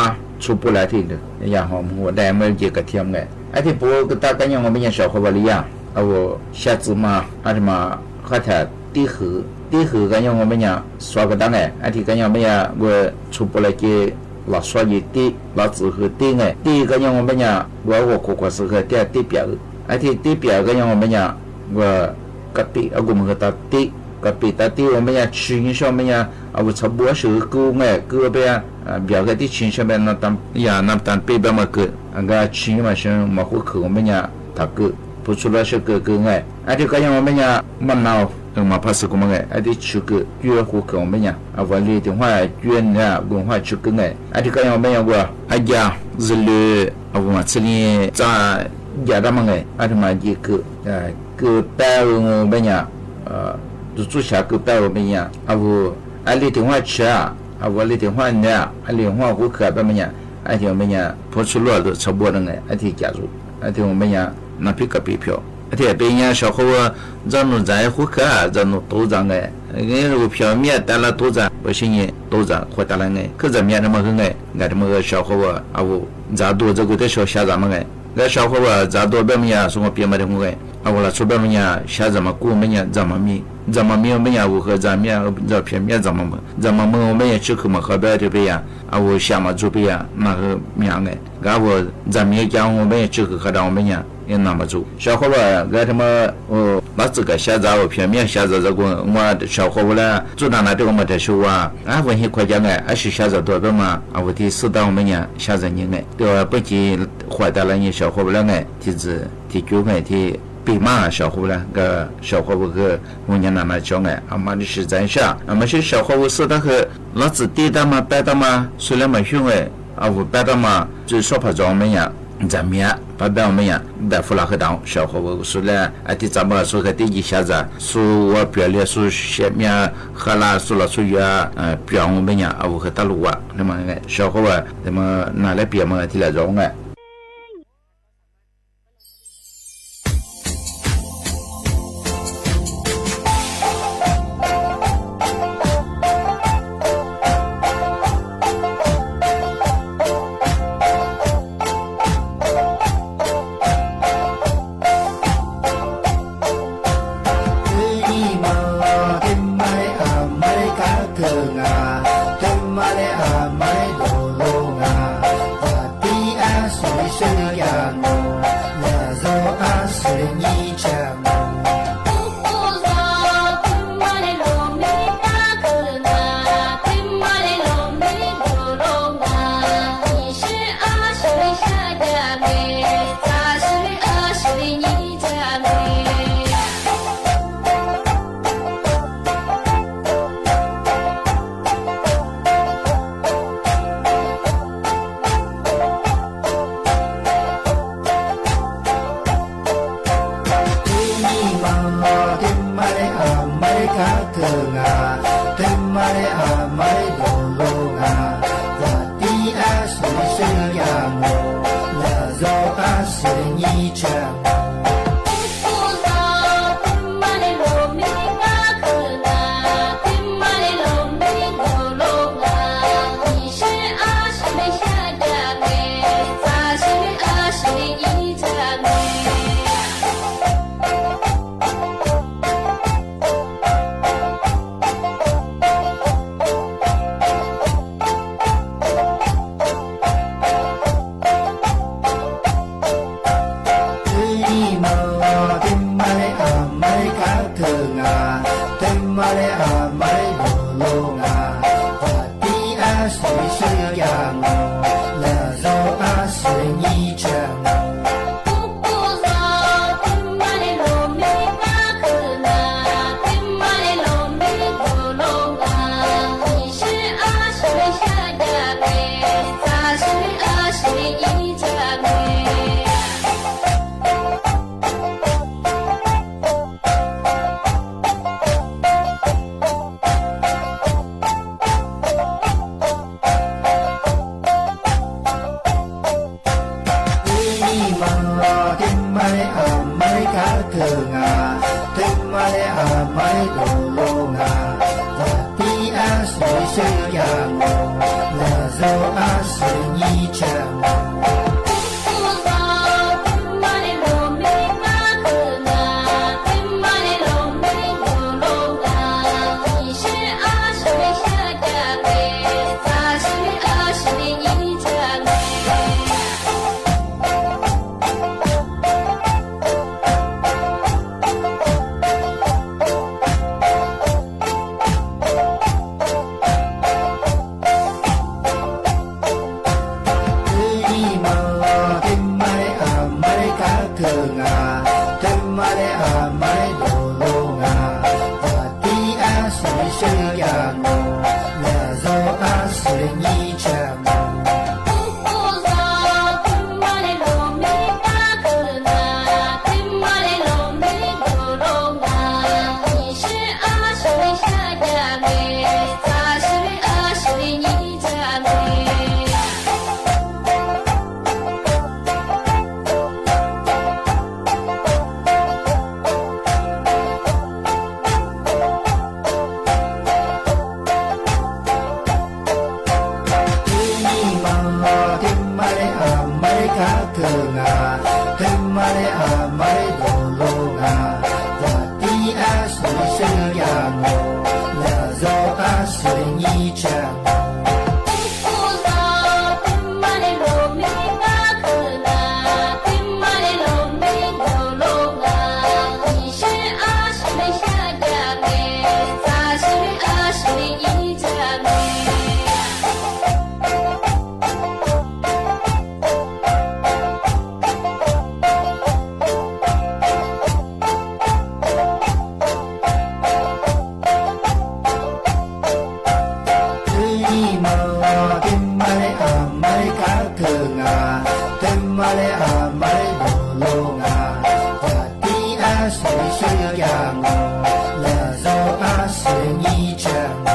ဆိပိလၢထံၣ်န့ၣ် ယဲဟီၣ်မူဒၣ်မ့ၢ်က့ၤကထံၣ်မ့ၢ် အထံပူကတၢ်ကညီမ့ၢ်ညါ ဆိဃိဘၣ်လံယၤ အဝဲစးစုမၤ အထံမၤ ဃၣ်ထၢၣ်တ့ဃုာ် တ့ဃုာ်ကညီမ့ၢ်ညါ သွါကဒါငဲၢ် အထံကညီမ့ၢ်ညါ ကွဲးဆိပိလၢက့ၤ လီၤသွါယံၤတ့ လီၤစုဃုာ်တ့ငဲၢ် တ့ကညီမ့ၢ်ညါ ကွဲးအဝဲခိၣ်ကွၢ်စုဃုာ်တ့ အတ့ပျးအု အထံတ့ပျးကညီမ့ၢ်ညါ ကွဲး ကပံး အကိးမၤဃုာ်တၢ်တ့ ကပံးတၢ်တ့အီၤမ့ၢ်ညါ ဆူညါဆၢမ့ၢ်ညါ အဝဲဆၢဘိအဆိကုမဲာ်ကုအဘဲ ဘၣ်ဃဲတ့ဆူညါဆၢဘဲ ယၤနၢ်တၢ်ပ့ၢ်ဘၣ်မၤကု အဂၤဆူညါမၤဆူ မၤဃိခၢၣ်အီၤမ့ၢ်ညါ တၢ်ကု ဖိဆူလၢဆၢကုကုငဲၢ် အထံကညီမ့ၢ်ညါ မနုၤ မၤဖးစုကမၤငဲၢ် အထံဆူကု ကွဲးဃိခၢၣ်အီၤမ့ၢ်ညါ အဝဲလံတ့ၢ်ဟွါ ကွဲးန့ၣ် ကွဲးဟွါဆူကုငဲၢ် အထံကညီမ့ၢ်ညါ ကွဲး အယၤ စလူ အဝဲမၤဆံလံ စၢ်ယၤတၢ်မၤငဲၢ် အထံမၤယံၤကု ကုပဲအီၤမ့ၢ်ညါ တစူၢ်ဆါကုပဲအီၤမ့ၢ်ညါ အဝဲ အလံတ့ၢ်ဟွါဆၢ အဝဲလံတ့ၢ်ဟွါန့ၣ် အလံဟွါဃိခၢၣ်ဘၣ်မ့ၢ်ညါ အထံမ့ၢ်ညါ ဖိဆူလၢအဒိးဆၢဘိတဂၤ အထံကးစူ အထံမ့ၢ်ညါ နၢ်ဖံးကပံးဖျိ အထံပ့ၤညါ ဆိဃိဘၣ် စၢ်နူၢ်စၢ်ဃိခၢၣ် စၢ်နူၢ်တိစၢ်ငဲၢ် ဂ့ၤဂ့ၤဖျိမ့ၢ်တၢ်လၢတိစၢ် ပှၤဆံညါ တိစၢ် ခိၣ်တၢ်လၢငဲၢ် ခုစၢ်မ့ၢ်တမၤဃုာ်ငဲၢ် ဂၤတမၤဃုာ် ဆိဃိဘၣ် အဝဲ စးဒိးစ့ၢ်ကီးတ့ၢ်ဆိ စးစးမၤငဲၢ် ဂၤဆိဃိဘၣ် စးဒိးဘၣ်မ့ၢ်ညါ ဆိကမိၣ်ပျဲမၤတ့ၢ်ငိုငဲၢ် အဝဲလီၤဆိဘၣ်မ့ၢ်ညါ စးစးမၤကိၢ်မ့ၢ်ညါ စးမၤမံၤ စးမၤမံၤအီၤမ့ၢ်ညါ အဝဲဃုာ်စးမံၤ စးဖျဲးမံၤ စးမၤမုာ် စးမၤမုာ်အီၤမ့ၢ်ညါ ဆူခုမၤဃၢဘၣ်တ့ၢ်ပျဲယၤ အဝဲစးမၤစူၣ်ပျဲယၤ နၢ်ဟူမံၤအါငဲၢ် ဂၤဝဲ စးမံၤကၢအီၤမ့ၢ်ညါ ဆူခုဃၢဒၣ်အီၤမ့ၢ်ညါ အနၢ်မၤစူၣ် ဆိဃိဘၣ် ဂၤတမၤ လၢစုကစးစး အဝဲဖျဲးမံၤစးစး စးကိး ငွါဆိဃိဝဲလၢ စူၢ်တၢ်နါတ့ၢ်ကမၤတၢ်ဆိဝါ အဝဲဟ့ၣ်ခွဲးကၢငဲၢ် အဆူစးစးဒိးဘၣ်မး အဝဲထံၣ်စုတၢ်အီၤမ့ၢ်ညါ စးစးညံၤငဲၢ် တဝဲပှၤကံ ခွဲးတၢ်လၢညါ ဆိဃိဝဲလၢငဲၢ် ထံၣ်စု ထံၣ်ကၠိငဲၢ် ထံၣ်ပံၤမး ဆိဃိဝဲလၢ ဂၤဆိဃိဝဲဂ့ၤ မူညါနၤနၤဆိငဲၢ် အမၤတဆံးစၢ်ဆၢ အမၤဆံးဆိဃိဝဲစုတၢ်ဃုာ် လၢစုတ့တၢ်မၤပဲတၢ်မၤ စုလဲၤမၤဟံၣ်ငဲၢ် အဝဲပဲတၢ်မၤ စုဆီၣ်ဖးစီမ့ၢ်ညါ စးမံၤ ပာ်ဘၣ်အီၤမ့ၢ်ညါ ဒၣ်ဖိလၢဃုာ်တၢ် ဆိဃိဝဲစုလဲၤ အတံၤစၢ်ဘၣ် စုဃုာ်တ့ၢ်ယံၤစးစး စုဝဲပျဲလံ စုရှဲမံၤဃါလၢ စုလီၤစုယွၤ ပျဲအီၤမ့ၢ်ညါ အဝဲဃုာ်တၢ်လူၤဝါ န့ၣ်မ့ၢ်ငဲၢ် ဆိဃိဝဲ တမၤနၤလၢပျဲမၤထံလၢယီၤငဲၢ်第二問は、天まれ、あんまれ、かくが、天まれ、あんまれ、どろが、わてあしみしやも、らぞあしみにちゃも。第二問は、天まれ、あんまれ、かくが、天まれ、あんまれ、どろが、わてあしみしやも、らぞあしみにちゃも。第二問は、天まれ、あんまれ、かくが、天まれ、あんまれ、どろが、わてあしみしやも、らぞあしみにちゃも。第二問は、天まれ、あんまれ、かくが、天まれ、あんまれ、どろが、わてあしみしやも、らぞあしみにちゃも。第二問は、天まれ、あんまれ、かくが、天まれ、あんまれ、どろが、わてあしみしやも、らぞあしみにちゃも。第二問は、天まれ、あんまれ、かくが、天まれ、あんまれ、どろが、わてあしみしやも、らぞあしみにちゃも。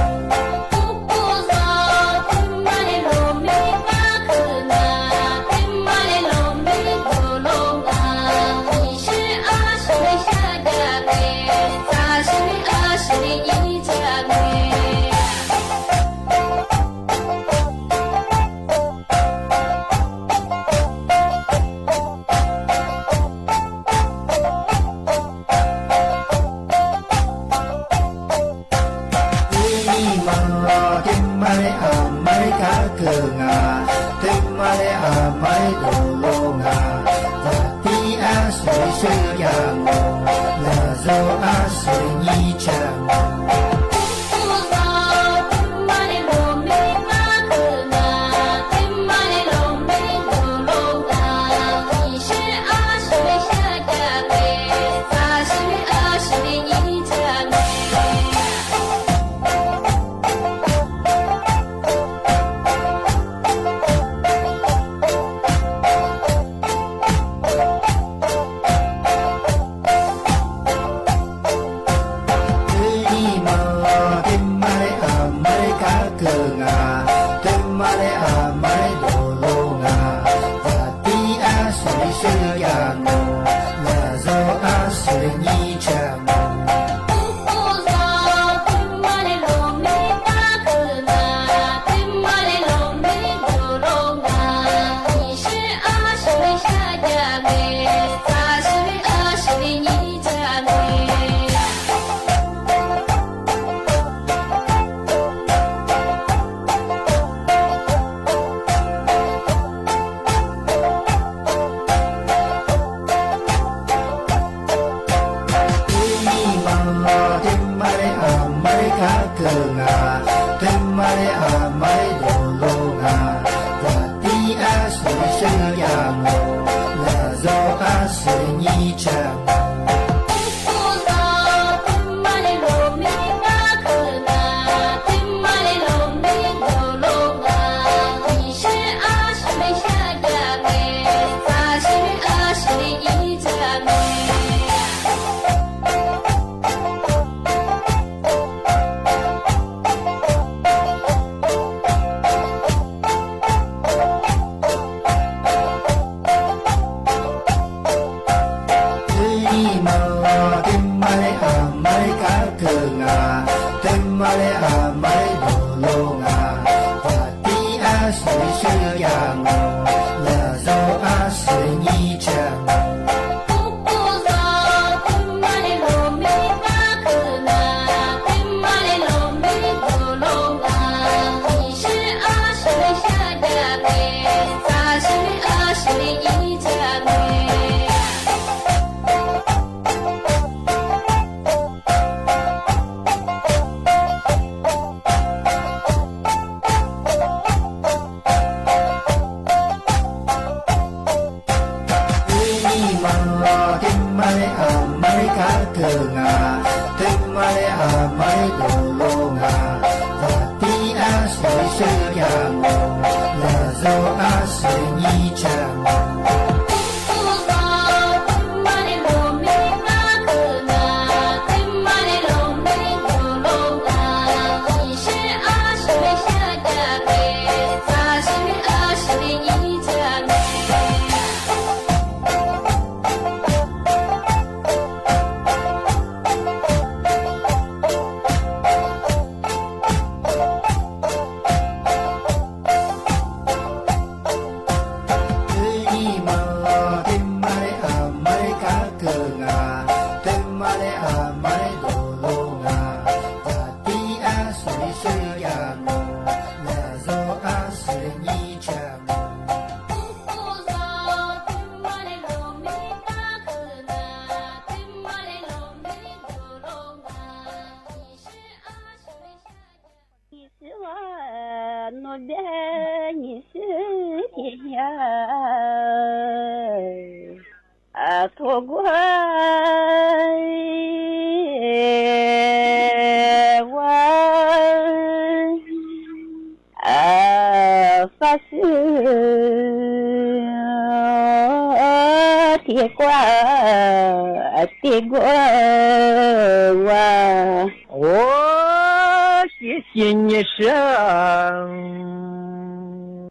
Oshiki nyi shi,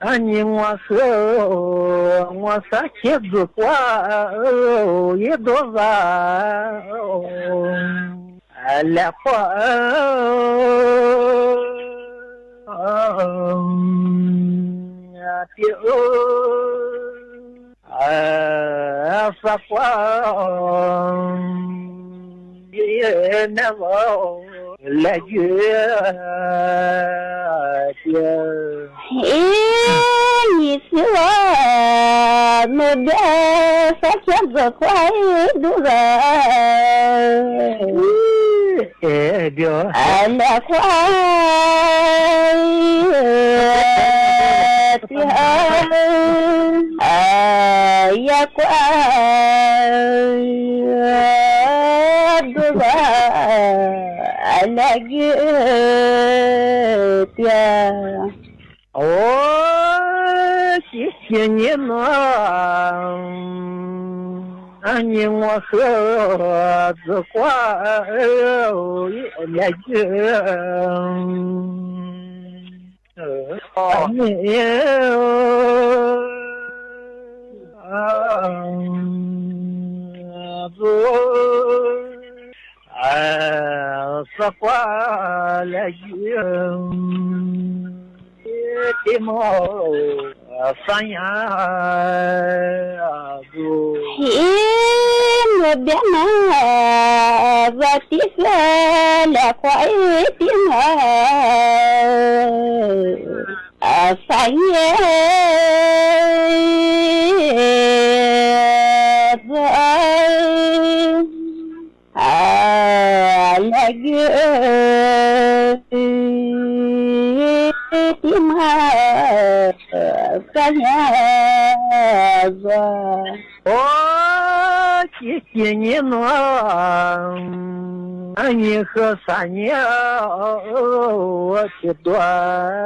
ani nwa sa, nwa sa ke zukwa, ye doza, alakwa, ati, asakwa, ye never let you. Inyi siwa no de sa ke zukwa iduza. Edio. Alakwa, tia, ayakwa, duza, alagi, tia. Oshiki nyi no, ani nwa sa zukwa, alagi, ani, မ့ၢ် သၢၣ်ညါ ဟိမ်း ဘၣ်မၤ ဘၣ်တီၢ် လဲၤခွါ တီၢ်မၤ သၢၣ်ညါ ဘၣ် လဲၤဂ့ၤ တီၢ်မၤ သၢၣ်ညါ ဘၣ် အိ က့က့ညိနီၤ အညိဃၢသၢၣ်ညါ အိ က့ဒွး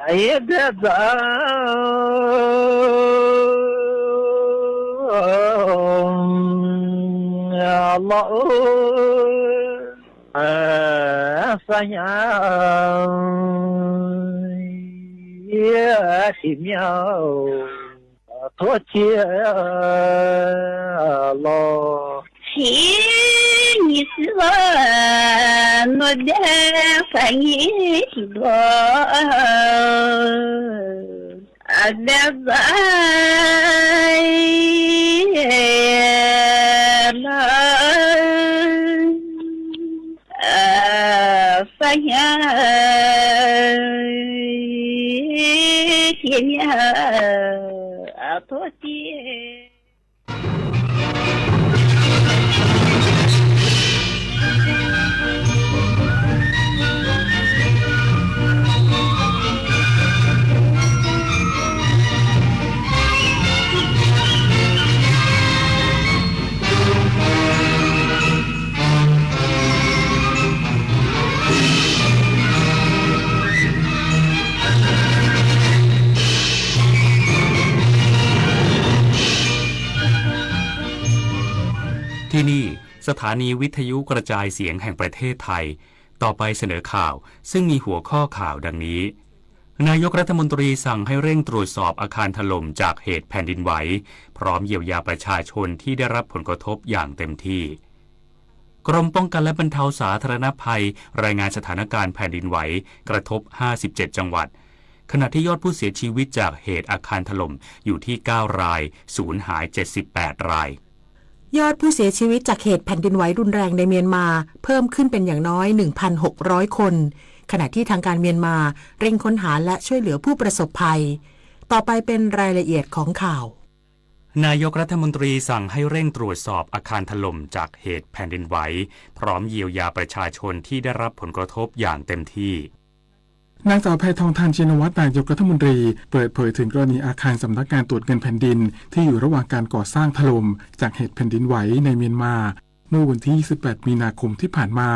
အယဒဲဒၣ် လီၤ အိ သၢၣ်ညါ ဟံးမၠၣ် ထိၣ်ထံ လီၤ ဟံးနံၤစံးဘၣ် နီၢ်ဒဲး သၢၣ်ညါ ဟံးဘၣ် အဒဲဒၣ် လီၤ သၢၣ်ညါ ဟံးမၠၣ် ထိၣ်ထံ ที่นี่ สถานีวิทยุกระจายเสียงแห่งประเทศไทย ต่อไปเสนอข่าว ซึ่งมีหัวข้อข่าวดังนี้ นายกรัฐมนตรีสั่งให้เร่งตรวจสอบอาคารถล่มจากเหตุแผ่นดินไหว พร้อมเยียวยาประชาชนที่ได้รับผลกระทบอย่างเต็มที่ กรมป้องกันและบรรเทาสาธารณภัย รายงานสถานการณ์แผ่นดินไหวกระทบ ห้าสิบเจ็ด จังหวัด ขณะที่ยอดผู้เสียชีวิตจากเหตุอาคารถล่มอยู่ที่ เก้า ราย สูญหาย เจ็ดสิบแปด ราย ยอดผู้เสียชีวิตจากเหตุแผ่นดินไหวรุนแรงในเมียนมาเพิ่มขึ้นเป็นอย่างน้อย หนึ่งพันหกร้อย คน ขณะที่ทางการเมียนมาเร่งค้นหาและช่วยเหลือผู้ประสบภัย ต่อไปเป็นรายละเอียดของข่าว นายกรัฐมนตรีสั่งให้เร่งตรวจสอบอาคารถล่มจากเหตุแผ่นดินไหว พร้อมเยียวยาประชาชนที่ได้รับผลกระทบอย่างเต็มที่ นางสาวแพทองธาร ชินวัตร นายกรัฐมนตรี เปิดเผยถึงกรณีอาคารสำนักงานตรวจเงินแผ่นดิน ที่อยู่ระหว่างการก่อสร้างถล่มจากเหตุแผ่นดินไหวในเมียนมา เมื่อวันที่ ยี่สิบแปด มีนาคมที่ผ่านมา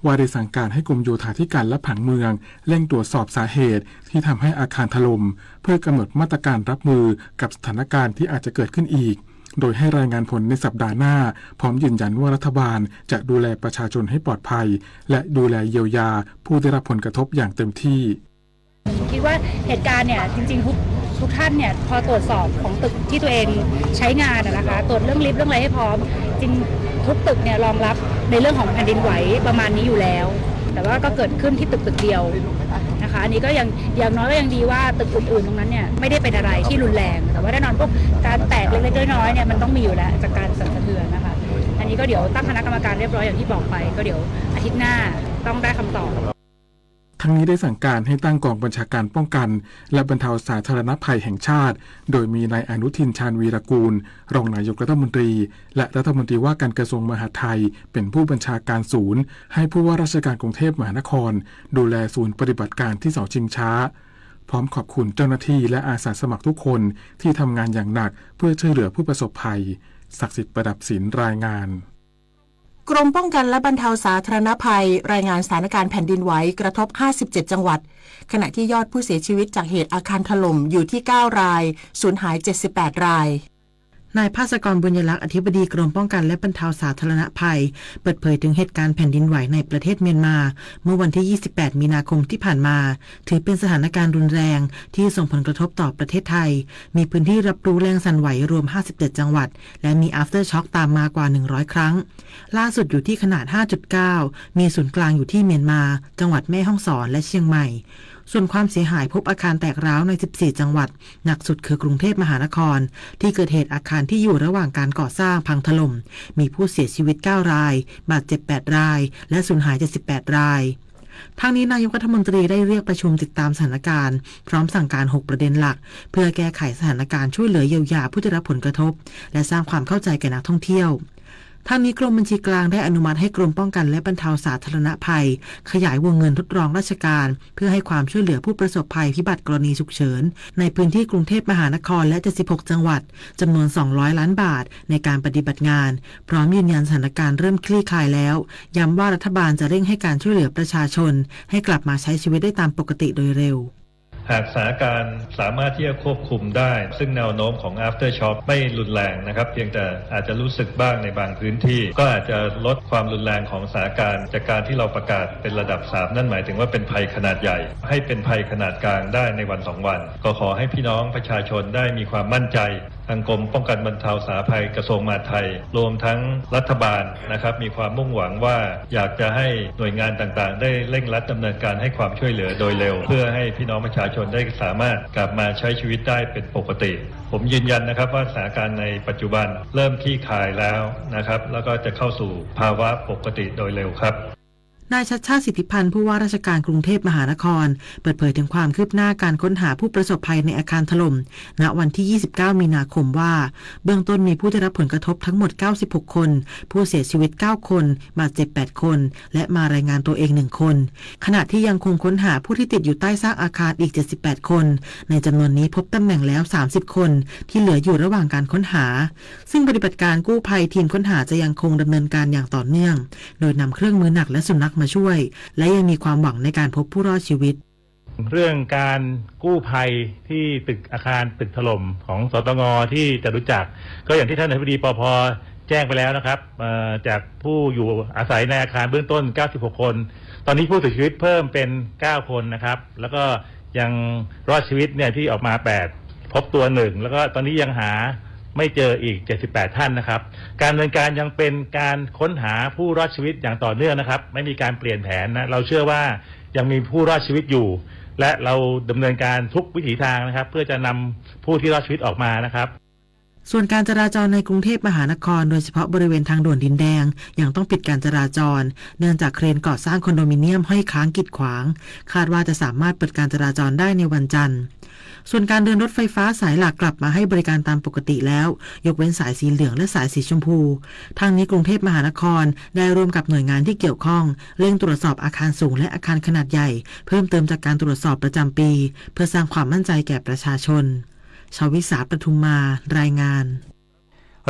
ว่าได้สั่งการให้กรมโยธาธิการและผังเมือง เร่งตรวจสอบสาเหตุที่ทำให้อาคารถล่ม เพื่อกำหนดมาตรการรับมือกับสถานการณ์ที่อาจจะเกิดขึ้นอีก โดยให้รายงานผลในสัปดาห์หน้า พร้อมยืนยันว่ารัฐบาลจะดูแลประชาชนให้ปลอดภัย และดูแลเยียวยาผู้ได้รับผลกระทบอย่างเต็มที่ คิดว่าเหตุการณ์เนี่ย จริงๆ ทุก ทุกท่านเนี่ย พอตรวจสอบของตึกที่ตัวเองใช้งานอะนะคะ ตรวจเรื่องลิฟต์เรื่องอะไรให้พร้อม จริงทุกตึกเนี่ยรองรับในเรื่องของแผ่นดินไหวประมาณนี้อยู่แล้ว แต่ว่าก็เกิดขึ้นที่ตึกตึกเดียวนะคะ อันนี้ก็ยัง อย่างน้อยก็ยังดีว่าตึกอื่นๆ ตรงนั้นเนี่ยไม่ได้เป็นอะไรที่รุนแรง แต่ว่าแน่นอนพวกการแตกเล็กๆ น้อยๆ เนี่ยมันต้องมีอยู่แล้วจากการสั่นสะเทือนนะคะ อันนี้ก็เดี๋ยวตั้งคณะกรรมการเรียบร้อยอย่างที่บอกไป ก็เดี๋ยวอาทิตย์หน้าต้องได้คำตอบ ทั้งนี้ได้สั่งการให้ตั้งกองบัญชาการป้องกันและบรรเทาสาธารณภัยแห่งชาติ โดยมีนายอนุทิน ชาญวีรกูล รองนายกรัฐมนตรี และรัฐมนตรีว่าการกระทรวงมหาดไทย เป็นผู้บัญชาการศูนย์ ให้ผู้ว่าราชการกรุงเทพมหานคร ดูแลศูนย์ปฏิบัติการที่เสาชิงช้า พร้อมขอบคุณเจ้าหน้าที่และอาสาสมัครทุกคนที่ทำงานอย่างหนักเพื่อช่วยเหลือผู้ประสบภัย ศักดิ์สิทธิ์ ประดับศิลป์ รายงาน กรมป้องกันและบรรเทาสาธารณภัย รายงานสถานการณ์แผ่นดินไหวกระทบ ห้าสิบเจ็ด จังหวัด ขณะที่ยอดผู้เสียชีวิตจากเหตุอาคารถล่มอยู่ที่ เก้า ราย สูญหาย เจ็ดสิบแปด ราย นายภาสกร บุญยลักษณ์ อธิบดีกรมป้องกันและบรรเทาสาธารณภัย เปิดเผยถึงเหตุการณ์แผ่นดินไหวในประเทศเมียนมา เมื่อวันที่ ยี่สิบแปด มีนาคมที่ผ่านมา ถือเป็นสถานการณ์รุนแรงที่ส่งผลกระทบต่อประเทศไทย มีพื้นที่รับรู้แรงสั่นไหวรวม ห้าสิบเจ็ด จังหวัด และมี aftershock ตามมากว่า หนึ่งร้อย ครั้ง ล่าสุดอยู่ที่ขนาด ห้าจุดเก้า มีศูนย์กลางอยู่ที่เมียนมา จังหวัดแม่ฮ่องสอน และเชียงใหม่ ส่วนความเสียหายพบอาคารแตกร้าวใน สิบสี่ จังหวัด หนักสุดคือกรุงเทพมหานคร ที่เกิดเหตุอาคารที่อยู่ระหว่างการก่อสร้างพังถล่ม มีผู้เสียชีวิต เก้า ราย บาดเจ็บ แปด ราย และสูญหาย เจ็ดสิบแปด ราย ทั้งนี้นายกรัฐมนตรีได้เรียกประชุมติดตามสถานการณ์ พร้อมสั่งการ หก ประเด็นหลัก เพื่อแก้ไขสถานการณ์ช่วยเหลือเยียวยาผู้ได้รับผลกระทบ และสร้างความเข้าใจแก่นักท่องเที่ยว ทั้งนี้กรมบัญชีกลางได้อนุมัติให้กรมป้องกันและบรรเทาสาธารณภัย ขยายวงเงินทดลองราชการ เพื่อให้ความช่วยเหลือผู้ประสบภัยพิบัติกรณีฉุกเฉิน ในพื้นที่กรุงเทพมหานครและ เจ็ดสิบหก จังหวัด จำนวน สองร้อย ล้านบาท ในการปฏิบัติงาน พร้อมยืนยันสถานการณ์เริ่มคลี่คลายแล้ว ย้ำว่ารัฐบาลจะเร่งให้การช่วยเหลือประชาชน ให้กลับมาใช้ชีวิตได้ตามปกติโดยเร็ว หากสถานการณ์สามารถที่จะควบคุมได้ ซึ่งแนวโน้มของ aftershock ไม่รุนแรงนะครับ เพียงแต่อาจจะรู้สึกบ้างในบางพื้นที่ ก็อาจจะลดความรุนแรงของสถานการณ์ จากการที่เราประกาศเป็นระดับ สาม นั่นหมายถึงว่าเป็นภัยขนาดใหญ่ ให้เป็นภัยขนาดกลางได้ในวันสองวัน ก็ขอให้พี่น้องประชาชนได้มีความมั่นใจ ทางกรมป้องกันบรรเทาสาธารณภัย กระทรวงมหาดไทย รวมทั้งรัฐบาลนะครับ มีความมุ่งหวังว่าอยากจะให้หน่วยงานต่างๆ ได้เร่งรัดดำเนินการให้ความช่วยเหลือโดยเร็ว เพื่อให้พี่น้องประชาชนได้สามารถกลับมาใช้ชีวิตได้เป็นปกติ ผมยืนยันนะครับว่าสถานการณ์ในปัจจุบันเริ่มคลี่คลายแล้วนะครับ แล้วก็จะเข้าสู่ภาวะปกติโดยเร็วครับ นายชัชชาติ สิทธิพันธ์ ผู้ว่าราชการกรุงเทพมหานคร เปิดเผยถึงความคืบหน้าการค้นหาผู้ประสบภัยในอาคารถล่ม ณ วันที่ ยี่สิบเก้า มีนาคมว่า เบื้องต้นมีผู้ได้รับผลกระทบทั้งหมด เก้าสิบหก คน ผู้เสียชีวิต เก้า คน บาดเจ็บ แปด คน และมารายงานตัวเอง หนึ่ง คน ขณะที่ยังคงค้นหาผู้ที่ติดอยู่ใต้ซากอาคารอีก เจ็ดสิบแปด คน ในจำนวนนี้พบตำแหน่งแล้ว สามสิบ คน ที่เหลืออยู่ระหว่างการค้นหา ซึ่งปฏิบัติการกู้ภัยทีมค้นหาจะยังคงดำเนินการอย่างต่อเนื่อง โดยนำเครื่องมือหนักและสุนัขมาช่วย และยังมีความหวังในการพบผู้รอดชีวิต เรื่องการกู้ภัยที่ตึกอาคารตึกถล่มของ สตง ที่จตุจักร ก็อย่างที่ท่านอธิบดี ปภ แจ้งไปแล้วนะครับ เอ่อ จากผู้อยู่อาศัยในอาคารเบื้องต้น เก้าสิบหก คน ตอนนี้ผู้เสียชีวิตเพิ่มเป็น เก้า คนนะครับ แล้วก็ยังรอดชีวิตเนี่ยที่ออกมา แปด พบตัว หนึ่ง แล้วก็ตอนนี้ยังหาไม่เจออีก เจ็ดสิบแปด ท่านนะครับ การดำเนินการยังเป็นการค้นหาผู้รอดชีวิตอย่างต่อเนื่องนะครับ ไม่มีการเปลี่ยนแผนนะ เราเชื่อว่ายังมีผู้รอดชีวิตอยู่ และเราดำเนินการทุกวิถีทางนะครับ เพื่อจะนำผู้ที่รอดชีวิตออกมานะครับ ส่วนการจราจรในกรุงเทพมหานคร โดยเฉพาะบริเวณทางด่วนดินแดง ยังต้องปิดการจราจร เนื่องจากเครนก่อสร้างคอนโดมิเนียมห้อยค้างกีดขวาง คาดว่าจะสามารถเปิดการจราจรได้ในวันจันทร์ ส่วนการเดินรถไฟฟ้าสายหลักกลับมาให้บริการตามปกติแล้ว ยกเว้นสายสีเหลืองและสายสีชมพู ทางนี้กรุงเทพมหานครได้ร่วมกับหน่วยงานที่เกี่ยวข้อง เร่งตรวจสอบอาคารสูงและอาคารขนาดใหญ่ เพิ่มเติมจากการตรวจสอบประจำปี เพื่อสร้างความมั่นใจแก่ประชาชน ชวิสา ประทุมมา รายงาน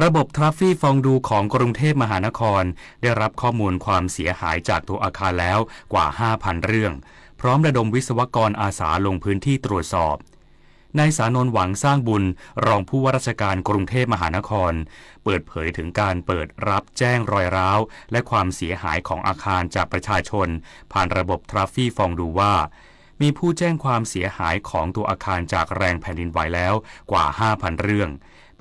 ระบบทราฟฟี่ฟองดูของกรุงเทพมหานคร ได้รับข้อมูลความเสียหายจากตัวอาคารแล้วกว่า ห้าพัน เรื่อง พร้อมระดมวิศวกรอาสาลงพื้นที่ตรวจสอบ นายสานนท์ หวังสร้างบุญ รองผู้ว่าราชการกรุงเทพมหานคร เปิดเผยถึงการเปิดรับแจ้งรอยร้าว และความเสียหายของอาคารจากประชาชน ผ่านระบบทราฟฟี่ฟองดูว่า มีผู้แจ้งความเสียหายของตัวอาคารจากแรงแผ่นดินไหวแล้วกว่า ห้าพัน เรื่อง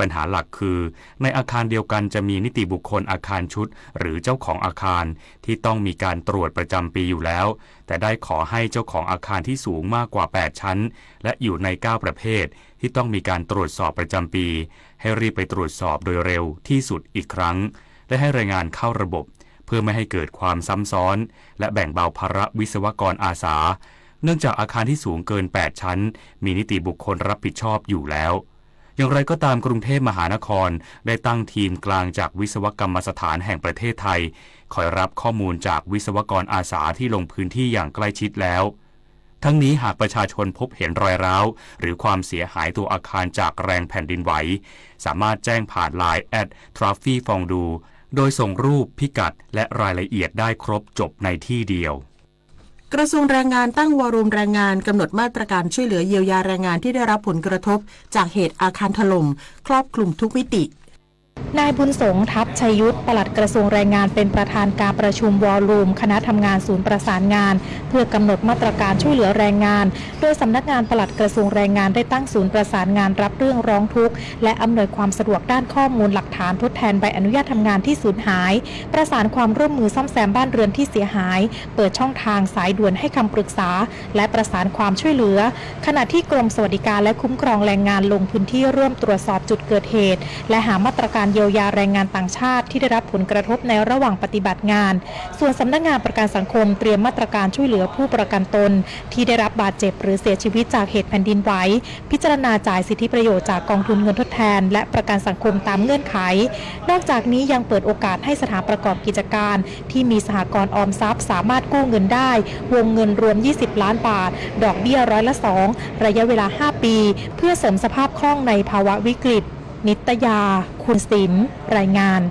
ปัญหาหลักคือ ในอาคารเดียวกันจะมีนิติบุคคลอาคารชุด หรือเจ้าของอาคารที่ต้องมีการตรวจประจำปีอยู่แล้ว แต่ได้ขอให้เจ้าของอาคารที่สูงมากกว่า แปด ชั้น และอยู่ใน เก้า ประเภท ที่ต้องมีการตรวจสอบประจำปี ให้รีบไปตรวจสอบโดยเร็วที่สุดอีกครั้ง และให้รายงานเข้าระบบ เพื่อไม่ให้เกิดความซ้ำซ้อน และแบ่งเบาภาระวิศวกรอาสา เนื่องจากอาคารที่สูงเกิน แปด ชั้น มีนิติบุคคลรับผิดชอบอยู่แล้ว อย่างไรก็ตาม กรุงเทพมหานครได้ตั้งทีมกลางจากวิศวกรรมสถานแห่งประเทศไทย คอยรับข้อมูลจากวิศวกรอาสาที่ลงพื้นที่อย่างใกล้ชิดแล้ว ทั้งนี้หากประชาชนพบเห็นรอยร้าว หรือความเสียหายตัวอาคารจากแรงแผ่นดินไหว สามารถแจ้งผ่าน ไลน์ แอท ทราฟฟี่ฟองดู โดยส่งรูป พิกัด และรายละเอียดได้ครบจบในที่เดียว กระทรวงแรงงานตั้งวอลลุ่มแรงงานกำหนดมาตรการช่วยเหลือเยียวยาแรงงานที่ได้รับผลกระทบจากเหตุอาคารถล่ม ครอบคลุมทุกมิติ นายบุญสง ทัพชยุทธ ปลัดกระทรวงแรงงาน เป็นประธานการประชุมวอลลุ่มคณะทำงานศูนย์ประสานงาน เพื่อกำหนดมาตรการช่วยเหลือแรงงาน โดยสำนักงานปลัดกระทรวงแรงงานได้ตั้งศูนย์ประสานงานรับเรื่องร้องทุกข์ และอำนวยความสะดวกด้านข้อมูลหลักฐานทดแทนใบอนุญาตทำงานที่สูญหาย ประสานความร่วมมือซ่อมแซมบ้านเรือนที่เสียหาย เปิดช่องทางสายด่วนให้คำปรึกษา และประสานความช่วยเหลือ ขณะที่กรมสวัสดิการและคุ้มครองแรงงานลงพื้นที่ร่วมตรวจสอบจุดเกิดเหตุ และหามาตรการเยียวยาแรงงานต่างชาติที่ได้รับผลกระทบในระหว่างปฏิบัติงาน ส่วนสำนักงานประกันสังคมเตรียมมาตรการช่วยเหลือผู้ประกันตนที่ได้รับบาดเจ็บหรือเสียชีวิตจากเหตุแผ่นดินไหว พิจารณาจ่ายสิทธิประโยชน์จากกองทุนเงินทดแทน และประกันสังคมตามเงื่อนไข นอกจากนี้ยังเปิดโอกาสให้สถานประกอบกิจการที่มีสหกรณ์ออมทรัพย์สามารถกู้เงินได้ วงเงินรวม ยี่สิบล้านบาท ดอกเบี้ยร้อยละสอง ระยะเวลาห้าปี เพื่อเสริมสภาพคล่องในภาวะวิกฤต นิตยา คุณศิลป์ รายงาน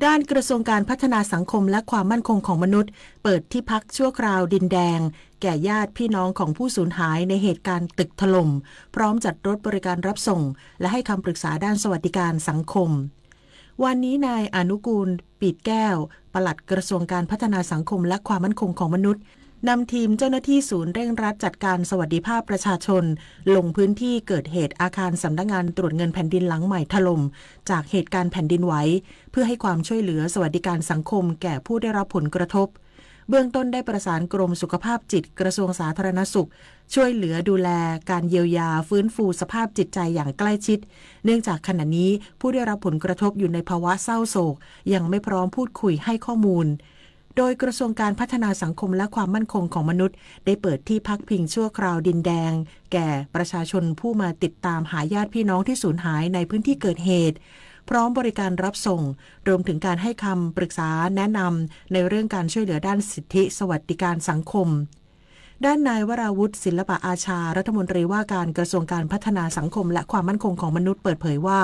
ด้านกระทรวงการพัฒนาสังคมและความมั่นคงของมนุษย์ เปิดที่พักชั่วคราวดินแดง แก่ญาติพี่น้องของผู้สูญหายในเหตุการณ์ตึกถล่ม พร้อมจัดรถบริการรับส่ง และให้คำปรึกษาด้านสวัสดิการสังคม วันนี้นายอนุกูล ปีดแก้ว ปลัดกระทรวงการพัฒนาสังคมและความมั่นคงของมนุษย์ นำทีมเจ้าหน้าที่ศูนย์เร่งรัดจัดการสวัสดิภาพประชาชน ลงพื้นที่เกิดเหตุอาคารสำนักงานตรวจเงินแผ่นดินหลังใหม่ถล่ม จากเหตุการณ์แผ่นดินไหว เพื่อให้ความช่วยเหลือสวัสดิการสังคมแก่ผู้ได้รับผลกระทบ เบื้องต้นได้ประสานกรมสุขภาพจิต กระทรวงสาธารณสุข ช่วยเหลือดูแลการเยียวยาฟื้นฟูสภาพจิตใจอย่างใกล้ชิด เนื่องจากขณะนี้ผู้ได้รับผลกระทบอยู่ในภาวะเศร้าโศก ยังไม่พร้อมพูดคุยให้ข้อมูล โดยกระทรวงการพัฒนาสังคมและความมั่นคงของมนุษย์ ได้เปิดที่พักพิงชั่วคราวดินแดง แก่ประชาชนผู้มาติดตามหาญาติพี่น้องที่สูญหายในพื้นที่เกิดเหตุ พร้อมบริการรับส่ง รวมถึงการให้คำปรึกษาแนะนำในเรื่องการช่วยเหลือด้านสิทธิสวัสดิการสังคม ด้านนายวราวุธ ศิลปะอาชา รัฐมนตรีว่าการกระทรวงการพัฒนาสังคมและความมั่นคงของมนุษย์เปิดเผยว่า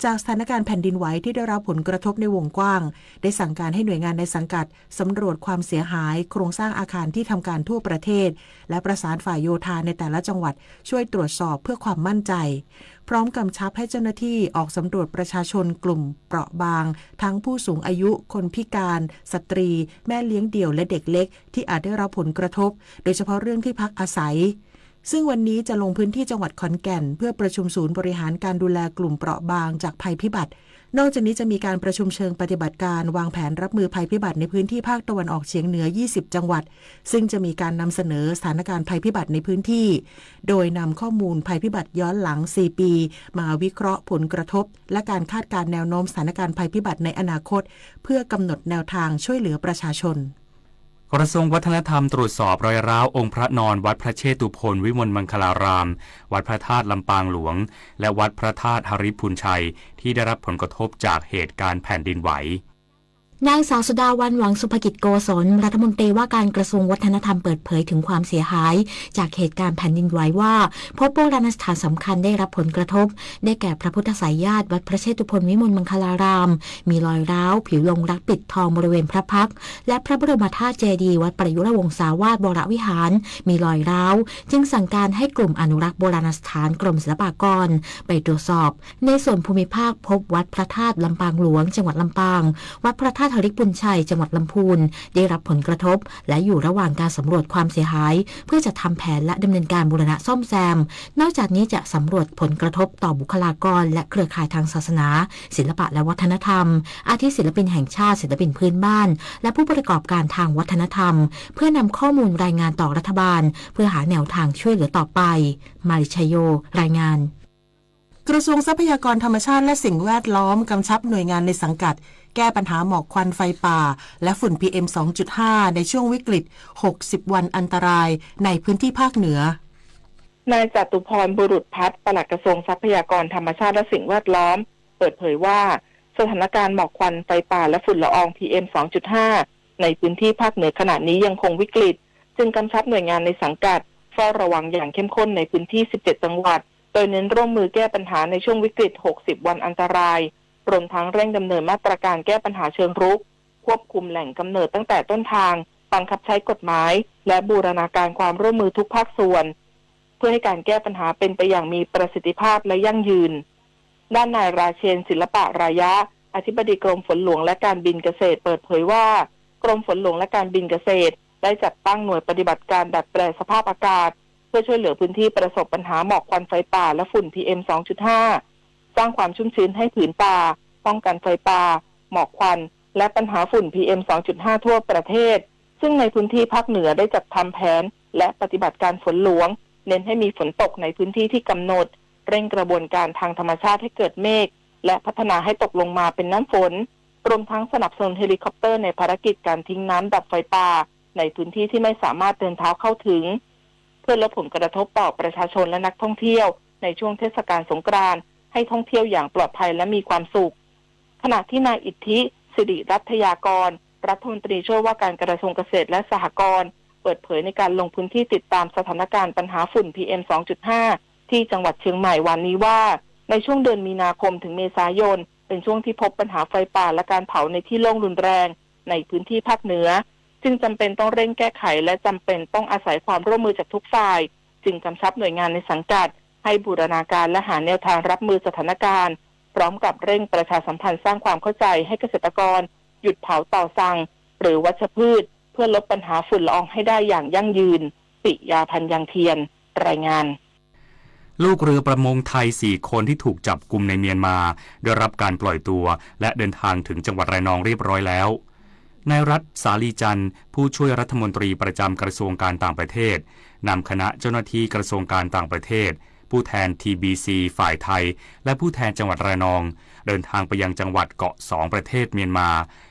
จากสถานการณ์แผ่นดินไหวที่ได้รับผลกระทบในวงกว้าง ได้สั่งการให้หน่วยงานในสังกัดสำรวจความเสียหายโครงสร้างอาคารที่ทำการทั่วประเทศ และประสานฝ่ายโยธาในแต่ละจังหวัดช่วยตรวจสอบเพื่อความมั่นใจ พร้อมกำชับให้เจ้าหน้าที่ออกสำรวจประชาชนกลุ่มเปราะบาง ทั้งผู้สูงอายุ คนพิการ สตรี แม่เลี้ยงเดี่ยว และเด็กเล็ก ที่อาจได้รับผลกระทบ โดยเฉพาะเรื่องที่พักอาศัย ซึ่งวันนี้จะลงพื้นที่จังหวัดขอนแก่น เพื่อประชุมศูนย์บริหารการดูแลกลุ่มเปราะบางจากภัยพิบัติ นอกจากนี้จะมีการประชุมเชิงปฏิบัติการวางแผนรับมือภัยพิบัติในพื้นที่ภาคตะวันออกเฉียงเหนือ ยี่สิบจังหวัด ซึ่งจะมีการนำเสนอสถานการณ์ภัยพิบัติในพื้นที่ โดยนำข้อมูลภัยพิบัติย้อนหลัง สี่ปี มาวิเคราะห์ผลกระทบ และการคาดการณ์แนวโน้มสถานการณ์ภัยพิบัติในอนาคต เพื่อกำหนดแนวทางช่วยเหลือประชาชน กระทรวงวัฒนธรรมตรวจสอบรอยร้าวองค์พระนอนวัดพระเชตุพนวิมลมังคลาราม วัดพระธาตุลำปางหลวง และวัดพระธาตุหริภุญชัย ที่ได้รับผลกระทบจากเหตุการณ์แผ่นดินไหว นางสาวสุดาวัน หวังสุภกิจโกศล รัฐมนตรีว่าการกระทรวงวัฒนธรรมเปิดเผยถึงความเสียหายจากเหตุการณ์แผ่นดินไหวว่า พบโบราณสถานสำคัญได้รับผลกระทบ ได้แก่พระพุทธไสยญาติวัดพระเชตุพนวิมลมังคลาราม มีรอยร้าว ผิวลงรักปิดทองบริเวณพระพักตร์ และพระบรมธาตุเจดีย์วัดประยุรวงศาวาสวรวิหาร มีรอยร้าว จึงสั่งการให้กลุ่มอนุรักษ์โบราณสถานกรมศิลปากรไปตรวจสอบ ในส่วนภูมิภาคพบวัดพระธาตุลำปางหลวง จังหวัดลำปาง วัดพระธาตุหริภุญชัย จังหวัดลำพูน ได้รับผลกระทบ และอยู่ระหว่างการสำรวจความเสียหาย เพื่อจัดทำแผนและดำเนินการบูรณะซ่อมแซม นอกจากนี้จะสำรวจผลกระทบต่อบุคลากร และเครือข่ายทางศาสนา ศิลปะและวัฒนธรรม อาทิศิลปินแห่งชาติ ศิลปินพื้นบ้าน และผู้ประกอบการทางวัฒนธรรม เพื่อนำข้อมูลรายงานต่อรัฐบาล เพื่อหาแนวทางช่วยเหลือต่อไป มาริชโย รายงาน กระทรวงทรัพยากรธรรมชาติและสิ่งแวดล้อมกำชับหน่วยงานในสังกัด แก้ปัญหาหมอกควันไฟป่า และฝุ่น พีเอ็ม สองจุดห้า ในช่วงวิกฤต หกสิบวันอันตราย ในพื้นที่ภาคเหนือ นายจตุพร บุรุษพัฒน์ ปลัดกระทรวงทรัพยากรธรรมชาติและสิ่งแวดล้อม เปิดเผยว่า สถานการณ์หมอกควันไฟป่าและฝุ่นละออง พีเอ็ม สองจุดห้า ในพื้นที่ภาคเหนือขณะนี้ยังคงวิกฤต จึงกำชับหน่วยงานในสังกัดเฝ้าระวังอย่างเข้มข้นในพื้นที่ สิบเจ็ดจังหวัด โดยเน้นร่วมมือแก้ปัญหาในช่วงวิกฤต หกสิบวันอันตราย รวมทั้งเร่งดำเนินมาตรการแก้ปัญหาเชิงรุก ควบคุมแหล่งกำเนิดตั้งแต่ต้นทาง บังคับใช้กฎหมาย และบูรณาการความร่วมมือทุกภาคส่วน เพื่อให้การแก้ปัญหาเป็นไปอย่างมีประสิทธิภาพและยั่งยืน ด้านนายราเชน ศิลปะรายะ อธิบดีกรมฝนหลวงและการบินเกษตร เปิดเผยว่า กรมฝนหลวงและการบินเกษตร ได้จัดตั้งหน่วยปฏิบัติการดัดแปลสภาพอากาศ เพื่อช่วยเหลือพื้นที่ประสบปัญหาหมอกควันไฟป่าและฝุ่น พีเอ็ม สองจุดห้า สร้างความชุ่มชื้นให้ผืนป่า ป้องกันไฟป่า หมอกควัน และปัญหาฝุ่น พีเอ็ม สองจุดห้า ทั่วประเทศ ซึ่งในพื้นที่ภาคเหนือได้จัดทำแผน และปฏิบัติการฝนหลวง เน้นให้มีฝนตกในพื้นที่ที่กำหนด เร่งกระบวนการทางธรรมชาติให้เกิดเมฆ และพัฒนาให้ตกลงมาเป็นน้ำฝน รวมทั้งสนับสนุนเฮลิคอปเตอร์ในภารกิจการทิ้งน้ำดับไฟป่า ในพื้นที่ที่ไม่สามารถเดินเท้าเข้าถึง เพื่อลดผลกระทบต่อประชาชนและนักท่องเที่ยว ในช่วงเทศกาลสงกรานต์ ให้ท่องเที่ยวอย่างปลอดภัยและมีความสุข ขณะที่นายอิทธิ สิริรัตยากร รัฐมนตรีช่วยว่าการกระทรวงเกษตรและสหกรณ์ เปิดเผยในการลงพื้นที่ติดตามสถานการณ์ปัญหาฝุ่น พีเอ็ม สองจุดห้า ที่จังหวัดเชียงใหม่วันนี้ว่า ในช่วงเดือนมีนาคมถึงเมษายน เป็นช่วงที่พบปัญหาไฟป่าและการเผาในที่โล่งรุนแรง ในพื้นที่ภาคเหนือ จึงจำเป็นต้องเร่งแก้ไข และจำเป็นต้องอาศัยความร่วมมือจากทุกฝ่าย จึงกำชับหน่วยงานในสังกัด ให้บูรณาการและหาแนวทางรับมือสถานการณ์ พร้อมกับเร่งประชาสัมพันธ์สร้างความเข้าใจให้เกษตรกร หยุดเผาต่อสั่ง หรือวัชพืช เพื่อลดปัญหาฝุ่นละอองให้ได้อย่างยั่งยืน ปิยา พันยังเทียน รายงาน ลูกเรือประมงไทยสี่คนที่ถูกจับกุมในเมียนมา ได้รับการปล่อยตัว และเดินทางถึงจังหวัดระนองเรียบร้อยแล้ว นายรัฐ สาลีจันทร์ ผู้ช่วยรัฐมนตรีประจำกระทรวงการต่างประเทศ นำคณะเจ้าหน้าที่กระทรวงการต่างประเทศ ผู้แทน ทีบีซี ฝ่ายไทย และผู้แทนจังหวัดระนอง เดินทางไปยังจังหวัดเกาะสองประเทศเมียนมา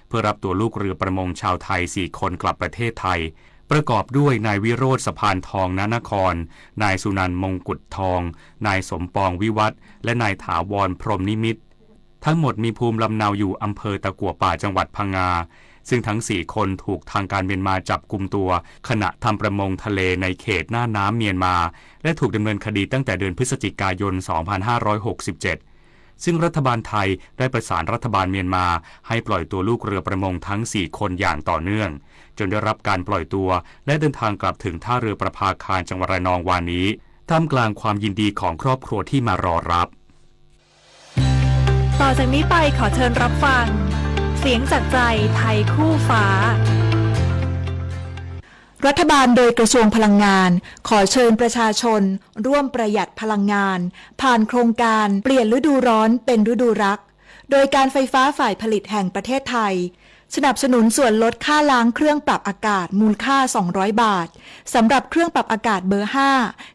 เพื่อรับตัวลูกเรือประมงชาวไทยสี่คนกลับประเทศไทย ประกอบด้วยนายวิโรจน์ สะพานทอง ณ นคร นายสุนันท์ มงกุฎทอง นายสมปอง วิวัฒน์ และนายถาวร พรหมนิมิตร ทั้งหมดมีภูมิลำเนาอยู่อำเภอตะกั๋วป่า จังหวัดพังงา ซึ่งทั้งสี่คนถูกทางการเมียนมาจับกุมตัว ขณะทำประมงทะเลในเขตหน้าน้ำเมียนมา และถูกดำเนินคดีตั้งแต่เดือนพฤศจิกายน สองพันห้าร้อยหกสิบเจ็ด ซึ่งรัฐบาลไทยได้ประสานรัฐบาลเมียนมาให้ปล่อยตัวลูกเรือประมงทั้งสี่คนอย่างต่อเนื่อง จนได้รับการปล่อยตัว และเดินทางกลับถึงท่าเรือประภาคาร จังหวัดระนองวานนี้ ท่ามกลางความยินดีของครอบครัวที่มารอรับ ต่อจากนี้ไปขอเชิญรับฟัง เสียงจากใจไทยคู่ฟ้า รัฐบาลโดยกระทรวงพลังงาน ขอเชิญประชาชนร่วมประหยัดพลังงาน ผ่านโครงการเปลี่ยนฤดูร้อนเป็นฤดูรัก โดยการไฟฟ้าฝ่ายผลิตแห่งประเทศไทย สนับสนุนส่วนลดค่าล้างเครื่องปรับอากาศมูลค่าสองร้อยบาท สำหรับเครื่องปรับอากาศเบอร์ห้า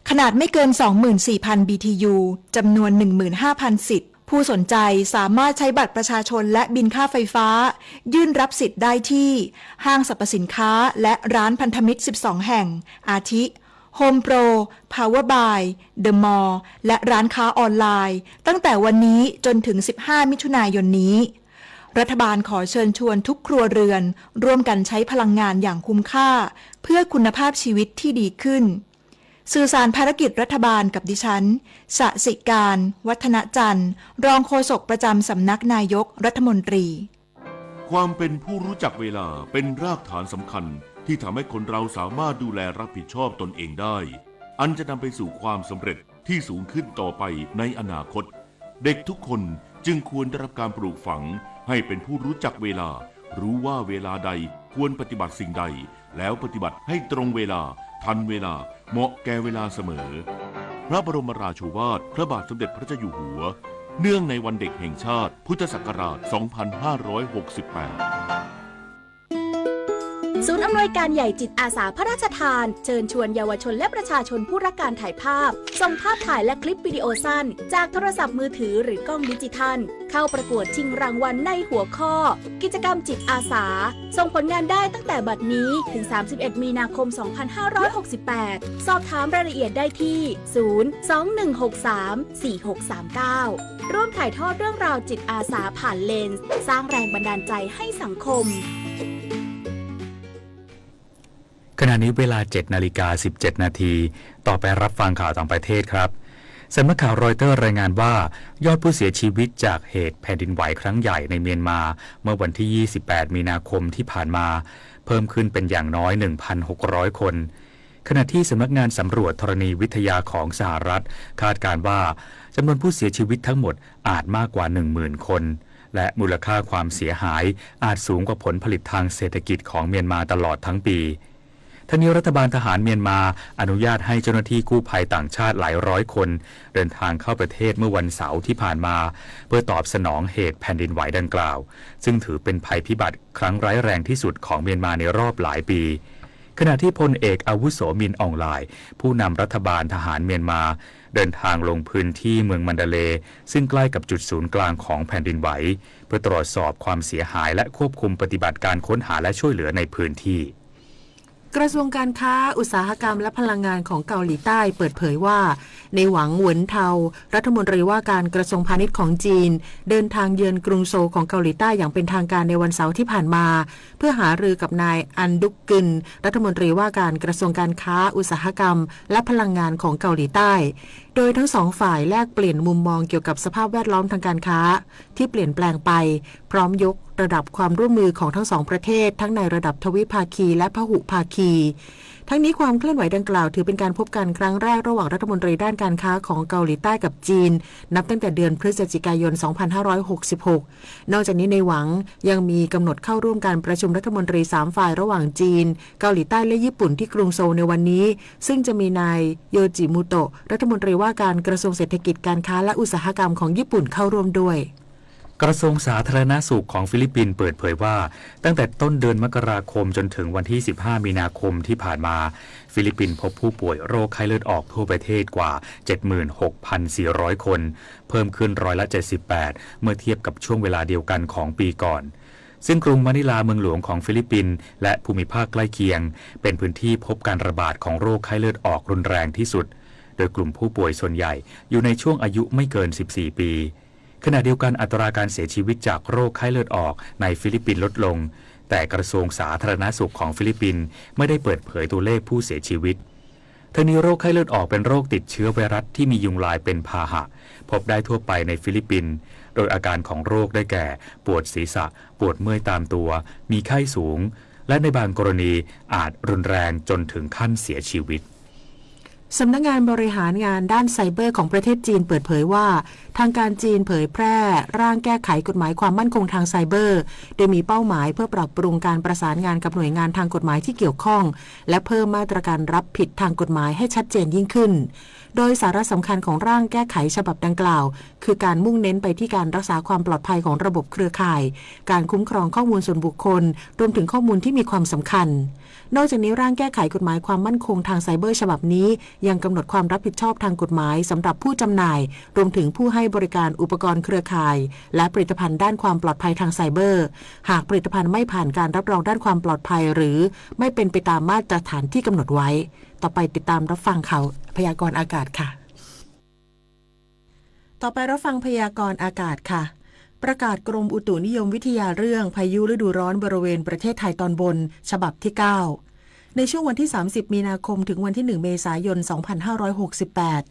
ขนาดไม่เกินสองหมื่นสี่พัน บีทียู จำนวนหนึ่งหมื่นห้าพันสิทธิ์ ผู้สนใจสามารถใช้บัตรประชาชนและบินค่าไฟฟ้า ยื่นรับสิทธิ์ได้ที่ห้างสรรพสินค้าและร้านพันธมิตรสิบสองแห่ง อาทิ โฮมโปร พาวเวอร์บาย เดอะมอลล์ และร้านค้าออนไลน์ ตั้งแต่วันนี้จนถึงสิบห้ามิถุนายนนี้ รัฐบาลขอเชิญชวนทุกครัวเรือนร่วมกันใช้พลังงานอย่างคุ้มค่า เพื่อคุณภาพชีวิตที่ดีขึ้น สื่อสารภารกิจรัฐบาลกับดิฉัน สสิการ วัฒนจันทร์ รองโฆษกประจำสำนักนายกรัฐมนตรี ความเป็นผู้รู้จักเวลาเป็นรากฐานสำคัญที่ทำให้คนเราสามารถดูแลรับผิดชอบตนเองได้ อันจะนำไปสู่ความสำเร็จที่สูงขึ้นต่อไปในอนาคต เด็กทุกคนจึงควรได้รับการปลูกฝังให้เป็นผู้รู้จักเวลา รู้ว่าเวลาใดควรปฏิบัติสิ่งใด แล้วปฏิบัติให้ตรงเวลา ทันเวลา เหมาะแก่เวลาเสมอ พระบรมราโชวาทพระบาทสมเด็จพระเจ้าอยู่หัว เนื่องในวันเด็กแห่งชาติ พุทธศักราช สองพันห้าร้อยหกสิบแปด ศูนย์อำนวยการใหญ่จิตอาสาพระราชทาน เชิญชวนเยาวชนและประชาชนผู้รักการถ่ายภาพ ส่งภาพถ่ายและคลิปวิดีโอสั้น จากโทรศัพท์มือถือหรือกล้องดิจิทัล เข้าประกวดชิงรางวัลในหัวข้อ กิจกรรมจิตอาสา ส่งผลงานได้ตั้งแต่บัดนี้ถึงสามสิบเอ็ดมีนาคมสองพันห้าร้อยหกสิบแปด สอบถามรายละเอียดได้ที่ ศูนย์ สองหนึ่งหกสาม สี่หกสามเก้า ร่วมถ่ายทอดเรื่องราวจิตอาสาผ่านเลนส์ สร้างแรงบันดาลใจให้สังคม ขณะนี้เวลาเจ็ดนาฬิกาสิบเจ็ดนาที ต่อไปรับฟังข่าวต่างประเทศครับ สำนักข่าวรอยเตอร์รายงานว่า ยอดผู้เสียชีวิตจากเหตุแผ่นดินไหวครั้งใหญ่ในเมียนมา เมื่อวันที่ยี่สิบแปดมีนาคมที่ผ่านมา เพิ่มขึ้นเป็นอย่างน้อยหนึ่งพันหกร้อยคน ขณะที่สำนักงานสำรวจธรณีวิทยาของสหรัฐคาดการณ์ว่า จำนวนผู้เสียชีวิตทั้งหมดอาจมากกว่า หนึ่งหมื่น คน และมูลค่าความเสียหายอาจสูงกว่าผลผลิตทางเศรษฐกิจของเมียนมาตลอดทั้งปี ทั้งนี้รัฐบาลทหารเมียนมาอนุญาตให้เจ้าหน้าที่กู้ภัยต่างชาติหลายร้อยคน เดินทางเข้าประเทศเมื่อวันเสาร์ที่ผ่านมา เพื่อตอบสนองเหตุแผ่นดินไหวดังกล่าว ซึ่งถือเป็นภัยพิบัติครั้งร้ายแรงที่สุดของเมียนมาในรอบหลายปี ขณะที่พลเอกอาวุโสมินอองหลาย ผู้นำรัฐบาลทหารเมียนมา เดินทางลงพื้นที่เมืองมันดาเลย์ ซึ่งใกล้กับจุดศูนย์กลางของแผ่นดินไหว เพื่อตรวจสอบความเสียหายและควบคุมปฏิบัติการค้นหาและช่วยเหลือในพื้นที่ กระทรวงการค้า อุตสาหกรรม และพลังงานของเกาหลีใต้เปิดเผยว่า ในหวังเหวินเทา รัฐมนตรีว่าการกระทรวงพาณิชย์ของจีน เดินทางเยือนกรุงโซลของเกาหลีใต้อย่างเป็นทางการในวันเสาร์ที่ผ่านมา เพื่อหารือกับนายอันดุกกึน รัฐมนตรีว่าการกระทรวงการค้า อุตสาหกรรม และพลังงานของเกาหลีใต้ โดยทั้งสองฝ่ายแลกเปลี่ยนมุมมองเกี่ยวกับสภาพแวดล้อมทางการค้าที่เปลี่ยนแปลงไป พร้อมยกระดับความร่วมมือของทั้งสองประเทศ ทั้งในระดับทวิภาคีและพหุภาคี ทั้งนี้ความเคลื่อนไหวดังกล่าวถือเป็นการพบกันครั้งแรกระหว่างรัฐมนตรีด้านการค้าของเกาหลีใต้กับจีน นับตั้งแต่เดือนพฤศจิกายน สองพันห้าร้อยหกสิบหก นอกจากนี้ในหวังยังมีกำหนดเข้าร่วมการประชุมรัฐมนตรีสามฝ่ายระหว่างจีน เกาหลีใต้และญี่ปุ่นที่กรุงโซลในวันนี้ ซึ่งจะมีนายโยจิมูโตะ รัฐมนตรีว่าการกระทรวงเศรษฐกิจการค้าและอุตสาหกรรมของญี่ปุ่นเข้าร่วมด้วย กระทรวงสาธารณสุขของฟิลิปปินส์เปิดเผยว่า ตั้งแต่ต้นเดือนมกราคมจนถึงวันที่ สิบห้า มีนาคมที่ผ่านมา ฟิลิปปินส์พบผู้ป่วยโรคไข้เลือดออกทั่วประเทศกว่า เจ็ดหมื่นหกพันสี่ร้อย คน เพิ่มขึ้นร้อยละ เจ็ดสิบแปด เมื่อเทียบกับช่วงเวลาเดียวกันของปีก่อน ซึ่งกรุงมะนิลาเมืองหลวงของฟิลิปปินส์และภูมิภาคใกล้เคียง เป็นพื้นที่พบการระบาดของโรคไข้เลือดออกรุนแรงที่สุด โดยกลุ่มผู้ป่วยส่วนใหญ่อยู่ในช่วงอายุไม่เกิน สิบสี่ ปี ขณะเดียวกันอัตราการเสียชีวิตจากโรคไข้เลือดออกในฟิลิปปินส์ลดลง แต่กระทรวงสาธารณสุขของฟิลิปปินส์ไม่ได้เปิดเผยตัวเลขผู้เสียชีวิต ทั้งนี้โรคไข้เลือดออกเป็นโรคติดเชื้อไวรัสที่มียุงลายเป็นพาหะ พบได้ทั่วไปในฟิลิปปินส์ โดยอาการของโรคได้แก่ ปวดศีรษะ ปวดเมื่อยตามตัว มีไข้สูง และในบางกรณีอาจรุนแรงจนถึงขั้นเสียชีวิต สำนักงานบริหารงานด้านไซเบอร์ของประเทศจีนเปิดเผยว่า ทางการจีนเผยแพร่ร่างแก้ไขกฎหมายความมั่นคงทางไซเบอร์ โดยมีเป้าหมายเพื่อปรับปรุงการประสานงานกับหน่วยงานทางกฎหมายที่เกี่ยวข้อง และเพิ่มมาตรการรับผิดทางกฎหมายให้ชัดเจนยิ่งขึ้น โดยสาระสำคัญของร่างแก้ไขฉบับดังกล่าว คือการมุ่งเน้นไปที่การรักษาความปลอดภัยของระบบเครือข่าย การคุ้มครองข้อมูลส่วนบุคคล รวมถึงข้อมูลที่มีความสำคัญ นอกจากนี้ร่างแก้ไขกฎหมายความมั่นคงทางไซเบอร์ฉบับนี้ ยังกำหนดความรับผิดชอบทางกฎหมายสำหรับผู้จำหน่าย รวมถึงผู้ให้บริการอุปกรณ์เครือข่าย และผลิตภัณฑ์ด้านความปลอดภัยทางไซเบอร์ หากผลิตภัณฑ์ไม่ผ่านการรับรองด้านความปลอดภัย หรือไม่เป็นไปตามมาตรฐานที่กำหนดไว้ ต่อไปติดตามรับฟังข่าวพยากรณ์อากาศค่ะ ต่อไปรับฟังพยากรณ์อากาศค่ะ ประกาศกรมอุตุนิยมวิทยาเรื่องพายุฤดูร้อนบริเวณประเทศไทยตอนบน ฉบับที่ เก้า ในช่วงวันที่ สามสิบ มีนาคม ถึงวันที่ หนึ่ง เมษายน สองพันห้าร้อยหกสิบแปด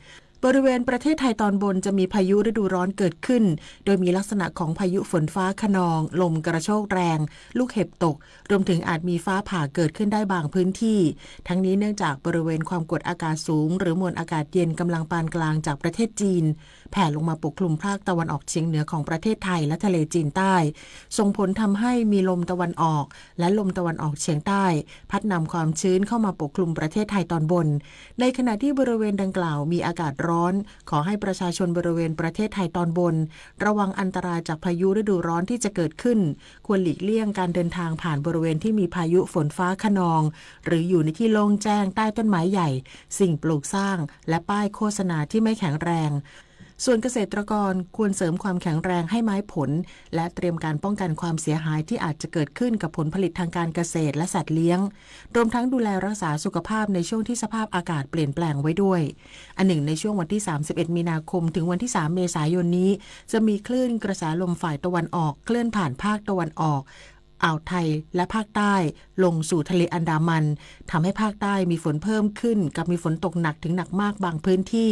บริเวณประเทศไทยตอนบนจะมีพายุฤดูร้อนเกิดขึ้น โดยมีลักษณะของพายุฝนฟ้าคะนอง ลมกระโชกแรง ลูกเห็บตก รวมถึงอาจมีฟ้าผ่าเกิดขึ้นได้บางพื้นที่ ทั้งนี้เนื่องจากบริเวณความกดอากาศสูง หรือมวลอากาศเย็นกำลังปานกลางจากประเทศจีน แผ่ลงมาปกคลุมภาคตะวันออกเฉียงเหนือของประเทศไทยและทะเลจีนใต้ ส่งผลทำให้มีลมตะวันออก และลมตะวันออกเฉียงใต้ พัดนำความชื้นเข้ามาปกคลุมประเทศไทยตอนบน ในขณะที่บริเวณดังกล่าวมีอากาศร้อน ขอให้ประชาชนบริเวณประเทศไทยตอนบน ระวังอันตรายจากพายุฤดูร้อนที่จะเกิดขึ้น ควรหลีกเลี่ยงการเดินทางผ่านบริเวณที่มีพายุฝนฟ้าคะนอง หรืออยู่ในที่โล่งแจ้งใต้ต้นไม้ใหญ่ สิ่งปลูกสร้าง และป้ายโฆษณาที่ไม่แข็งแรง ส่วนเกษตรกรควรเสริมความแข็งแรงให้ไม้ผล และเตรียมการป้องกันความเสียหายที่อาจจะเกิดขึ้นกับผลผลิตทางการเกษตรและสัตว์เลี้ยง รวมทั้งดูแลรักษาสุขภาพในช่วงที่สภาพอากาศเปลี่ยนแปลงไว้ด้วย อันหนึ่งในช่วงวันที่ สามสิบเอ็ด มีนาคม ถึงวันที่ สาม เมษายนนี้ จะมีคลื่นกระแสลมฝ่ายตะวันออกเคลื่อนผ่านภาคตะวันออก อ่าวไทย และภาคใต้ ลงสู่ทะเลอันดามัน ทำให้ภาคใต้มีฝนเพิ่มขึ้น กับมีฝนตกหนักถึงหนักมากบางพื้นที่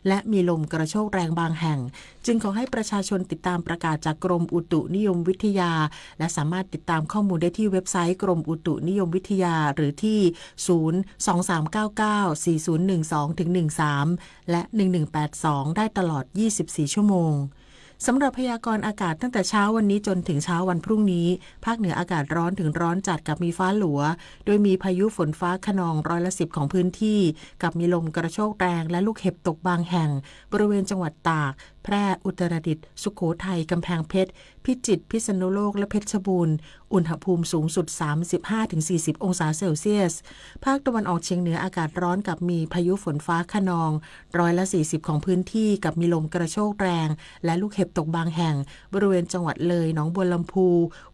และมีลมกระโชกแรงบางแห่ง จึงขอให้ประชาชนติดตามประกาศจากกรมอุตุนิยมวิทยา และสามารถติดตามข้อมูลได้ที่เว็บไซต์กรมอุตุนิยมวิทยา หรือที่ ศูนย์ สอง สาม เก้า เก้า สี่ ศูนย์ หนึ่ง สอง ถึง หนึ่ง สาม และ หนึ่ง หนึ่ง แปด สอง ได้ตลอด ยี่สิบสี่ ชั่วโมง สำหรับพยากรณ์อากาศตั้งแต่เช้าวันนี้จนถึงเช้าวันพรุ่งนี้ ภาคเหนืออากาศร้อนถึงร้อนจัดกับมีฟ้าหลัว โดยมีพายุฝนฟ้าคะนองร้อยละสิบของพื้นที่ กับมีลมกระโชกแรงและลูกเห็บตกบางแห่ง บริเวณจังหวัดตาก แพร่ อุตรดิตถ์ สุโขทัย กำแพงเพชร พิจิตร พิษณุโลก และเพชรบูรณ์ อุณหภูมิสูงสุด สามสิบห้าถึงสี่สิบ องศาเซลเซียส ภาคตะวันออกเฉียงเหนืออากาศร้อนกับมีพายุฝนฟ้าคะนองร้อยละสี่สิบของพื้นที่ กับมีลมกระโชกแรง และลูกเห็บตกบางแห่ง บริเวณจังหวัดเลย หนองบัวลำภู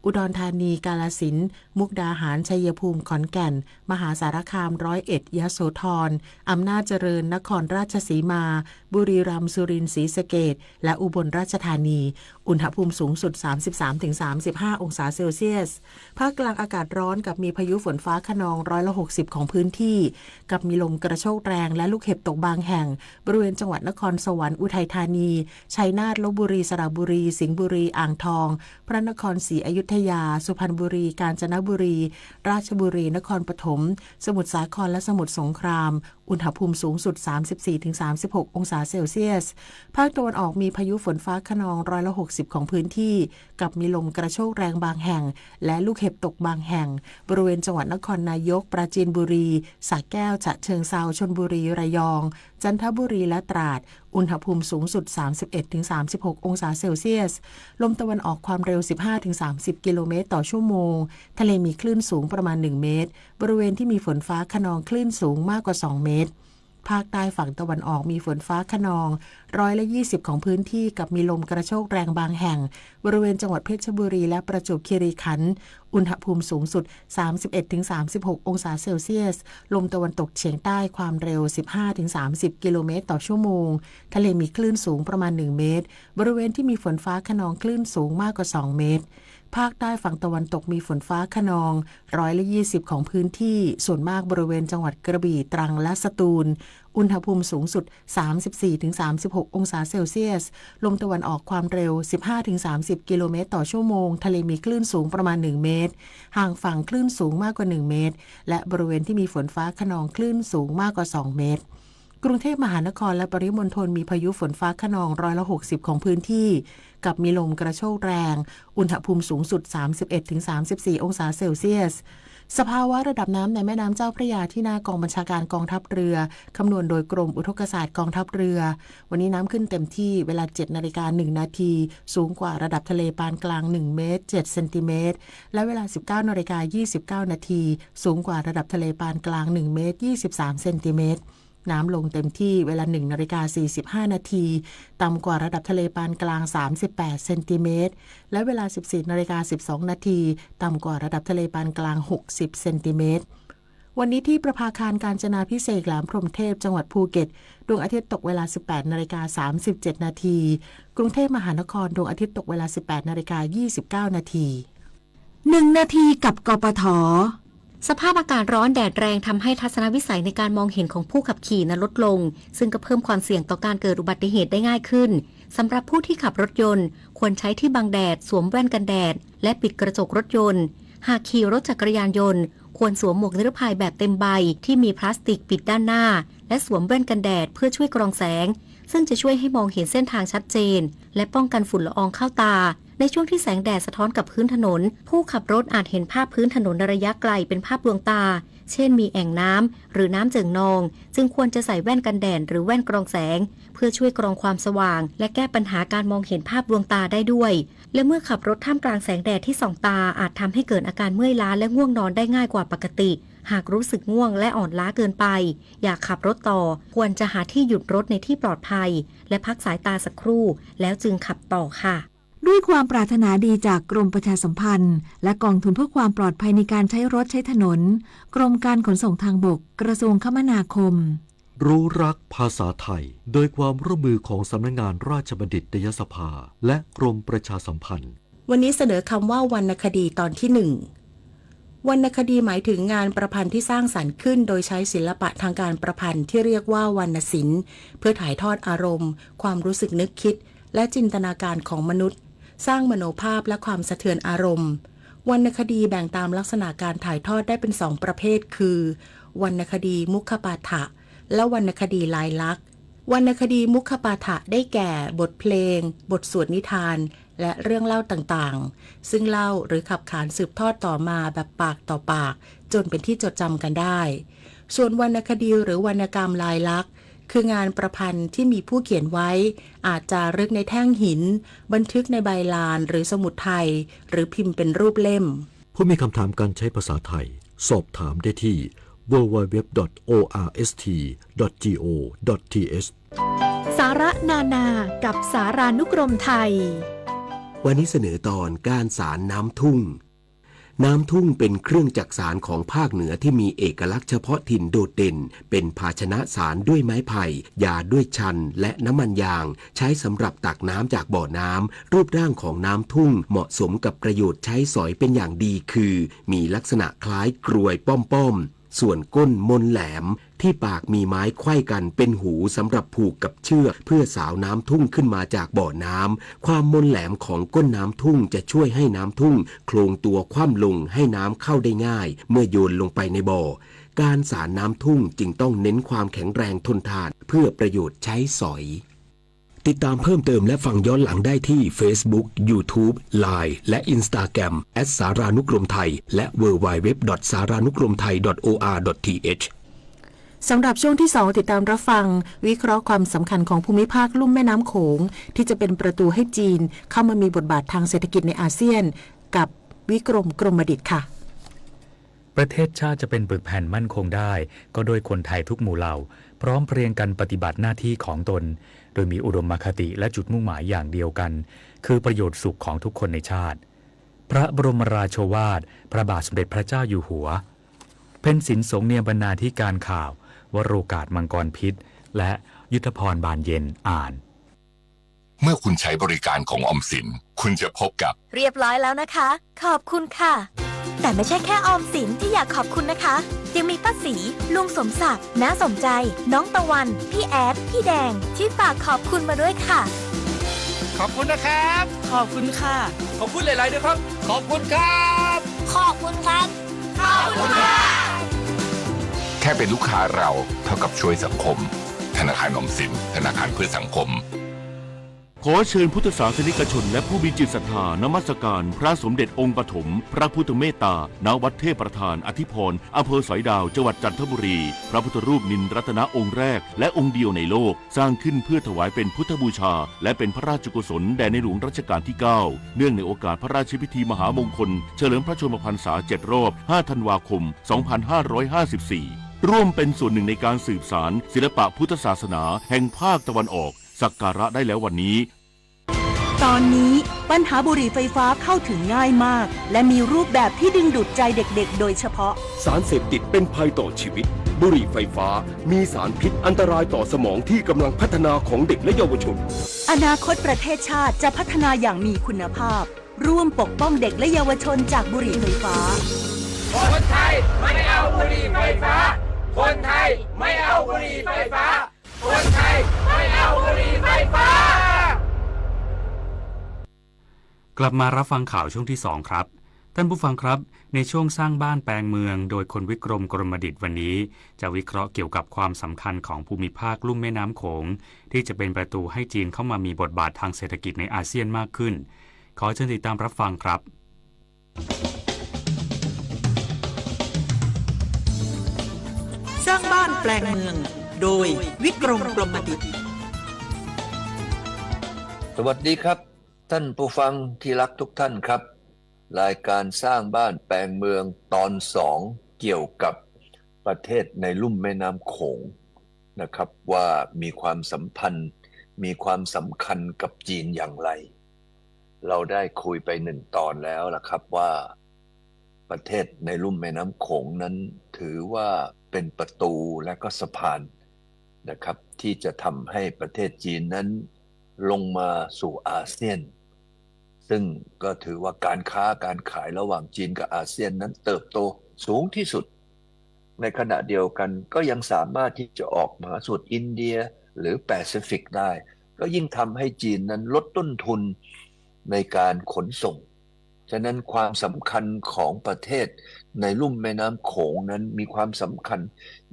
อุดรธานี กาฬสินธุ์ มุกดาหาร ชัยภูมิ ขอนแก่น มหาสารคาม ร้อยเอ็ด ยโสธร อำนาจเจริญ นครราชสีมา บุรีรัมย์ สุรินทร์ ศรีสะเกษ และอุบลราชธานี อุณหภูมิสูงสุด สามสิบสามถึงสามสิบห้า องศาเซลเซียส ภาคกลางอากาศร้อนกับมีพายุฝนฟ้าคะนองร้อยละหกสิบของพื้นที่ กับมีลมกระโชกแรงและลูกเห็บตกบางแห่ง บริเวณจังหวัดนครสวรรค์ อุทัยธานี ชัยนาท ลพบุรี สระบุรี สิงห์บุรี อ่างทอง พระนครศรีอยุธยา สุพรรณบุรี กาญจนบุรี ราชบุรี นครปฐม สมุทรสาคร และสมุทรสงคราม อุณหภูมิสูงสุด สามสิบสี่ถึงสามสิบหก องศาเซลเซียส ภาคตะวันออกมีพายุฝนฟ้าคะนองร้อยละหกสิบของพื้นที่ กับมีลมกระโชกแรงบางแห่ง และลูกเห็บตกบางแห่ง บริเวณจังหวัดนครนายก ปราจีนบุรี สระแก้ว ฉะเชิงเทรา ชลบุรี ระยอง จันทบุรี และตราด อุณหภูมิสูงสุด สามสิบเอ็ดถึงสามสิบหก องศาเซลเซียส ลมตะวันออกความเร็ว สิบห้าถึงสามสิบ กิโลเมตรต่อชั่วโมง ทะเลมีคลื่นสูงประมาณ หนึ่ง เมตร บริเวณที่มีฝนฟ้าคะนองคลื่นสูงมากกว่า สอง เมตร ภาคใต้ฝั่งตะวันออกมีฝนฟ้าคะนองร้อยละยี่สิบของพื้นที่ กับมีลมกระโชกแรงบางแห่ง บริเวณจังหวัดเพชรบุรี และประจวบคีรีขันธ์ อุณหภูมิสูงสุด สามสิบเอ็ดถึงสามสิบหก องศาเซลเซียส ลมตะวันตกเฉียงใต้ความเร็ว สิบห้าถึงสามสิบ กิโลเมตรต่อชั่วโมง ทะเลมีคลื่นสูงประมาณ หนึ่ง เมตร บริเวณที่มีฝนฟ้าคะนองคลื่นสูงมากกว่า สอง เมตร ภาคใต้ฝั่งตะวันตกมีฝนฟ้าคะนองร้อยละยี่สิบของพื้นที่ ส่วนมากบริเวณจังหวัดกระบี่ ตรัง และสตูล อุณหภูมิสูงสุด สามสิบสี่ถึงสามสิบหก องศาเซลเซียส ลมตะวันออกความเร็ว สิบห้าถึงสามสิบ กิโลเมตรต่อชั่วโมง ทะเลมีคลื่นสูงประมาณ หนึ่ง เมตร ห่างฝั่งคลื่นสูงมากกว่า หนึ่ง เมตร และบริเวณที่มีฝนฟ้าคะนองคลื่นสูงมากกว่า สอง เมตร กรุงเทพมหานครและปริมณฑลมีพายุฝนฟ้าคะนองร้อยละหกสิบของพื้นที่ กับมีลมกระโชกแรง อุณหภูมิสูงสุด สามสิบเอ็ดถึงสามสิบสี่ องศาเซลเซียส สภาวะระดับน้ำในแม่น้ำเจ้าพระยาที่หน้ากองบัญชาการกองทัพเรือ คำนวณโดยกรมอุทกศาสตร์กองทัพเรือ วันนี้น้ำขึ้นเต็มที่เวลา เจ็ดนาฬิกาหนึ่งนาที สูงกว่าระดับทะเลปานกลาง หนึ่ง เมตร เจ็ด เซนติเมตร และเวลา สิบเก้านาฬิกายี่สิบเก้านาที สูงกว่าระดับทะเลปานกลาง หนึ่ง เมตร ยี่สิบสาม เซนติเมตร น้ำลงเต็มที่เวลา หนึ่งนาฬิกาสี่สิบห้านาที ต่ำกว่าระดับทะเลปานกลาง สามสิบแปด เซนติเมตร และเวลา สิบสี่นาฬิกาสิบสองนาที ต่ำกว่าระดับทะเลปานกลาง หกสิบ เซนติเมตร วันนี้ที่ประภาคารกาญจนาภิเษกแหลมพรหมเทพ จังหวัดภูเก็ต ดวงอาทิตย์ตกเวลา สิบแปดนาฬิกาสามสิบเจ็ดนาที กรุงเทพมหานคร ดวงอาทิตย์ตกเวลา สิบแปดนาฬิกายี่สิบเก้านาที หนึ่งนาทีกับ กปท. สภาพอากาศร้อนแดดแรงทำให้ทัศนวิสัยในการมองเห็นของผู้ขับขี่นั้นลดลง ซึ่งก็เพิ่มความเสี่ยงต่อการเกิดอุบัติเหตุได้ง่ายขึ้น สำหรับผู้ที่ขับรถยนต์ ควรใช้ที่บังแดด สวมแว่นกันแดด และปิดกระจกรถยนต์ หากขี่รถจักรยานยนต์ ควรสวมหมวกนิรภัยแบบเต็มใบที่มีพลาสติกปิดด้านหน้า และสวมแว่นกันแดดเพื่อช่วยกรองแสง ซึ่งจะช่วยให้มองเห็นเส้นทางชัดเจน และป้องกันฝุ่นละอองเข้าตา ในช่วงที่แสงแดดสะท้อนกับพื้นถนน ผู้ขับรถอาจเห็นภาพพื้นถนนในระยะไกลเป็นภาพลวงตา เช่นมีแอ่งน้ำหรือน้ำเจิ่งนอง จึงควรจะใส่แว่นกันแดดหรือแว่นกรองแสง เพื่อช่วยกรองความสว่าง และแก้ปัญหาการมองเห็นภาพลวงตาได้ด้วย และเมื่อขับรถท่ามกลางแสงแดดที่ส่องตา อาจทำให้เกิดอาการเมื่อยล้าและง่วงนอนได้ง่ายกว่าปกติ หากรู้สึกง่วงและอ่อนล้าเกินไป อย่าขับรถต่อ ควรจะหาที่หยุดรถในที่ปลอดภัย และพักสายตาสักครู่ แล้วจึงขับต่อค่ะ ด้วยความปรารถนาดีจากกรมประชาสัมพันธ์ และกองทุนเพื่อความปลอดภัยในการใช้รถใช้ถนน กรมการขนส่งทางบก กระทรวงคมนาคม รู้รักภาษาไทย โดยความร่วมมือของสำนักงานราชบัณฑิตยสภา และกรมประชาสัมพันธ์ วันนี้เสนอคำว่าวรรณคดีตอนที่หนึ่ง วรรณคดีหมายถึงงานประพันธ์ที่สร้างสรรค์ขึ้นโดยใช้ศิลปะทางการประพันธ์ที่เรียกว่าวรรณศิลป์ เพื่อถ่ายทอดอารมณ์ ความรู้สึกนึกคิด และจินตนาการของมนุษย์ สร้างมโนภาพและความสะเทือนอารมณ์ วรรณคดีแบ่งตามลักษณะการถ่ายทอดได้เป็นสองประเภท คือ วรรณคดีมุขปาฐะ และวรรณคดีลายลักษณ์ วรรณคดีมุขปาฐะได้แก่ บทเพลง บทสวดนิทาน และเรื่องเล่าต่างๆ ซึ่งเล่าหรือขับขานสืบทอดต่อมาแบบปากต่อปาก จนเป็นที่จดจำกันได้ ส่วนวรรณคดีหรือวรรณกรรมลายลักษณ์ คืองานประพันธ์ที่มีผู้เขียนไว้ อาจจารึกในแท่งหิน บันทึกในใบลานหรือสมุดไทย หรือพิมพ์เป็นรูปเล่ม ผู้มีคำถามการใช้ภาษาไทย สอบถามได้ที่ ดับเบิลยู ดับเบิลยู ดับเบิลยู ดอท โอ อาร์ เอส ที ดอท จี โอ ดอท ที เอช สาระนานากับสารานุกรมไทย วันนี้เสนอตอนการสานน้ำทุ่ง น้ำทุ่งเป็นเครื่องจักสานของภาคเหนือที่มีเอกลักษณ์เฉพาะถิ่นโดดเด่น เป็นภาชนะสานด้วยไม้ไผ่ ยาด้วยชัน และน้ำมันยาง ใช้สำหรับตักน้ำจากบ่อน้ำ รูปร่างของน้ำทุ่งเหมาะสมกับประโยชน์ใช้สอยเป็นอย่างดี คือ มีลักษณะคล้ายกรวยป้อมๆ ส่วนก้นมนแหลม ที่ปากมีไม้ไขว้กันเป็นหูสำหรับผูกกับเชือก เพื่อสาวน้ำทุ่งขึ้นมาจากบ่อน้ำ ความมนแหลมของก้นน้ำทุ่งจะช่วยให้น้ำทุ่งโคลงตัวคว่ำลงให้น้ำเข้าได้ง่าย เมื่อโยนลงไปในบ่อ การสานน้ำทุ่งจึงต้องเน้นความแข็งแรงทนทาน เพื่อประโยชน์ใช้สอย ติดตามเพิ่มเติมและฟังย้อนหลังได้ที่ Facebook YouTube Line และ Instagram แอท สารานุกรมไทย และ ดับเบิลยู ดับเบิลยู ดับเบิลยู ดอท สารานุกรมไทย ดอท โอ อาร์ ดอท ที เอช สำหรับช่วงที่สอง ติดตามรับฟังวิเคราะห์ความสำคัญของภูมิภาคลุ่มแม่น้ำโขง ที่จะเป็นประตูให้จีนเข้ามามีบทบาททางเศรษฐกิจในอาเซียน กับวิกรม กรมดิตค่ะ ประเทศชาติจะเป็นปึกแผ่นมั่นคงได้ ก็ด้วยคนไทยทุกหมู่เหล่า พร้อมเพรียงกันปฏิบัติหน้าที่ของตน โดยมีอุดมคติและจุดมุ่งหมายอย่างเดียวกัน คือประโยชน์สุขของทุกคนในชาติ พระบรมราโชวาท พระบาทสมเด็จพระเจ้าอยู่หัว เพ็ญศิลป์ สงเนียมบรรณาธิการข่าว วโรกาส มังกรพิษ และยุทธพร บานเย็น อ่าน เมื่อคุณใช้บริการของออมสิน คุณจะพบกับ เรียบร้อยแล้วนะคะ ขอบคุณค่ะ แต่ไม่ใช่แค่ออมสินที่อยากขอบคุณนะคะ ยังมีป้าศรี ลุงสมศักดิ์ น้าสมใจ น้องตะวัน พี่แอด พี่แดง ที่ฝากขอบคุณมาด้วยค่ะ ขอบคุณนะครับ ขอบคุณค่ะ ขอบคุณหลายๆ ด้วยครับ ขอบคุณครับ ขอบคุณครับ ขอบคุณค่ะ แค่เป็นลูกค้าเราเท่ากับช่วยสังคม ธนาคารออมสิน ธนาคารเพื่อสังคม ขอเชิญพุทธศาสนิกชนและผู้มีจิตศรัทธานมัสการพระสมเด็จองค์ปฐม พระพุทธเมตตา ณ วัดเทพประธานอธิพร อำเภอสอยดาว จังหวัดจันทบุรี พระพุทธรูปนิลรัตนะองค์แรกและองค์เดียวในโลก สร้างขึ้นเพื่อถวายเป็นพุทธบูชา และเป็นพระราชกุศลแด่ในหลวงรัชกาลที่เก้า เนื่องในโอกาสพระราชพิธีมหามงคล เฉลิมพระชนมพรรษาเจ็ดรอบ ห้าธันวาคม สองพันห้าร้อยห้าสิบสี่ ร่วมเป็นส่วนหนึ่งในการสืบสานศิลปะพุทธศาสนาแห่งภาคตะวันออก สักการะได้แล้ววันนี้ ตอนนี้ปัญหาบุหรี่ไฟฟ้าเข้าถึงง่ายมาก และมีรูปแบบที่ดึงดูดใจเด็กๆ โดยเฉพาะ สารเสพติดเป็นภัยต่อชีวิต บุหรี่ไฟฟ้ามีสารพิษอันตรายต่อสมองที่กำลังพัฒนาของเด็กและเยาวชน อนาคตประเทศชาติจะพัฒนาอย่างมีคุณภาพ ร่วมปกป้องเด็กและเยาวชนจากบุหรี่ไฟฟ้า คนไทยไม่เอาบุหรี่ไฟฟ้า คนไทยไม่เอาบุหรี่ไฟฟ้า คนไทยไม่เอาบุหรี่ไฟฟ้า กลับมารับฟังข่าวช่วงที่สองครับ ท่านผู้ฟังครับ ในช่วงสร้างบ้านแปลงเมือง โดยคุณวิกรม กรมดิต วันนี้ จะวิเคราะห์เกี่ยวกับความสำคัญของภูมิภาคลุ่มแม่น้ำโขง ที่จะเป็นประตูให้จีนเข้ามามีบทบาททางเศรษฐกิจในอาเซียนมากขึ้น ขอเชิญติดตามรับฟังครับ สร้างบ้านแปลงเมือง โดยวิกรม กรมดิต สวัสดีครับ ท่านผู้ฟังที่รักทุกท่านครับ รายการสร้างบ้านแปลงเมืองตอนสอง เกี่ยวกับประเทศในลุ่มแม่น้ำโขงนะครับ ว่ามีความสัมพันธ์ มีความสำคัญกับจีนอย่างไร เราได้คุยไปหนึ่งตอนแล้วล่ะครับว่า ประเทศในลุ่มแม่น้ำโขงนั้นถือว่าเป็นประตูและก็สะพานนะครับ ที่จะทำให้ประเทศจีนนั้นลงมาสู่อาเซียน ซึ่งก็ถือว่าการค้าการขายระหว่างจีนกับอาเซียนนั้นเติบโตสูงที่สุด ในขณะเดียวกันก็ยังสามารถที่จะออกมหาสมุทรอินเดียหรือแปซิฟิกได้ ก็ยิ่งทำให้จีนนั้นลดต้นทุนในการขนส่ง ฉะนั้นความสำคัญของประเทศในลุ่มแม่น้ำโขงนั้นมีความสำคัญ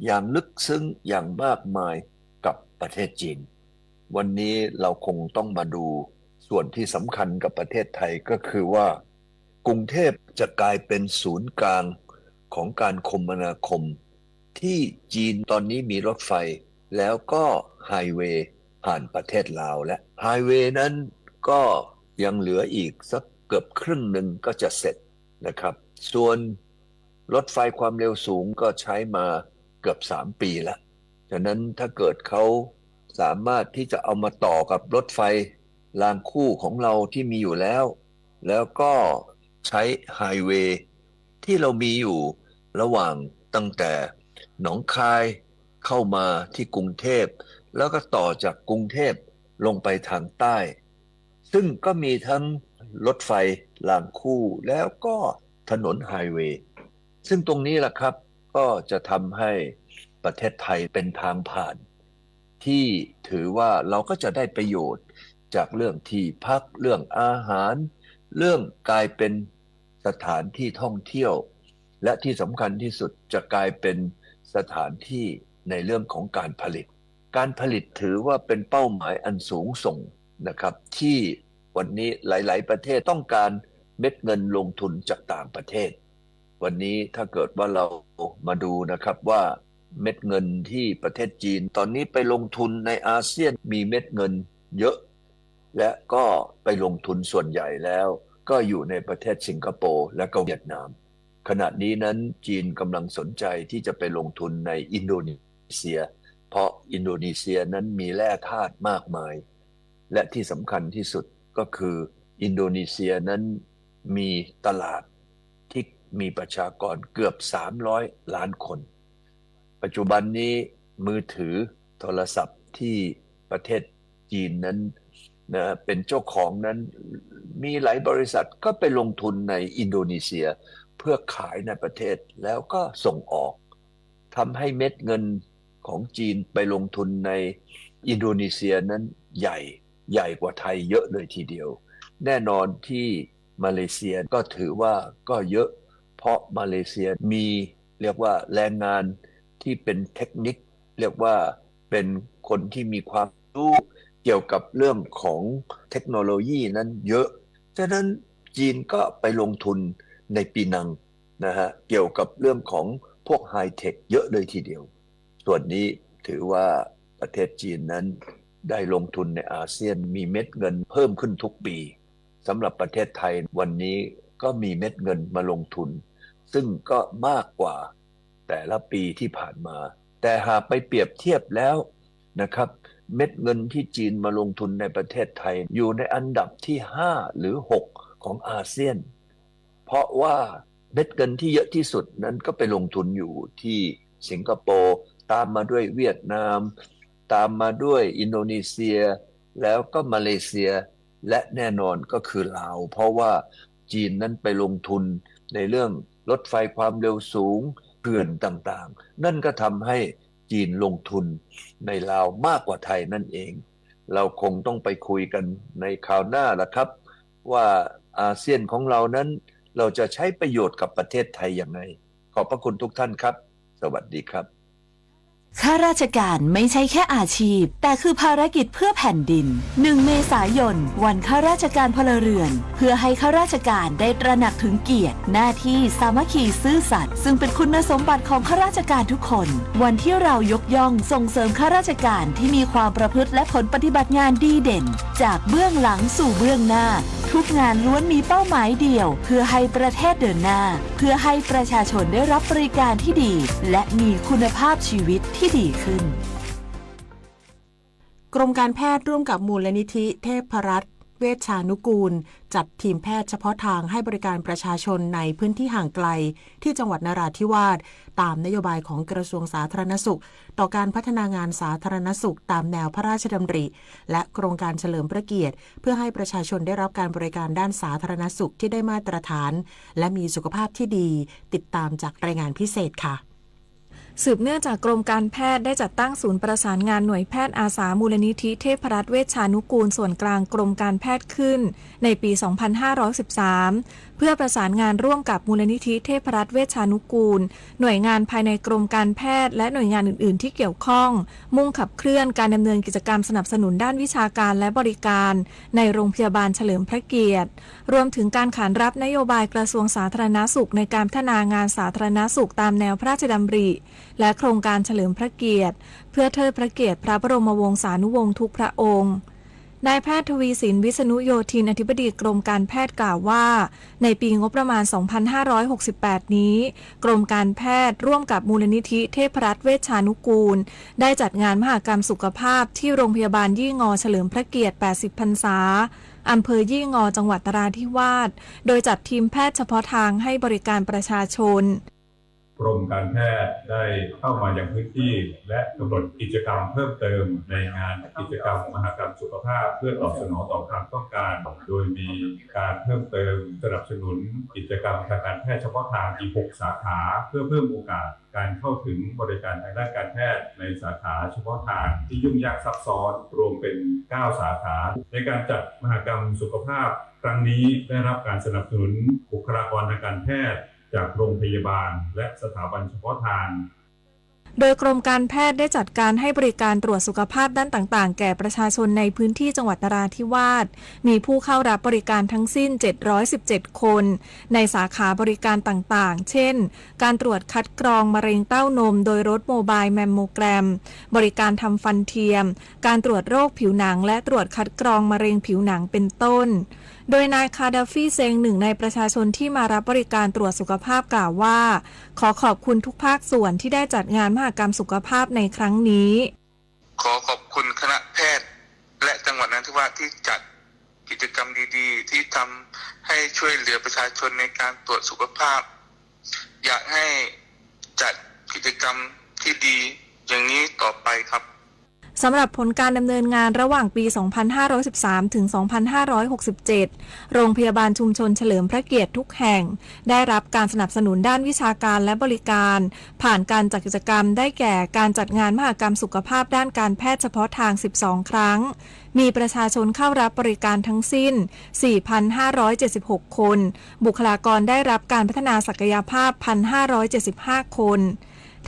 อย่างลึกซึ้งอย่างมากมายกับประเทศจีน วันนี้เราคงต้องมาดูส่วนที่สำคัญกับประเทศไทยก็คือว่า กรุงเทพจะกลายเป็นศูนย์กลางของการคมนาคม ที่จีนตอนนี้มีรถไฟแล้วก็ไฮเวย์ผ่านประเทศลาว และไฮเวย์นั้นก็ยังเหลืออีกสักเกือบครึ่งหนึ่งก็จะเสร็จนะครับ ส่วนรถไฟความเร็วสูงก็ใช้มาเกือบสามปีแล้ว ฉะนั้นถ้าเกิดเขาสามารถที่จะเอามาต่อกับรถไฟรางคู่ของเราที่มีอยู่แล้ว แล้วก็ใช้ไฮเวย์ที่เรามีอยู่ระหว่างตั้งแต่หนองคายเข้ามาที่กรุงเทพ แล้วก็ต่อจากกรุงเทพลงไปทางใต้ ซึ่งก็มีทั้งรถไฟรางคู่แล้วก็ถนนไฮเวย์ ซึ่งตรงนี้แหละครับ ก็จะทำให้ประเทศไทยเป็นทางผ่าน ที่ถือว่าเราก็จะได้ประโยชน์จากเรื่องที่พัก เรื่องอาหาร เรื่องกลายเป็นสถานที่ท่องเที่ยว และที่สำคัญที่สุดจะกลายเป็นสถานที่ในเรื่องของการผลิต การผลิตถือว่าเป็นเป้าหมายอันสูงส่งนะครับ ที่วันนี้หลายๆ ประเทศต้องการเม็ดเงินลงทุนจากต่างประเทศ วันนี้ถ้าเกิดว่าเรามาดูนะครับว่าเม็ดเงินที่ประเทศจีนตอนนี้ไปลงทุนในอาเซียนมีเม็ดเงินเยอะ และก็ไปลงทุนส่วนใหญ่แล้วก็อยู่ในประเทศสิงคโปร์และก็เวียดนาม ขณะนี้นั้นจีนกำลังสนใจที่จะไปลงทุนในอินโดนีเซีย เพราะอินโดนีเซียนั้นมีแร่ธาตุมากมาย และที่สำคัญที่สุดก็คืออินโดนีเซียนั้นมีตลาดที่มีประชากรเกือบสามร้อยล้านคน ปัจจุบันนี้มือถือโทรศัพท์ที่ประเทศจีนนั้นนะเป็นเจ้าของนั้นมีหลายบริษัทก็ไปลงทุนในอินโดนีเซีย เพื่อขายในประเทศแล้วก็ส่งออก ทำให้เม็ดเงินของจีนไปลงทุนในอินโดนีเซียนั้นใหญ่ ใหญ่กว่าไทยเยอะเลยทีเดียว แน่นอนที่มาเลเซียก็ถือว่าก็เยอะ เพราะมาเลเซียมีเรียกว่าแรงงานที่เป็นเทคนิค เรียกว่าเป็นคนที่มีความรู้เกี่ยวกับเรื่องของเทคโนโลยีนั้นเยอะ ฉะนั้นจีนก็ไปลงทุนในปีนังนะฮะ เกี่ยวกับเรื่องของพวกไฮเทคเยอะเลยทีเดียว ส่วนนี้ถือว่าประเทศจีนนั้นได้ลงทุนในอาเซียน มีเม็ดเงินเพิ่มขึ้นทุกปี สำหรับประเทศไทยวันนี้ก็มีเม็ดเงินมาลงทุน ซึ่งก็มากกว่าแต่ละปีที่ผ่านมา แต่หากไปเปรียบเทียบแล้วนะครับ เม็ดเงินที่จีนมาลงทุนในประเทศไทยอยู่ในอันดับที่ห้าหรือหกของอาเซียน เพราะว่าเม็ดเงินที่เยอะที่สุดนั้นก็ไปลงทุนอยู่ที่สิงคโปร์ ตามมาด้วยเวียดนาม ตามมาด้วยอินโดนีเซีย แล้วก็มาเลเซีย และแน่นอนก็คือลาว เพราะว่าจีนนั้นไปลงทุนในเรื่องรถไฟความเร็วสูง เขื่อนต่างๆ นั่นก็ทำให้จีนลงทุนในลาวมากกว่าไทยนั่นเอง เราคงต้องไปคุยกันในคราวหน้าละครับ ว่าอาเซียนของเรานั้นเราจะใช้ประโยชน์กับประเทศไทยยังไง ขอบพระคุณทุกท่านครับ สวัสดีครับ ข้าราชการไม่ใช่แค่อาชีพ แต่คือภารกิจเพื่อแผ่นดิน หนึ่ง เมษายน วันข้าราชการพลเรือน เพื่อให้ข้าราชการได้ตระหนักถึงเกียรติ หน้าที่ สามัคคี ซื่อสัตย์ ซึ่งเป็นคุณสมบัติของข้าราชการทุกคน วันที่เรายกย่องส่งเสริมข้าราชการที่มีความประพฤติและผลปฏิบัติงานดีเด่น จากเบื้องหลังสู่เบื้องหน้า ทุกงานล้วนมีเป้าหมายเดียว เพื่อให้ประเทศเดินหน้า เพื่อให้ประชาชนได้รับบริการที่ดี และมีคุณภาพชีวิตที่ดีขึ้น กรมการแพทย์ร่วมกับมูลนิธิเทพรัตน์ เวชชานุกูล จัดทีมแพทย์เฉพาะทางให้บริการประชาชนในพื้นที่ห่างไกลที่จังหวัดนราธิวาส ตามนโยบายของกระทรวงสาธารณสุข ต่อการพัฒนางานสาธารณสุขตามแนวพระราชดำริ และโครงการเฉลิมพระเกียรติ เพื่อให้ประชาชนได้รับการบริการด้านสาธารณสุขที่ได้มาตรฐาน และมีสุขภาพที่ดี ติดตามจากรายงานพิเศษค่ะ สืบเนื่องจากกรมการแพทย์ได้จัดตั้งศูนย์ประสานงานหน่วยแพทย์อาสามูลนิธิเทพรัตน์เวชชานุกูลส่วนกลางกรมการแพทย์ขึ้นในปี สองพันห้าร้อยสิบสาม เพื่อประสานงานร่วมกับมูลนิธิเทพรัตน์เวชชานุกูล หน่วยงานภายในกรมการแพทย์ และหน่วยงานอื่นๆ ที่เกี่ยวข้อง มุ่งขับเคลื่อนการดำเนินกิจกรรมสนับสนุนด้านวิชาการและบริการในโรงพยาบาลเฉลิมพระเกียรติ รวมถึงการขานรับนโยบายกระทรวงสาธารณสุขในการพัฒนางานสาธารณสุขตามแนวพระราชดำริ และโครงการเฉลิมพระเกียรติ เพื่อเทิดพระเกียรติพระบรมวงศานุวงศ์ทุกพระองค์ นายแพทย์ทวีสิน วิษณุโยธิน อธิบดีกรมการแพทย์กล่าวว่า ในปีงบประมาณ สองพันห้าร้อยหกสิบแปด นี้ กรมการแพทย์ร่วมกับมูลนิธิเทพรัตน์เวชชานุกูล ได้จัดงานมหกรรมสุขภาพที่โรงพยาบาลยี่งอเฉลิมพระเกียรติ แปดสิบ พรรษา อำเภอยี่งอ จังหวัดนราธิวาส โดยจัดทีมแพทย์เฉพาะทางให้บริการประชาชน กรมการแพทย์ได้เข้ามายังพื้นที่ และกำหนดกิจกรรมเพิ่มเติมในงานกิจกรรมมหกรรมสุขภาพ เพื่อตอบสนองต่อความต้องการ โดยมีการเพิ่มเติมสนับสนุนกิจกรรมทางการแพทย์เฉพาะทางอีก หก สาขา เพื่อเพิ่มโอกาสการเข้าถึงบริการทางด้านการแพทย์ในสาขาเฉพาะทางที่ยุ่งยากซับซ้อน รวมเป็น เก้า สาขา ในการจัดมหกรรมสุขภาพครั้งนี้ได้รับการสนับสนุนบุคลากรทางการแพทย์ จากโรงพยาบาลและสถาบันเฉพาะทาง โดยกรมการแพทย์ได้จัดการให้บริการตรวจสุขภาพด้านต่างๆ แก่ประชาชนในพื้นที่จังหวัดนราธิวาส มีผู้เข้ารับบริการทั้งสิ้น เจ็ดร้อยสิบเจ็ด คน ในสาขาบริการต่างๆ เช่น การตรวจคัดกรองมะเร็งเต้านมโดยรถโมบายแมมโมแกรม บริการทำฟันเทียม การตรวจโรคผิวหนัง และตรวจคัดกรองมะเร็งผิวหนังเป็นต้น โดยนายคาดาฟีเซง หนึ่งในประชาชนที่มารับบริการตรวจสุขภาพกล่าวว่า ขอขอบคุณทุกภาคส่วนที่ได้จัดงานมหกรรมสุขภาพในครั้งนี้ ขอขอบคุณคณะแพทย์และจังหวัดนราธิวาสที่จัดกิจกรรมดีๆ ที่ทำให้ช่วยเหลือประชาชนในการตรวจสุขภาพ อยากให้จัดกิจกรรมที่ดีอย่างนี้ต่อไปครับ สำหรับผลการดำเนินงานระหว่างปี สองพันห้าร้อยสิบสาม ถึง สองพันห้าร้อยหกสิบเจ็ด โรงพยาบาลชุมชนเฉลิมพระเกียรติทุกแห่ง ได้รับการสนับสนุนด้านวิชาการและบริการ ผ่านการจัดกิจกรรมได้แก่การจัดงานมหกรรมสุขภาพด้านการแพทย์เฉพาะทาง สิบสอง ครั้ง มีประชาชนเข้ารับบริการทั้งสิ้น สี่พันห้าร้อยเจ็ดสิบหก คน บุคลากรได้รับการพัฒนาศักยภาพ พันห้าร้อยเจ็ดสิบห้า คน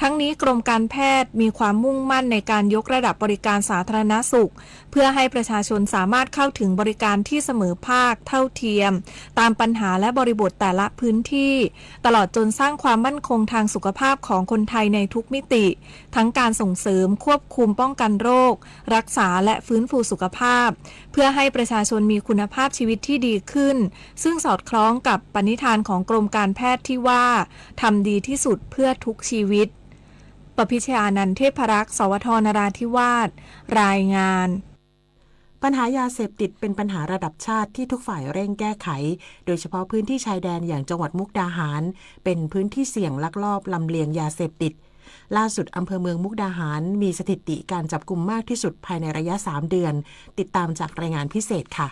ทั้งนี้กรมการแพทย์มีความมุ่งมั่นในการยกระดับบริการสาธารณสุข เพื่อให้ประชาชนสามารถเข้าถึงบริการที่เสมอภาคเท่าเทียม ตามปัญหาและบริบทแต่ละพื้นที่ ตลอดจนสร้างความมั่นคงทางสุขภาพของคนไทยในทุกมิติ ทั้งการส่งเสริม ควบคุม ป้องกันโรค รักษา และฟื้นฟูสุขภาพ เพื่อให้ประชาชนมีคุณภาพชีวิตที่ดีขึ้น ซึ่งสอดคล้องกับปณิธานของกรมการแพทย์ที่ว่า ทำดีที่สุดเพื่อทุกชีวิต ประพิชญานันท์ เทพรักษ์ สวท นราธิวาส รายงาน ปัญหายาเสพติดเป็นปัญหาระดับชาติที่ทุกฝ่ายเร่งแก้ไข โดยเฉพาะพื้นที่ชายแดนอย่างจังหวัดมุกดาหาร เป็นพื้นที่เสี่ยงลักลอบลำเลียงยาเสพติด ล่าสุดอำเภอเมืองมุกดาหารมีสถิติการจับกุมมากที่สุดภายในระยะสามเดือน ติดตามจากรายงานพิเศษค่ะ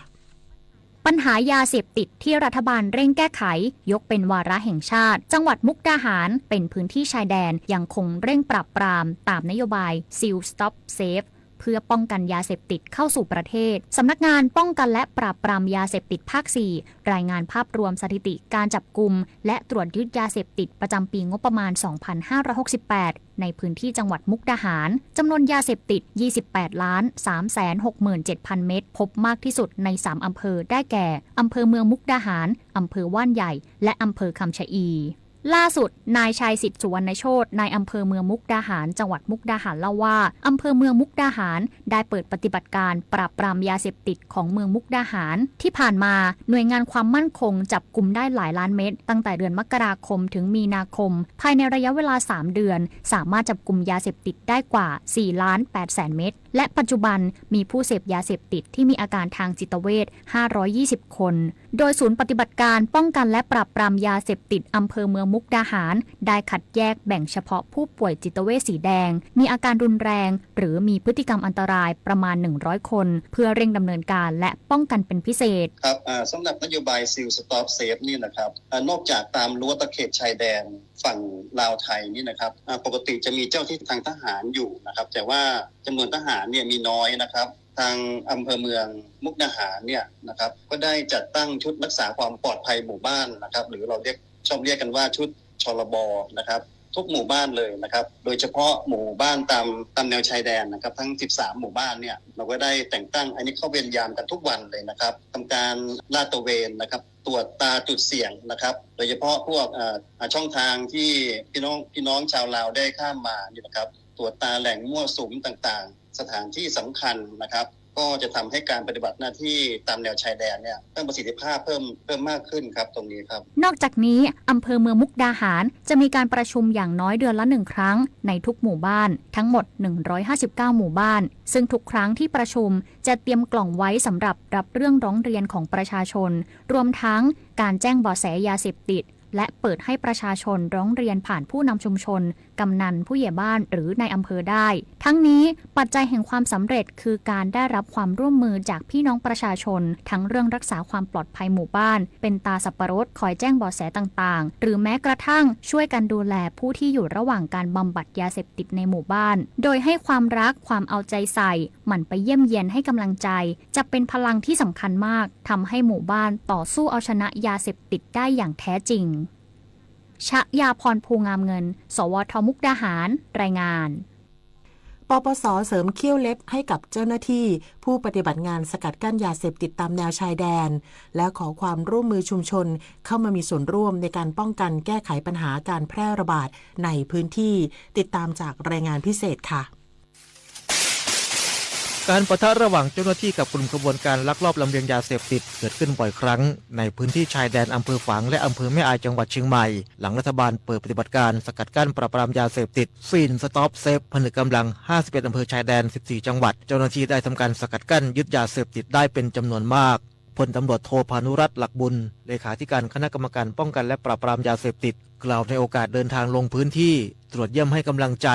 ปัญหายาเสพติดที่รัฐบาลเร่งแก้ไข ยกเป็นวาระแห่งชาติ จังหวัดมุกดาหารเป็นพื้นที่ชายแดน ยังคงเร่งปราบปรามตามนโยบาย Seal Stop Safe เพื่อป้องกันยาเสพติดเข้าสู่ประเทศ สำนักงานป้องกันและปราบปรามยาเสพติดภาค สี่ รายงานภาพรวมสถิติการจับกุม และตรวจยึดยาเสพติดประจำปีงบประมาณ สองพันห้าร้อยหกสิบแปด ในพื้นที่จังหวัดมุกดาหาร จำนวนยาเสพติด ยี่สิบแปดล้านสามแสนหกหมื่นเจ็ดพัน เม็ด พบมากที่สุดใน สาม อำเภอ ได้แก่ อำเภอเมืองมุกดาหาร อำเภอว่านใหญ่ และอำเภอคำชะอี ล่าสุด นายชัยสิทธิ์ สุวรรณโชติ นายอำเภอเมืองมุกดาหาร จังหวัดมุกดาหาร เล่าว่า อำเภอเมืองมุกดาหาร ได้เปิดปฏิบัติการปราบปรามยาเสพติดของเมืองมุกดาหาร ที่ผ่านมา หน่วยงานความมั่นคงจับกุมได้หลายล้านเม็ด ตั้งแต่เดือนมกราคมถึงมีนาคม ภายในระยะเวลาสามเดือน สามารถจับกุมยาเสพติดได้กว่า สี่ล้านแปดแสน เม็ด และปัจจุบันมีผู้เสพยาเสพติดที่มีอาการทางจิตเวช ห้าร้อยยี่สิบ คน โดยศูนย์ปฏิบัติการป้องกันและปราบปรามยาเสพติดอำเภอเมืองมุกดาหาร ได้คัดแยกแบ่งเฉพาะผู้ป่วยจิตเวชสีแดง มีอาการรุนแรง หรือมีพฤติกรรมอันตรายประมาณ หนึ่งร้อย คน เพื่อเร่งดำเนินการและป้องกันเป็นพิเศษ ครับ อ่า สำหรับนโยบาย Seal Stop Safe นี่นะครับ อ่า นอกจากตามรั้วตะเข็บชายแดนฝั่งลาวไทยนี่นะครับ อ่า ปกติจะมีเจ้าที่ทางทหารอยู่นะครับ แต่ว่าจำนวนทหารเนี่ยมีน้อยนะครับ ทางอำเภอเมืองมุกดาหารเนี่ยนะครับ ก็ได้จัดตั้งชุดรักษาความปลอดภัยหมู่บ้านนะครับ หรือเราเรียก ชอบเรียกกันว่าชุด ชลบ นะครับ ทุกหมู่บ้านเลยนะครับ โดยเฉพาะหมู่บ้านตาม ตามแนวชายแดนนะครับ ทั้ง สิบสาม หมู่บ้านเนี่ย เราก็ได้แต่งตั้ง อันนี้เข้าเวรยามกันทุกวันเลยนะครับ ทำการลาดตระเวนนะครับ ตรวจตราจุดเสี่ยงนะครับ โดยเฉพาะพวก เอ่อ อ่า ช่องทางที่พี่น้อง พี่น้องชาวลาวได้ข้ามมานี่นะครับ ตรวจตราแหล่งมั่วสุมต่างๆ สถานที่สำคัญนะครับ ก็จะทำให้การปฏิบัติหน้าที่ตามแนวชายแดนเนี่ย เพิ่มประสิทธิภาพเพิ่ม เพิ่มมากขึ้นครับ ตรงนี้ครับ นอกจากนี้ อำเภอเมืองมุกดาหารจะมีการประชุมอย่างน้อยเดือนละหนึ่งครั้งในทุกหมู่บ้าน ทั้งหมด หนึ่งร้อยห้าสิบเก้า หมู่บ้าน ซึ่งทุกครั้งที่ประชุมจะเตรียมกล่องไว้สำหรับรับเรื่องร้องเรียนของประชาชน รวมทั้งการแจ้งเบาะแสยาเสพติด และเปิดให้ประชาชนร้องเรียนผ่านผู้นำชุมชน กำนัน ผู้ใหญ่บ้าน หรือนายอำเภอได้ ทั้งนี้ปัจจัยแห่งความสำเร็จคือการได้รับความร่วมมือจากพี่น้องประชาชน ทั้งเรื่องรักษาความปลอดภัยหมู่บ้าน เป็นตาสับปะรดคอยแจ้งเบาะแสต่างๆ หรือแม้กระทั่งช่วยกันดูแลผู้ที่อยู่ระหว่างการบำบัดยาเสพติดในหมู่บ้าน โดยให้ความรัก ความเอาใจใส่ หมั่นไปเยี่ยมเยียนให้กำลังใจ จะเป็นพลังที่สำคัญมาก ทำให้หมู่บ้านต่อสู้เอาชนะยาเสพติดได้อย่างแท้จริง ชยาพร ภูงามเงิน สวท มุกดาหาร รายงาน ปปส เสริมเขี้ยวเล็บให้กับเจ้าหน้าที่ผู้ปฏิบัติงานสกัดกั้นยาเสพติดตามแนวชายแดน และขอความร่วมมือชุมชนเข้ามามีส่วนร่วมในการป้องกันแก้ไขปัญหาการแพร่ระบาดในพื้นที่ ติดตามจากรายงานพิเศษค่ะ การปะทะระหว่างเจ้าหน้าที่กับกลุ่มขบวนการลักลอบลำเลียงยาเสพติดเกิดขึ้นบ่อยครั้งในพื้นที่ชายแดนอำเภอฝางและอำเภอแม่อายจังหวัดเชียงใหม่ หลังรัฐบาลเปิดปฏิบัติการสกัดกั้นปราบปรามยาเสพติด Seal Stop Safe ผนึกกำลัง ห้าสิบเอ็ด อำเภอชายแดน สิบสี่ จังหวัด เจ้าหน้าที่ได้ทำการสกัดกั้นยึดยาเสพติดได้เป็นจำนวนมาก พลตำรวจโทพานุรัตน์ หลักบุญ เลขาธิการคณะกรรมการป้องกันและปราบปรามยาเสพติด กล่าวในโอกาสเดินทางลงพื้นที่ ตรวจเยี่ยมให้กำลังใจ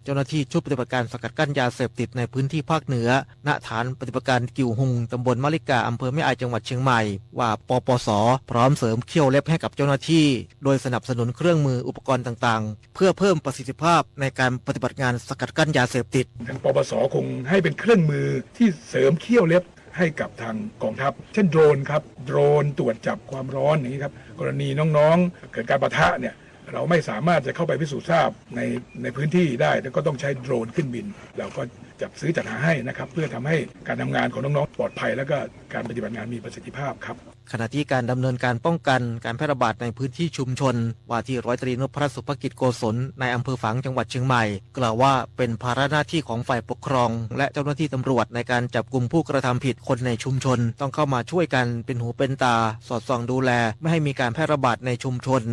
เจ้าหน้าที่ชุดปฏิบัติการสกัดกั้นยาเสพติดในพื้นที่ภาคเหนือ ณ ฐานปฏิบัติการกิ่วฮุง ตำบลมะลิกา อำเภอแม่อาย จังหวัดเชียงใหม่ ว่า ปปส พร้อมเสริมเขี้ยวเล็บให้กับเจ้าหน้าที่ โดยสนับสนุนเครื่องมืออุปกรณ์ต่างๆ เพื่อเพิ่มประสิทธิภาพในการปฏิบัติงานสกัดกั้นยาเสพติด ทาง ปปส คงให้เป็นเครื่องมือที่เสริมเขี้ยวเล็บให้กับทางกองทัพ เช่นโดรนครับ โดรนตรวจจับความร้อนอย่างนี้ครับ กรณีน้องๆ เกิดการปะทะเนี่ย เราไม่สามารถจะเข้าไปพิสูจน์ทราบใน ในพื้นที่ได้ แล้วก็ต้องใช้โดรนขึ้นบิน เราก็จัดซื้อจัดหาให้นะครับ เพื่อทำให้การทำงานของน้องๆ ปลอดภัย แล้วก็การปฏิบัติงานมีประสิทธิภาพครับ ขณะที่การดำเนินการป้องกันการแพร่ระบาดในพื้นที่ชุมชน ว่าที่ร้อยตรีนพรัตน์ สุภกิจโกศล นายอำเภอฝาง จังหวัดเชียงใหม่ กล่าวว่าเป็นภาระหน้าที่ของฝ่ายปกครอง และเจ้าหน้าที่ตำรวจในการจับกุมผู้กระทำผิด คนในชุมชนต้องเข้ามาช่วยกันเป็นหูเป็นตา สอดส่องดูแล ไม่ให้มีการแพร่ระบาดในชุมชน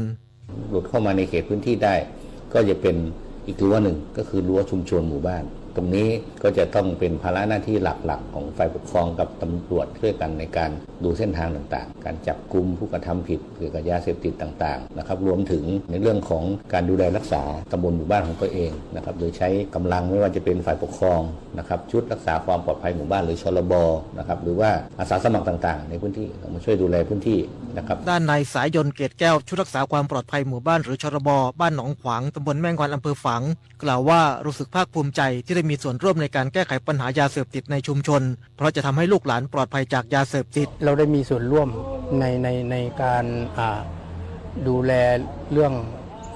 หลุดเข้ามาในเขตพื้นที่ได้ ก็จะเป็นอีกรั้วหนึ่ง ก็คือรั้วชุมชนหมู่บ้าน ตรงนี้ก็จะต้องเป็นภาระหน้าที่หลักๆ ของฝ่ายปกครองกับตำรวจช่วยกันในการดูเส้นทางต่างๆ การจับกุมผู้กระทำผิดเกี่ยวกับยาเสพติดต่างๆ นะครับ รวมถึงในเรื่องของการดูแลรักษาตำบลหมู่บ้านของตัวเองนะครับ โดยใช้กำลังไม่ว่าจะเป็นฝ่ายปกครองนะครับ ชุดรักษาความปลอดภัยหมู่บ้านหรือ ชลบ นะครับ หรือว่าอาสาสมัครต่างๆ ในพื้นที่มาช่วยดูแลพื้นที่นะครับ ด้านนายสายยนต์ เกตแก้ว ชุดรักษาความปลอดภัยหมู่บ้านหรือ ชลบ บ้านหนองขวาง ตำบลแม่งอน อำเภอฝาง กล่าวว่ารู้สึกภาคภูมิใจที่ได้มีส่วนร่วมในการแก้ไขปัญหายาเสพติดในชุมชน เพราะจะทำให้ลูกหลานปลอดภัยจากยาเสพติด เราได้มีส่วนร่วมใน ใน ในการ อ่า ดูแลเรื่อง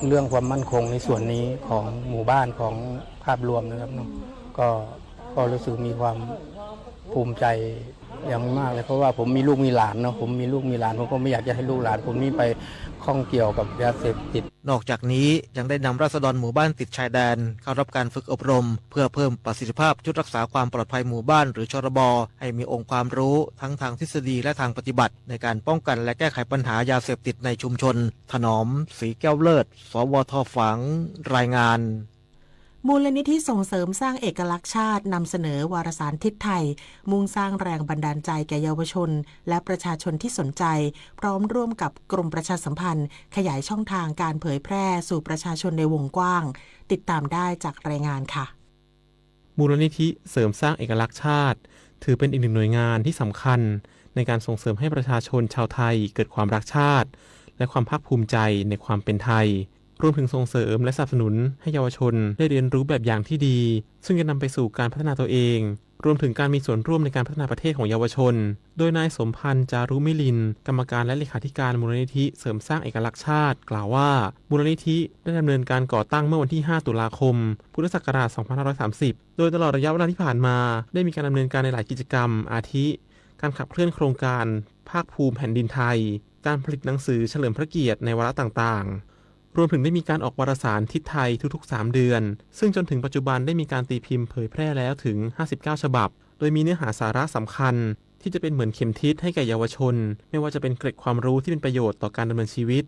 เรื่องความมั่นคงในส่วนนี้ของหมู่บ้าน ของภาพรวมนะครับเนาะ ก็ ก็รู้สึกมีความภูมิใจอย่างมากเลย เพราะว่าผมมีลูกมีหลานเนาะ ผมมีลูกมีหลาน ผมก็ไม่อยากจะให้ลูกหลานผมนี่ไปข้องเกี่ยวกับยาเสพติด นอกจากนี้ยังได้นำราษฎรหมู่บ้านติดชายแดนเข้ารับการฝึกอบรม เพื่อเพิ่มประสิทธิภาพชุดรักษาความปลอดภัยหมู่บ้านหรือ ชลบ ให้มีองค์ความรู้ทั้งทางทฤษฎีและทางปฏิบัติ ในการป้องกันและแก้ไขปัญหายาเสพติดในชุมชน ถนอม ศรีแก้วเลิศ สวท ฝาง รายงาน มูลนิธิส่งเสริมสร้างเอกลักษณ์ชาตินำเสนอวารสารทิศไทย มุ่งสร้างแรงบันดาลใจแก่เยาวชน และประชาชนที่สนใจ พร้อมร่วมกับกรมประชาสัมพันธ์ ขยายช่องทางการเผยแพร่สู่ประชาชนในวงกว้าง ติดตามได้จากรายงานค่ะ มูลนิธิเสริมสร้างเอกลักษณ์ชาติ ถือเป็นอีกหนึ่งหน่วยงานที่สำคัญในการส่งเสริมให้ประชาชนชาวไทยเกิดความรักชาติ และความภาคภูมิใจในความเป็นไทย รวมถึงส่งเสริมและสนับสนุนให้เยาวชนได้เรียนรู้แบบอย่างที่ดี ซึ่งจะนำไปสู่การพัฒนาตัวเอง รวมถึงการมีส่วนร่วมในการพัฒนาประเทศของเยาวชน โดยนายสมพันธ์ จารุมิลิน กรรมการและเลขาธิการมูลนิธิเสริมสร้างเอกลักษณ์ชาติ กล่าวว่า มูลนิธิได้ดำเนินการก่อตั้งเมื่อวันที่ ห้า ตุลาคม พุทธศักราช สองพันห้าร้อยสามสิบ โดยตลอดระยะเวลาที่ผ่านมา ได้มีการดำเนินการในหลายกิจกรรม อาทิ การขับเคลื่อนโครงการภาคภูมิแผ่นดินไทย การผลิตหนังสือเฉลิมพระเกียรติในวาระต่างๆ รวมถึงได้มีการออกวารสารทิศไทยทุกๆ สาม เดือน ซึ่งจนถึงปัจจุบันได้มีการตีพิมพ์เผยแพร่แล้วถึง ห้าสิบเก้า ฉบับ โดยมีเนื้อหาสาระสำคัญ ที่จะเป็นเหมือนเข็มทิศให้แก่เยาวชน ไม่ว่าจะเป็นเกร็ดความรู้ที่เป็นประโยชน์ต่อการดำเนินชีวิต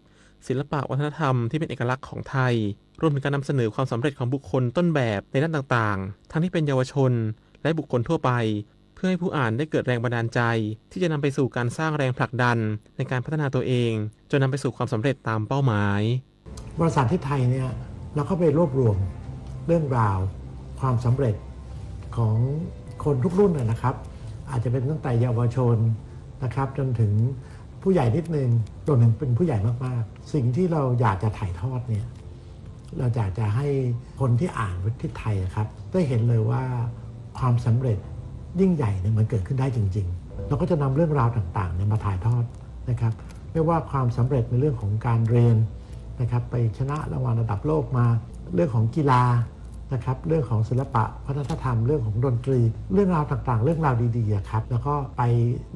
ศิลปะวัฒนธรรมที่เป็นเอกลักษณ์ของไทย รวมถึงการนำเสนอความสำเร็จของบุคคลต้นแบบในด้านต่างๆ ทั้งที่เป็นเยาวชน และบุคคลทั่วไป เพื่อให้ผู้อ่านได้เกิดแรงบันดาลใจ ที่จะนำไปสู่การสร้างแรงผลักดันในการพัฒนาตัวเอง จนนำไปสู่ความสำเร็จตามเป้าหมาย วารสารทิศไทยเนี่ย เราเข้าไปรวบรวมเรื่องราวความสำเร็จของคนทุกรุ่นนะนะครับ อาจจะเป็นตั้งแต่เยาวชนนะครับ จนถึงผู้ใหญ่นิดนึง จนถึงเป็นผู้ใหญ่มากๆ สิ่งที่เราอยากจะถ่ายทอดเนี่ย เราอยากจะให้คนที่อ่านทิศไทยอะครับ ได้เห็นเลยว่าความสำเร็จยิ่งใหญ่เนี่ยมันเกิดขึ้นได้จริงๆ เราก็จะนำเรื่องราวต่างๆเนี่ยมาถ่ายทอดนะครับ ไม่ว่าความสำเร็จในเรื่องของการเรียนนะครับ ไปชนะรางวัลระดับโลกมา เรื่องของกีฬานะครับ เรื่องของศิลปะวัฒนธรรม เรื่องของดนตรี เรื่องราวต่างๆ เรื่องราวดีๆอะครับ แล้วก็ไป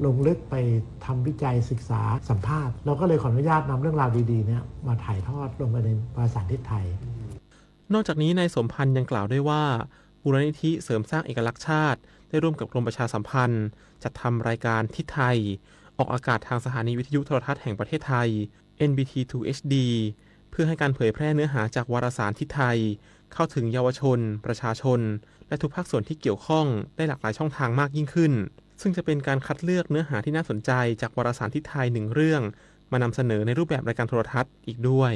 ลงลึกไปทำวิจัยศึกษาสัมภาษณ์ เราก็เลยขออนุญาตนำเรื่องราวดีๆเนี่ยมาถ่ายทอดลงไปในวารสารทิศไทย นอกจากนี้นายสมพันธ์ยังกล่าวด้วยว่า มูลนิธิเสริมสร้างเอกลักษณ์ชาติ ได้ร่วมกับกรมประชาสัมพันธ์ จัดทำรายการทิศไทย ออกอากาศทางสถานีวิทยุโทรทัศน์แห่งประเทศไทย เอ็นบีที ทู เอชดี เพื่อให้การเผยแพร่เนื้อหาจากวารสารทิศไทย เข้าถึงเยาวชน ประชาชน และทุกภาคส่วนที่เกี่ยวข้องได้หลากหลายช่องทางมากยิ่งขึ้น ซึ่งจะเป็นการคัดเลือกเนื้อหาที่น่าสนใจจากวารสารทิศไทยหนึ่งเรื่อง มานำเสนอในรูปแบบรายการโทรทัศน์อีกด้วย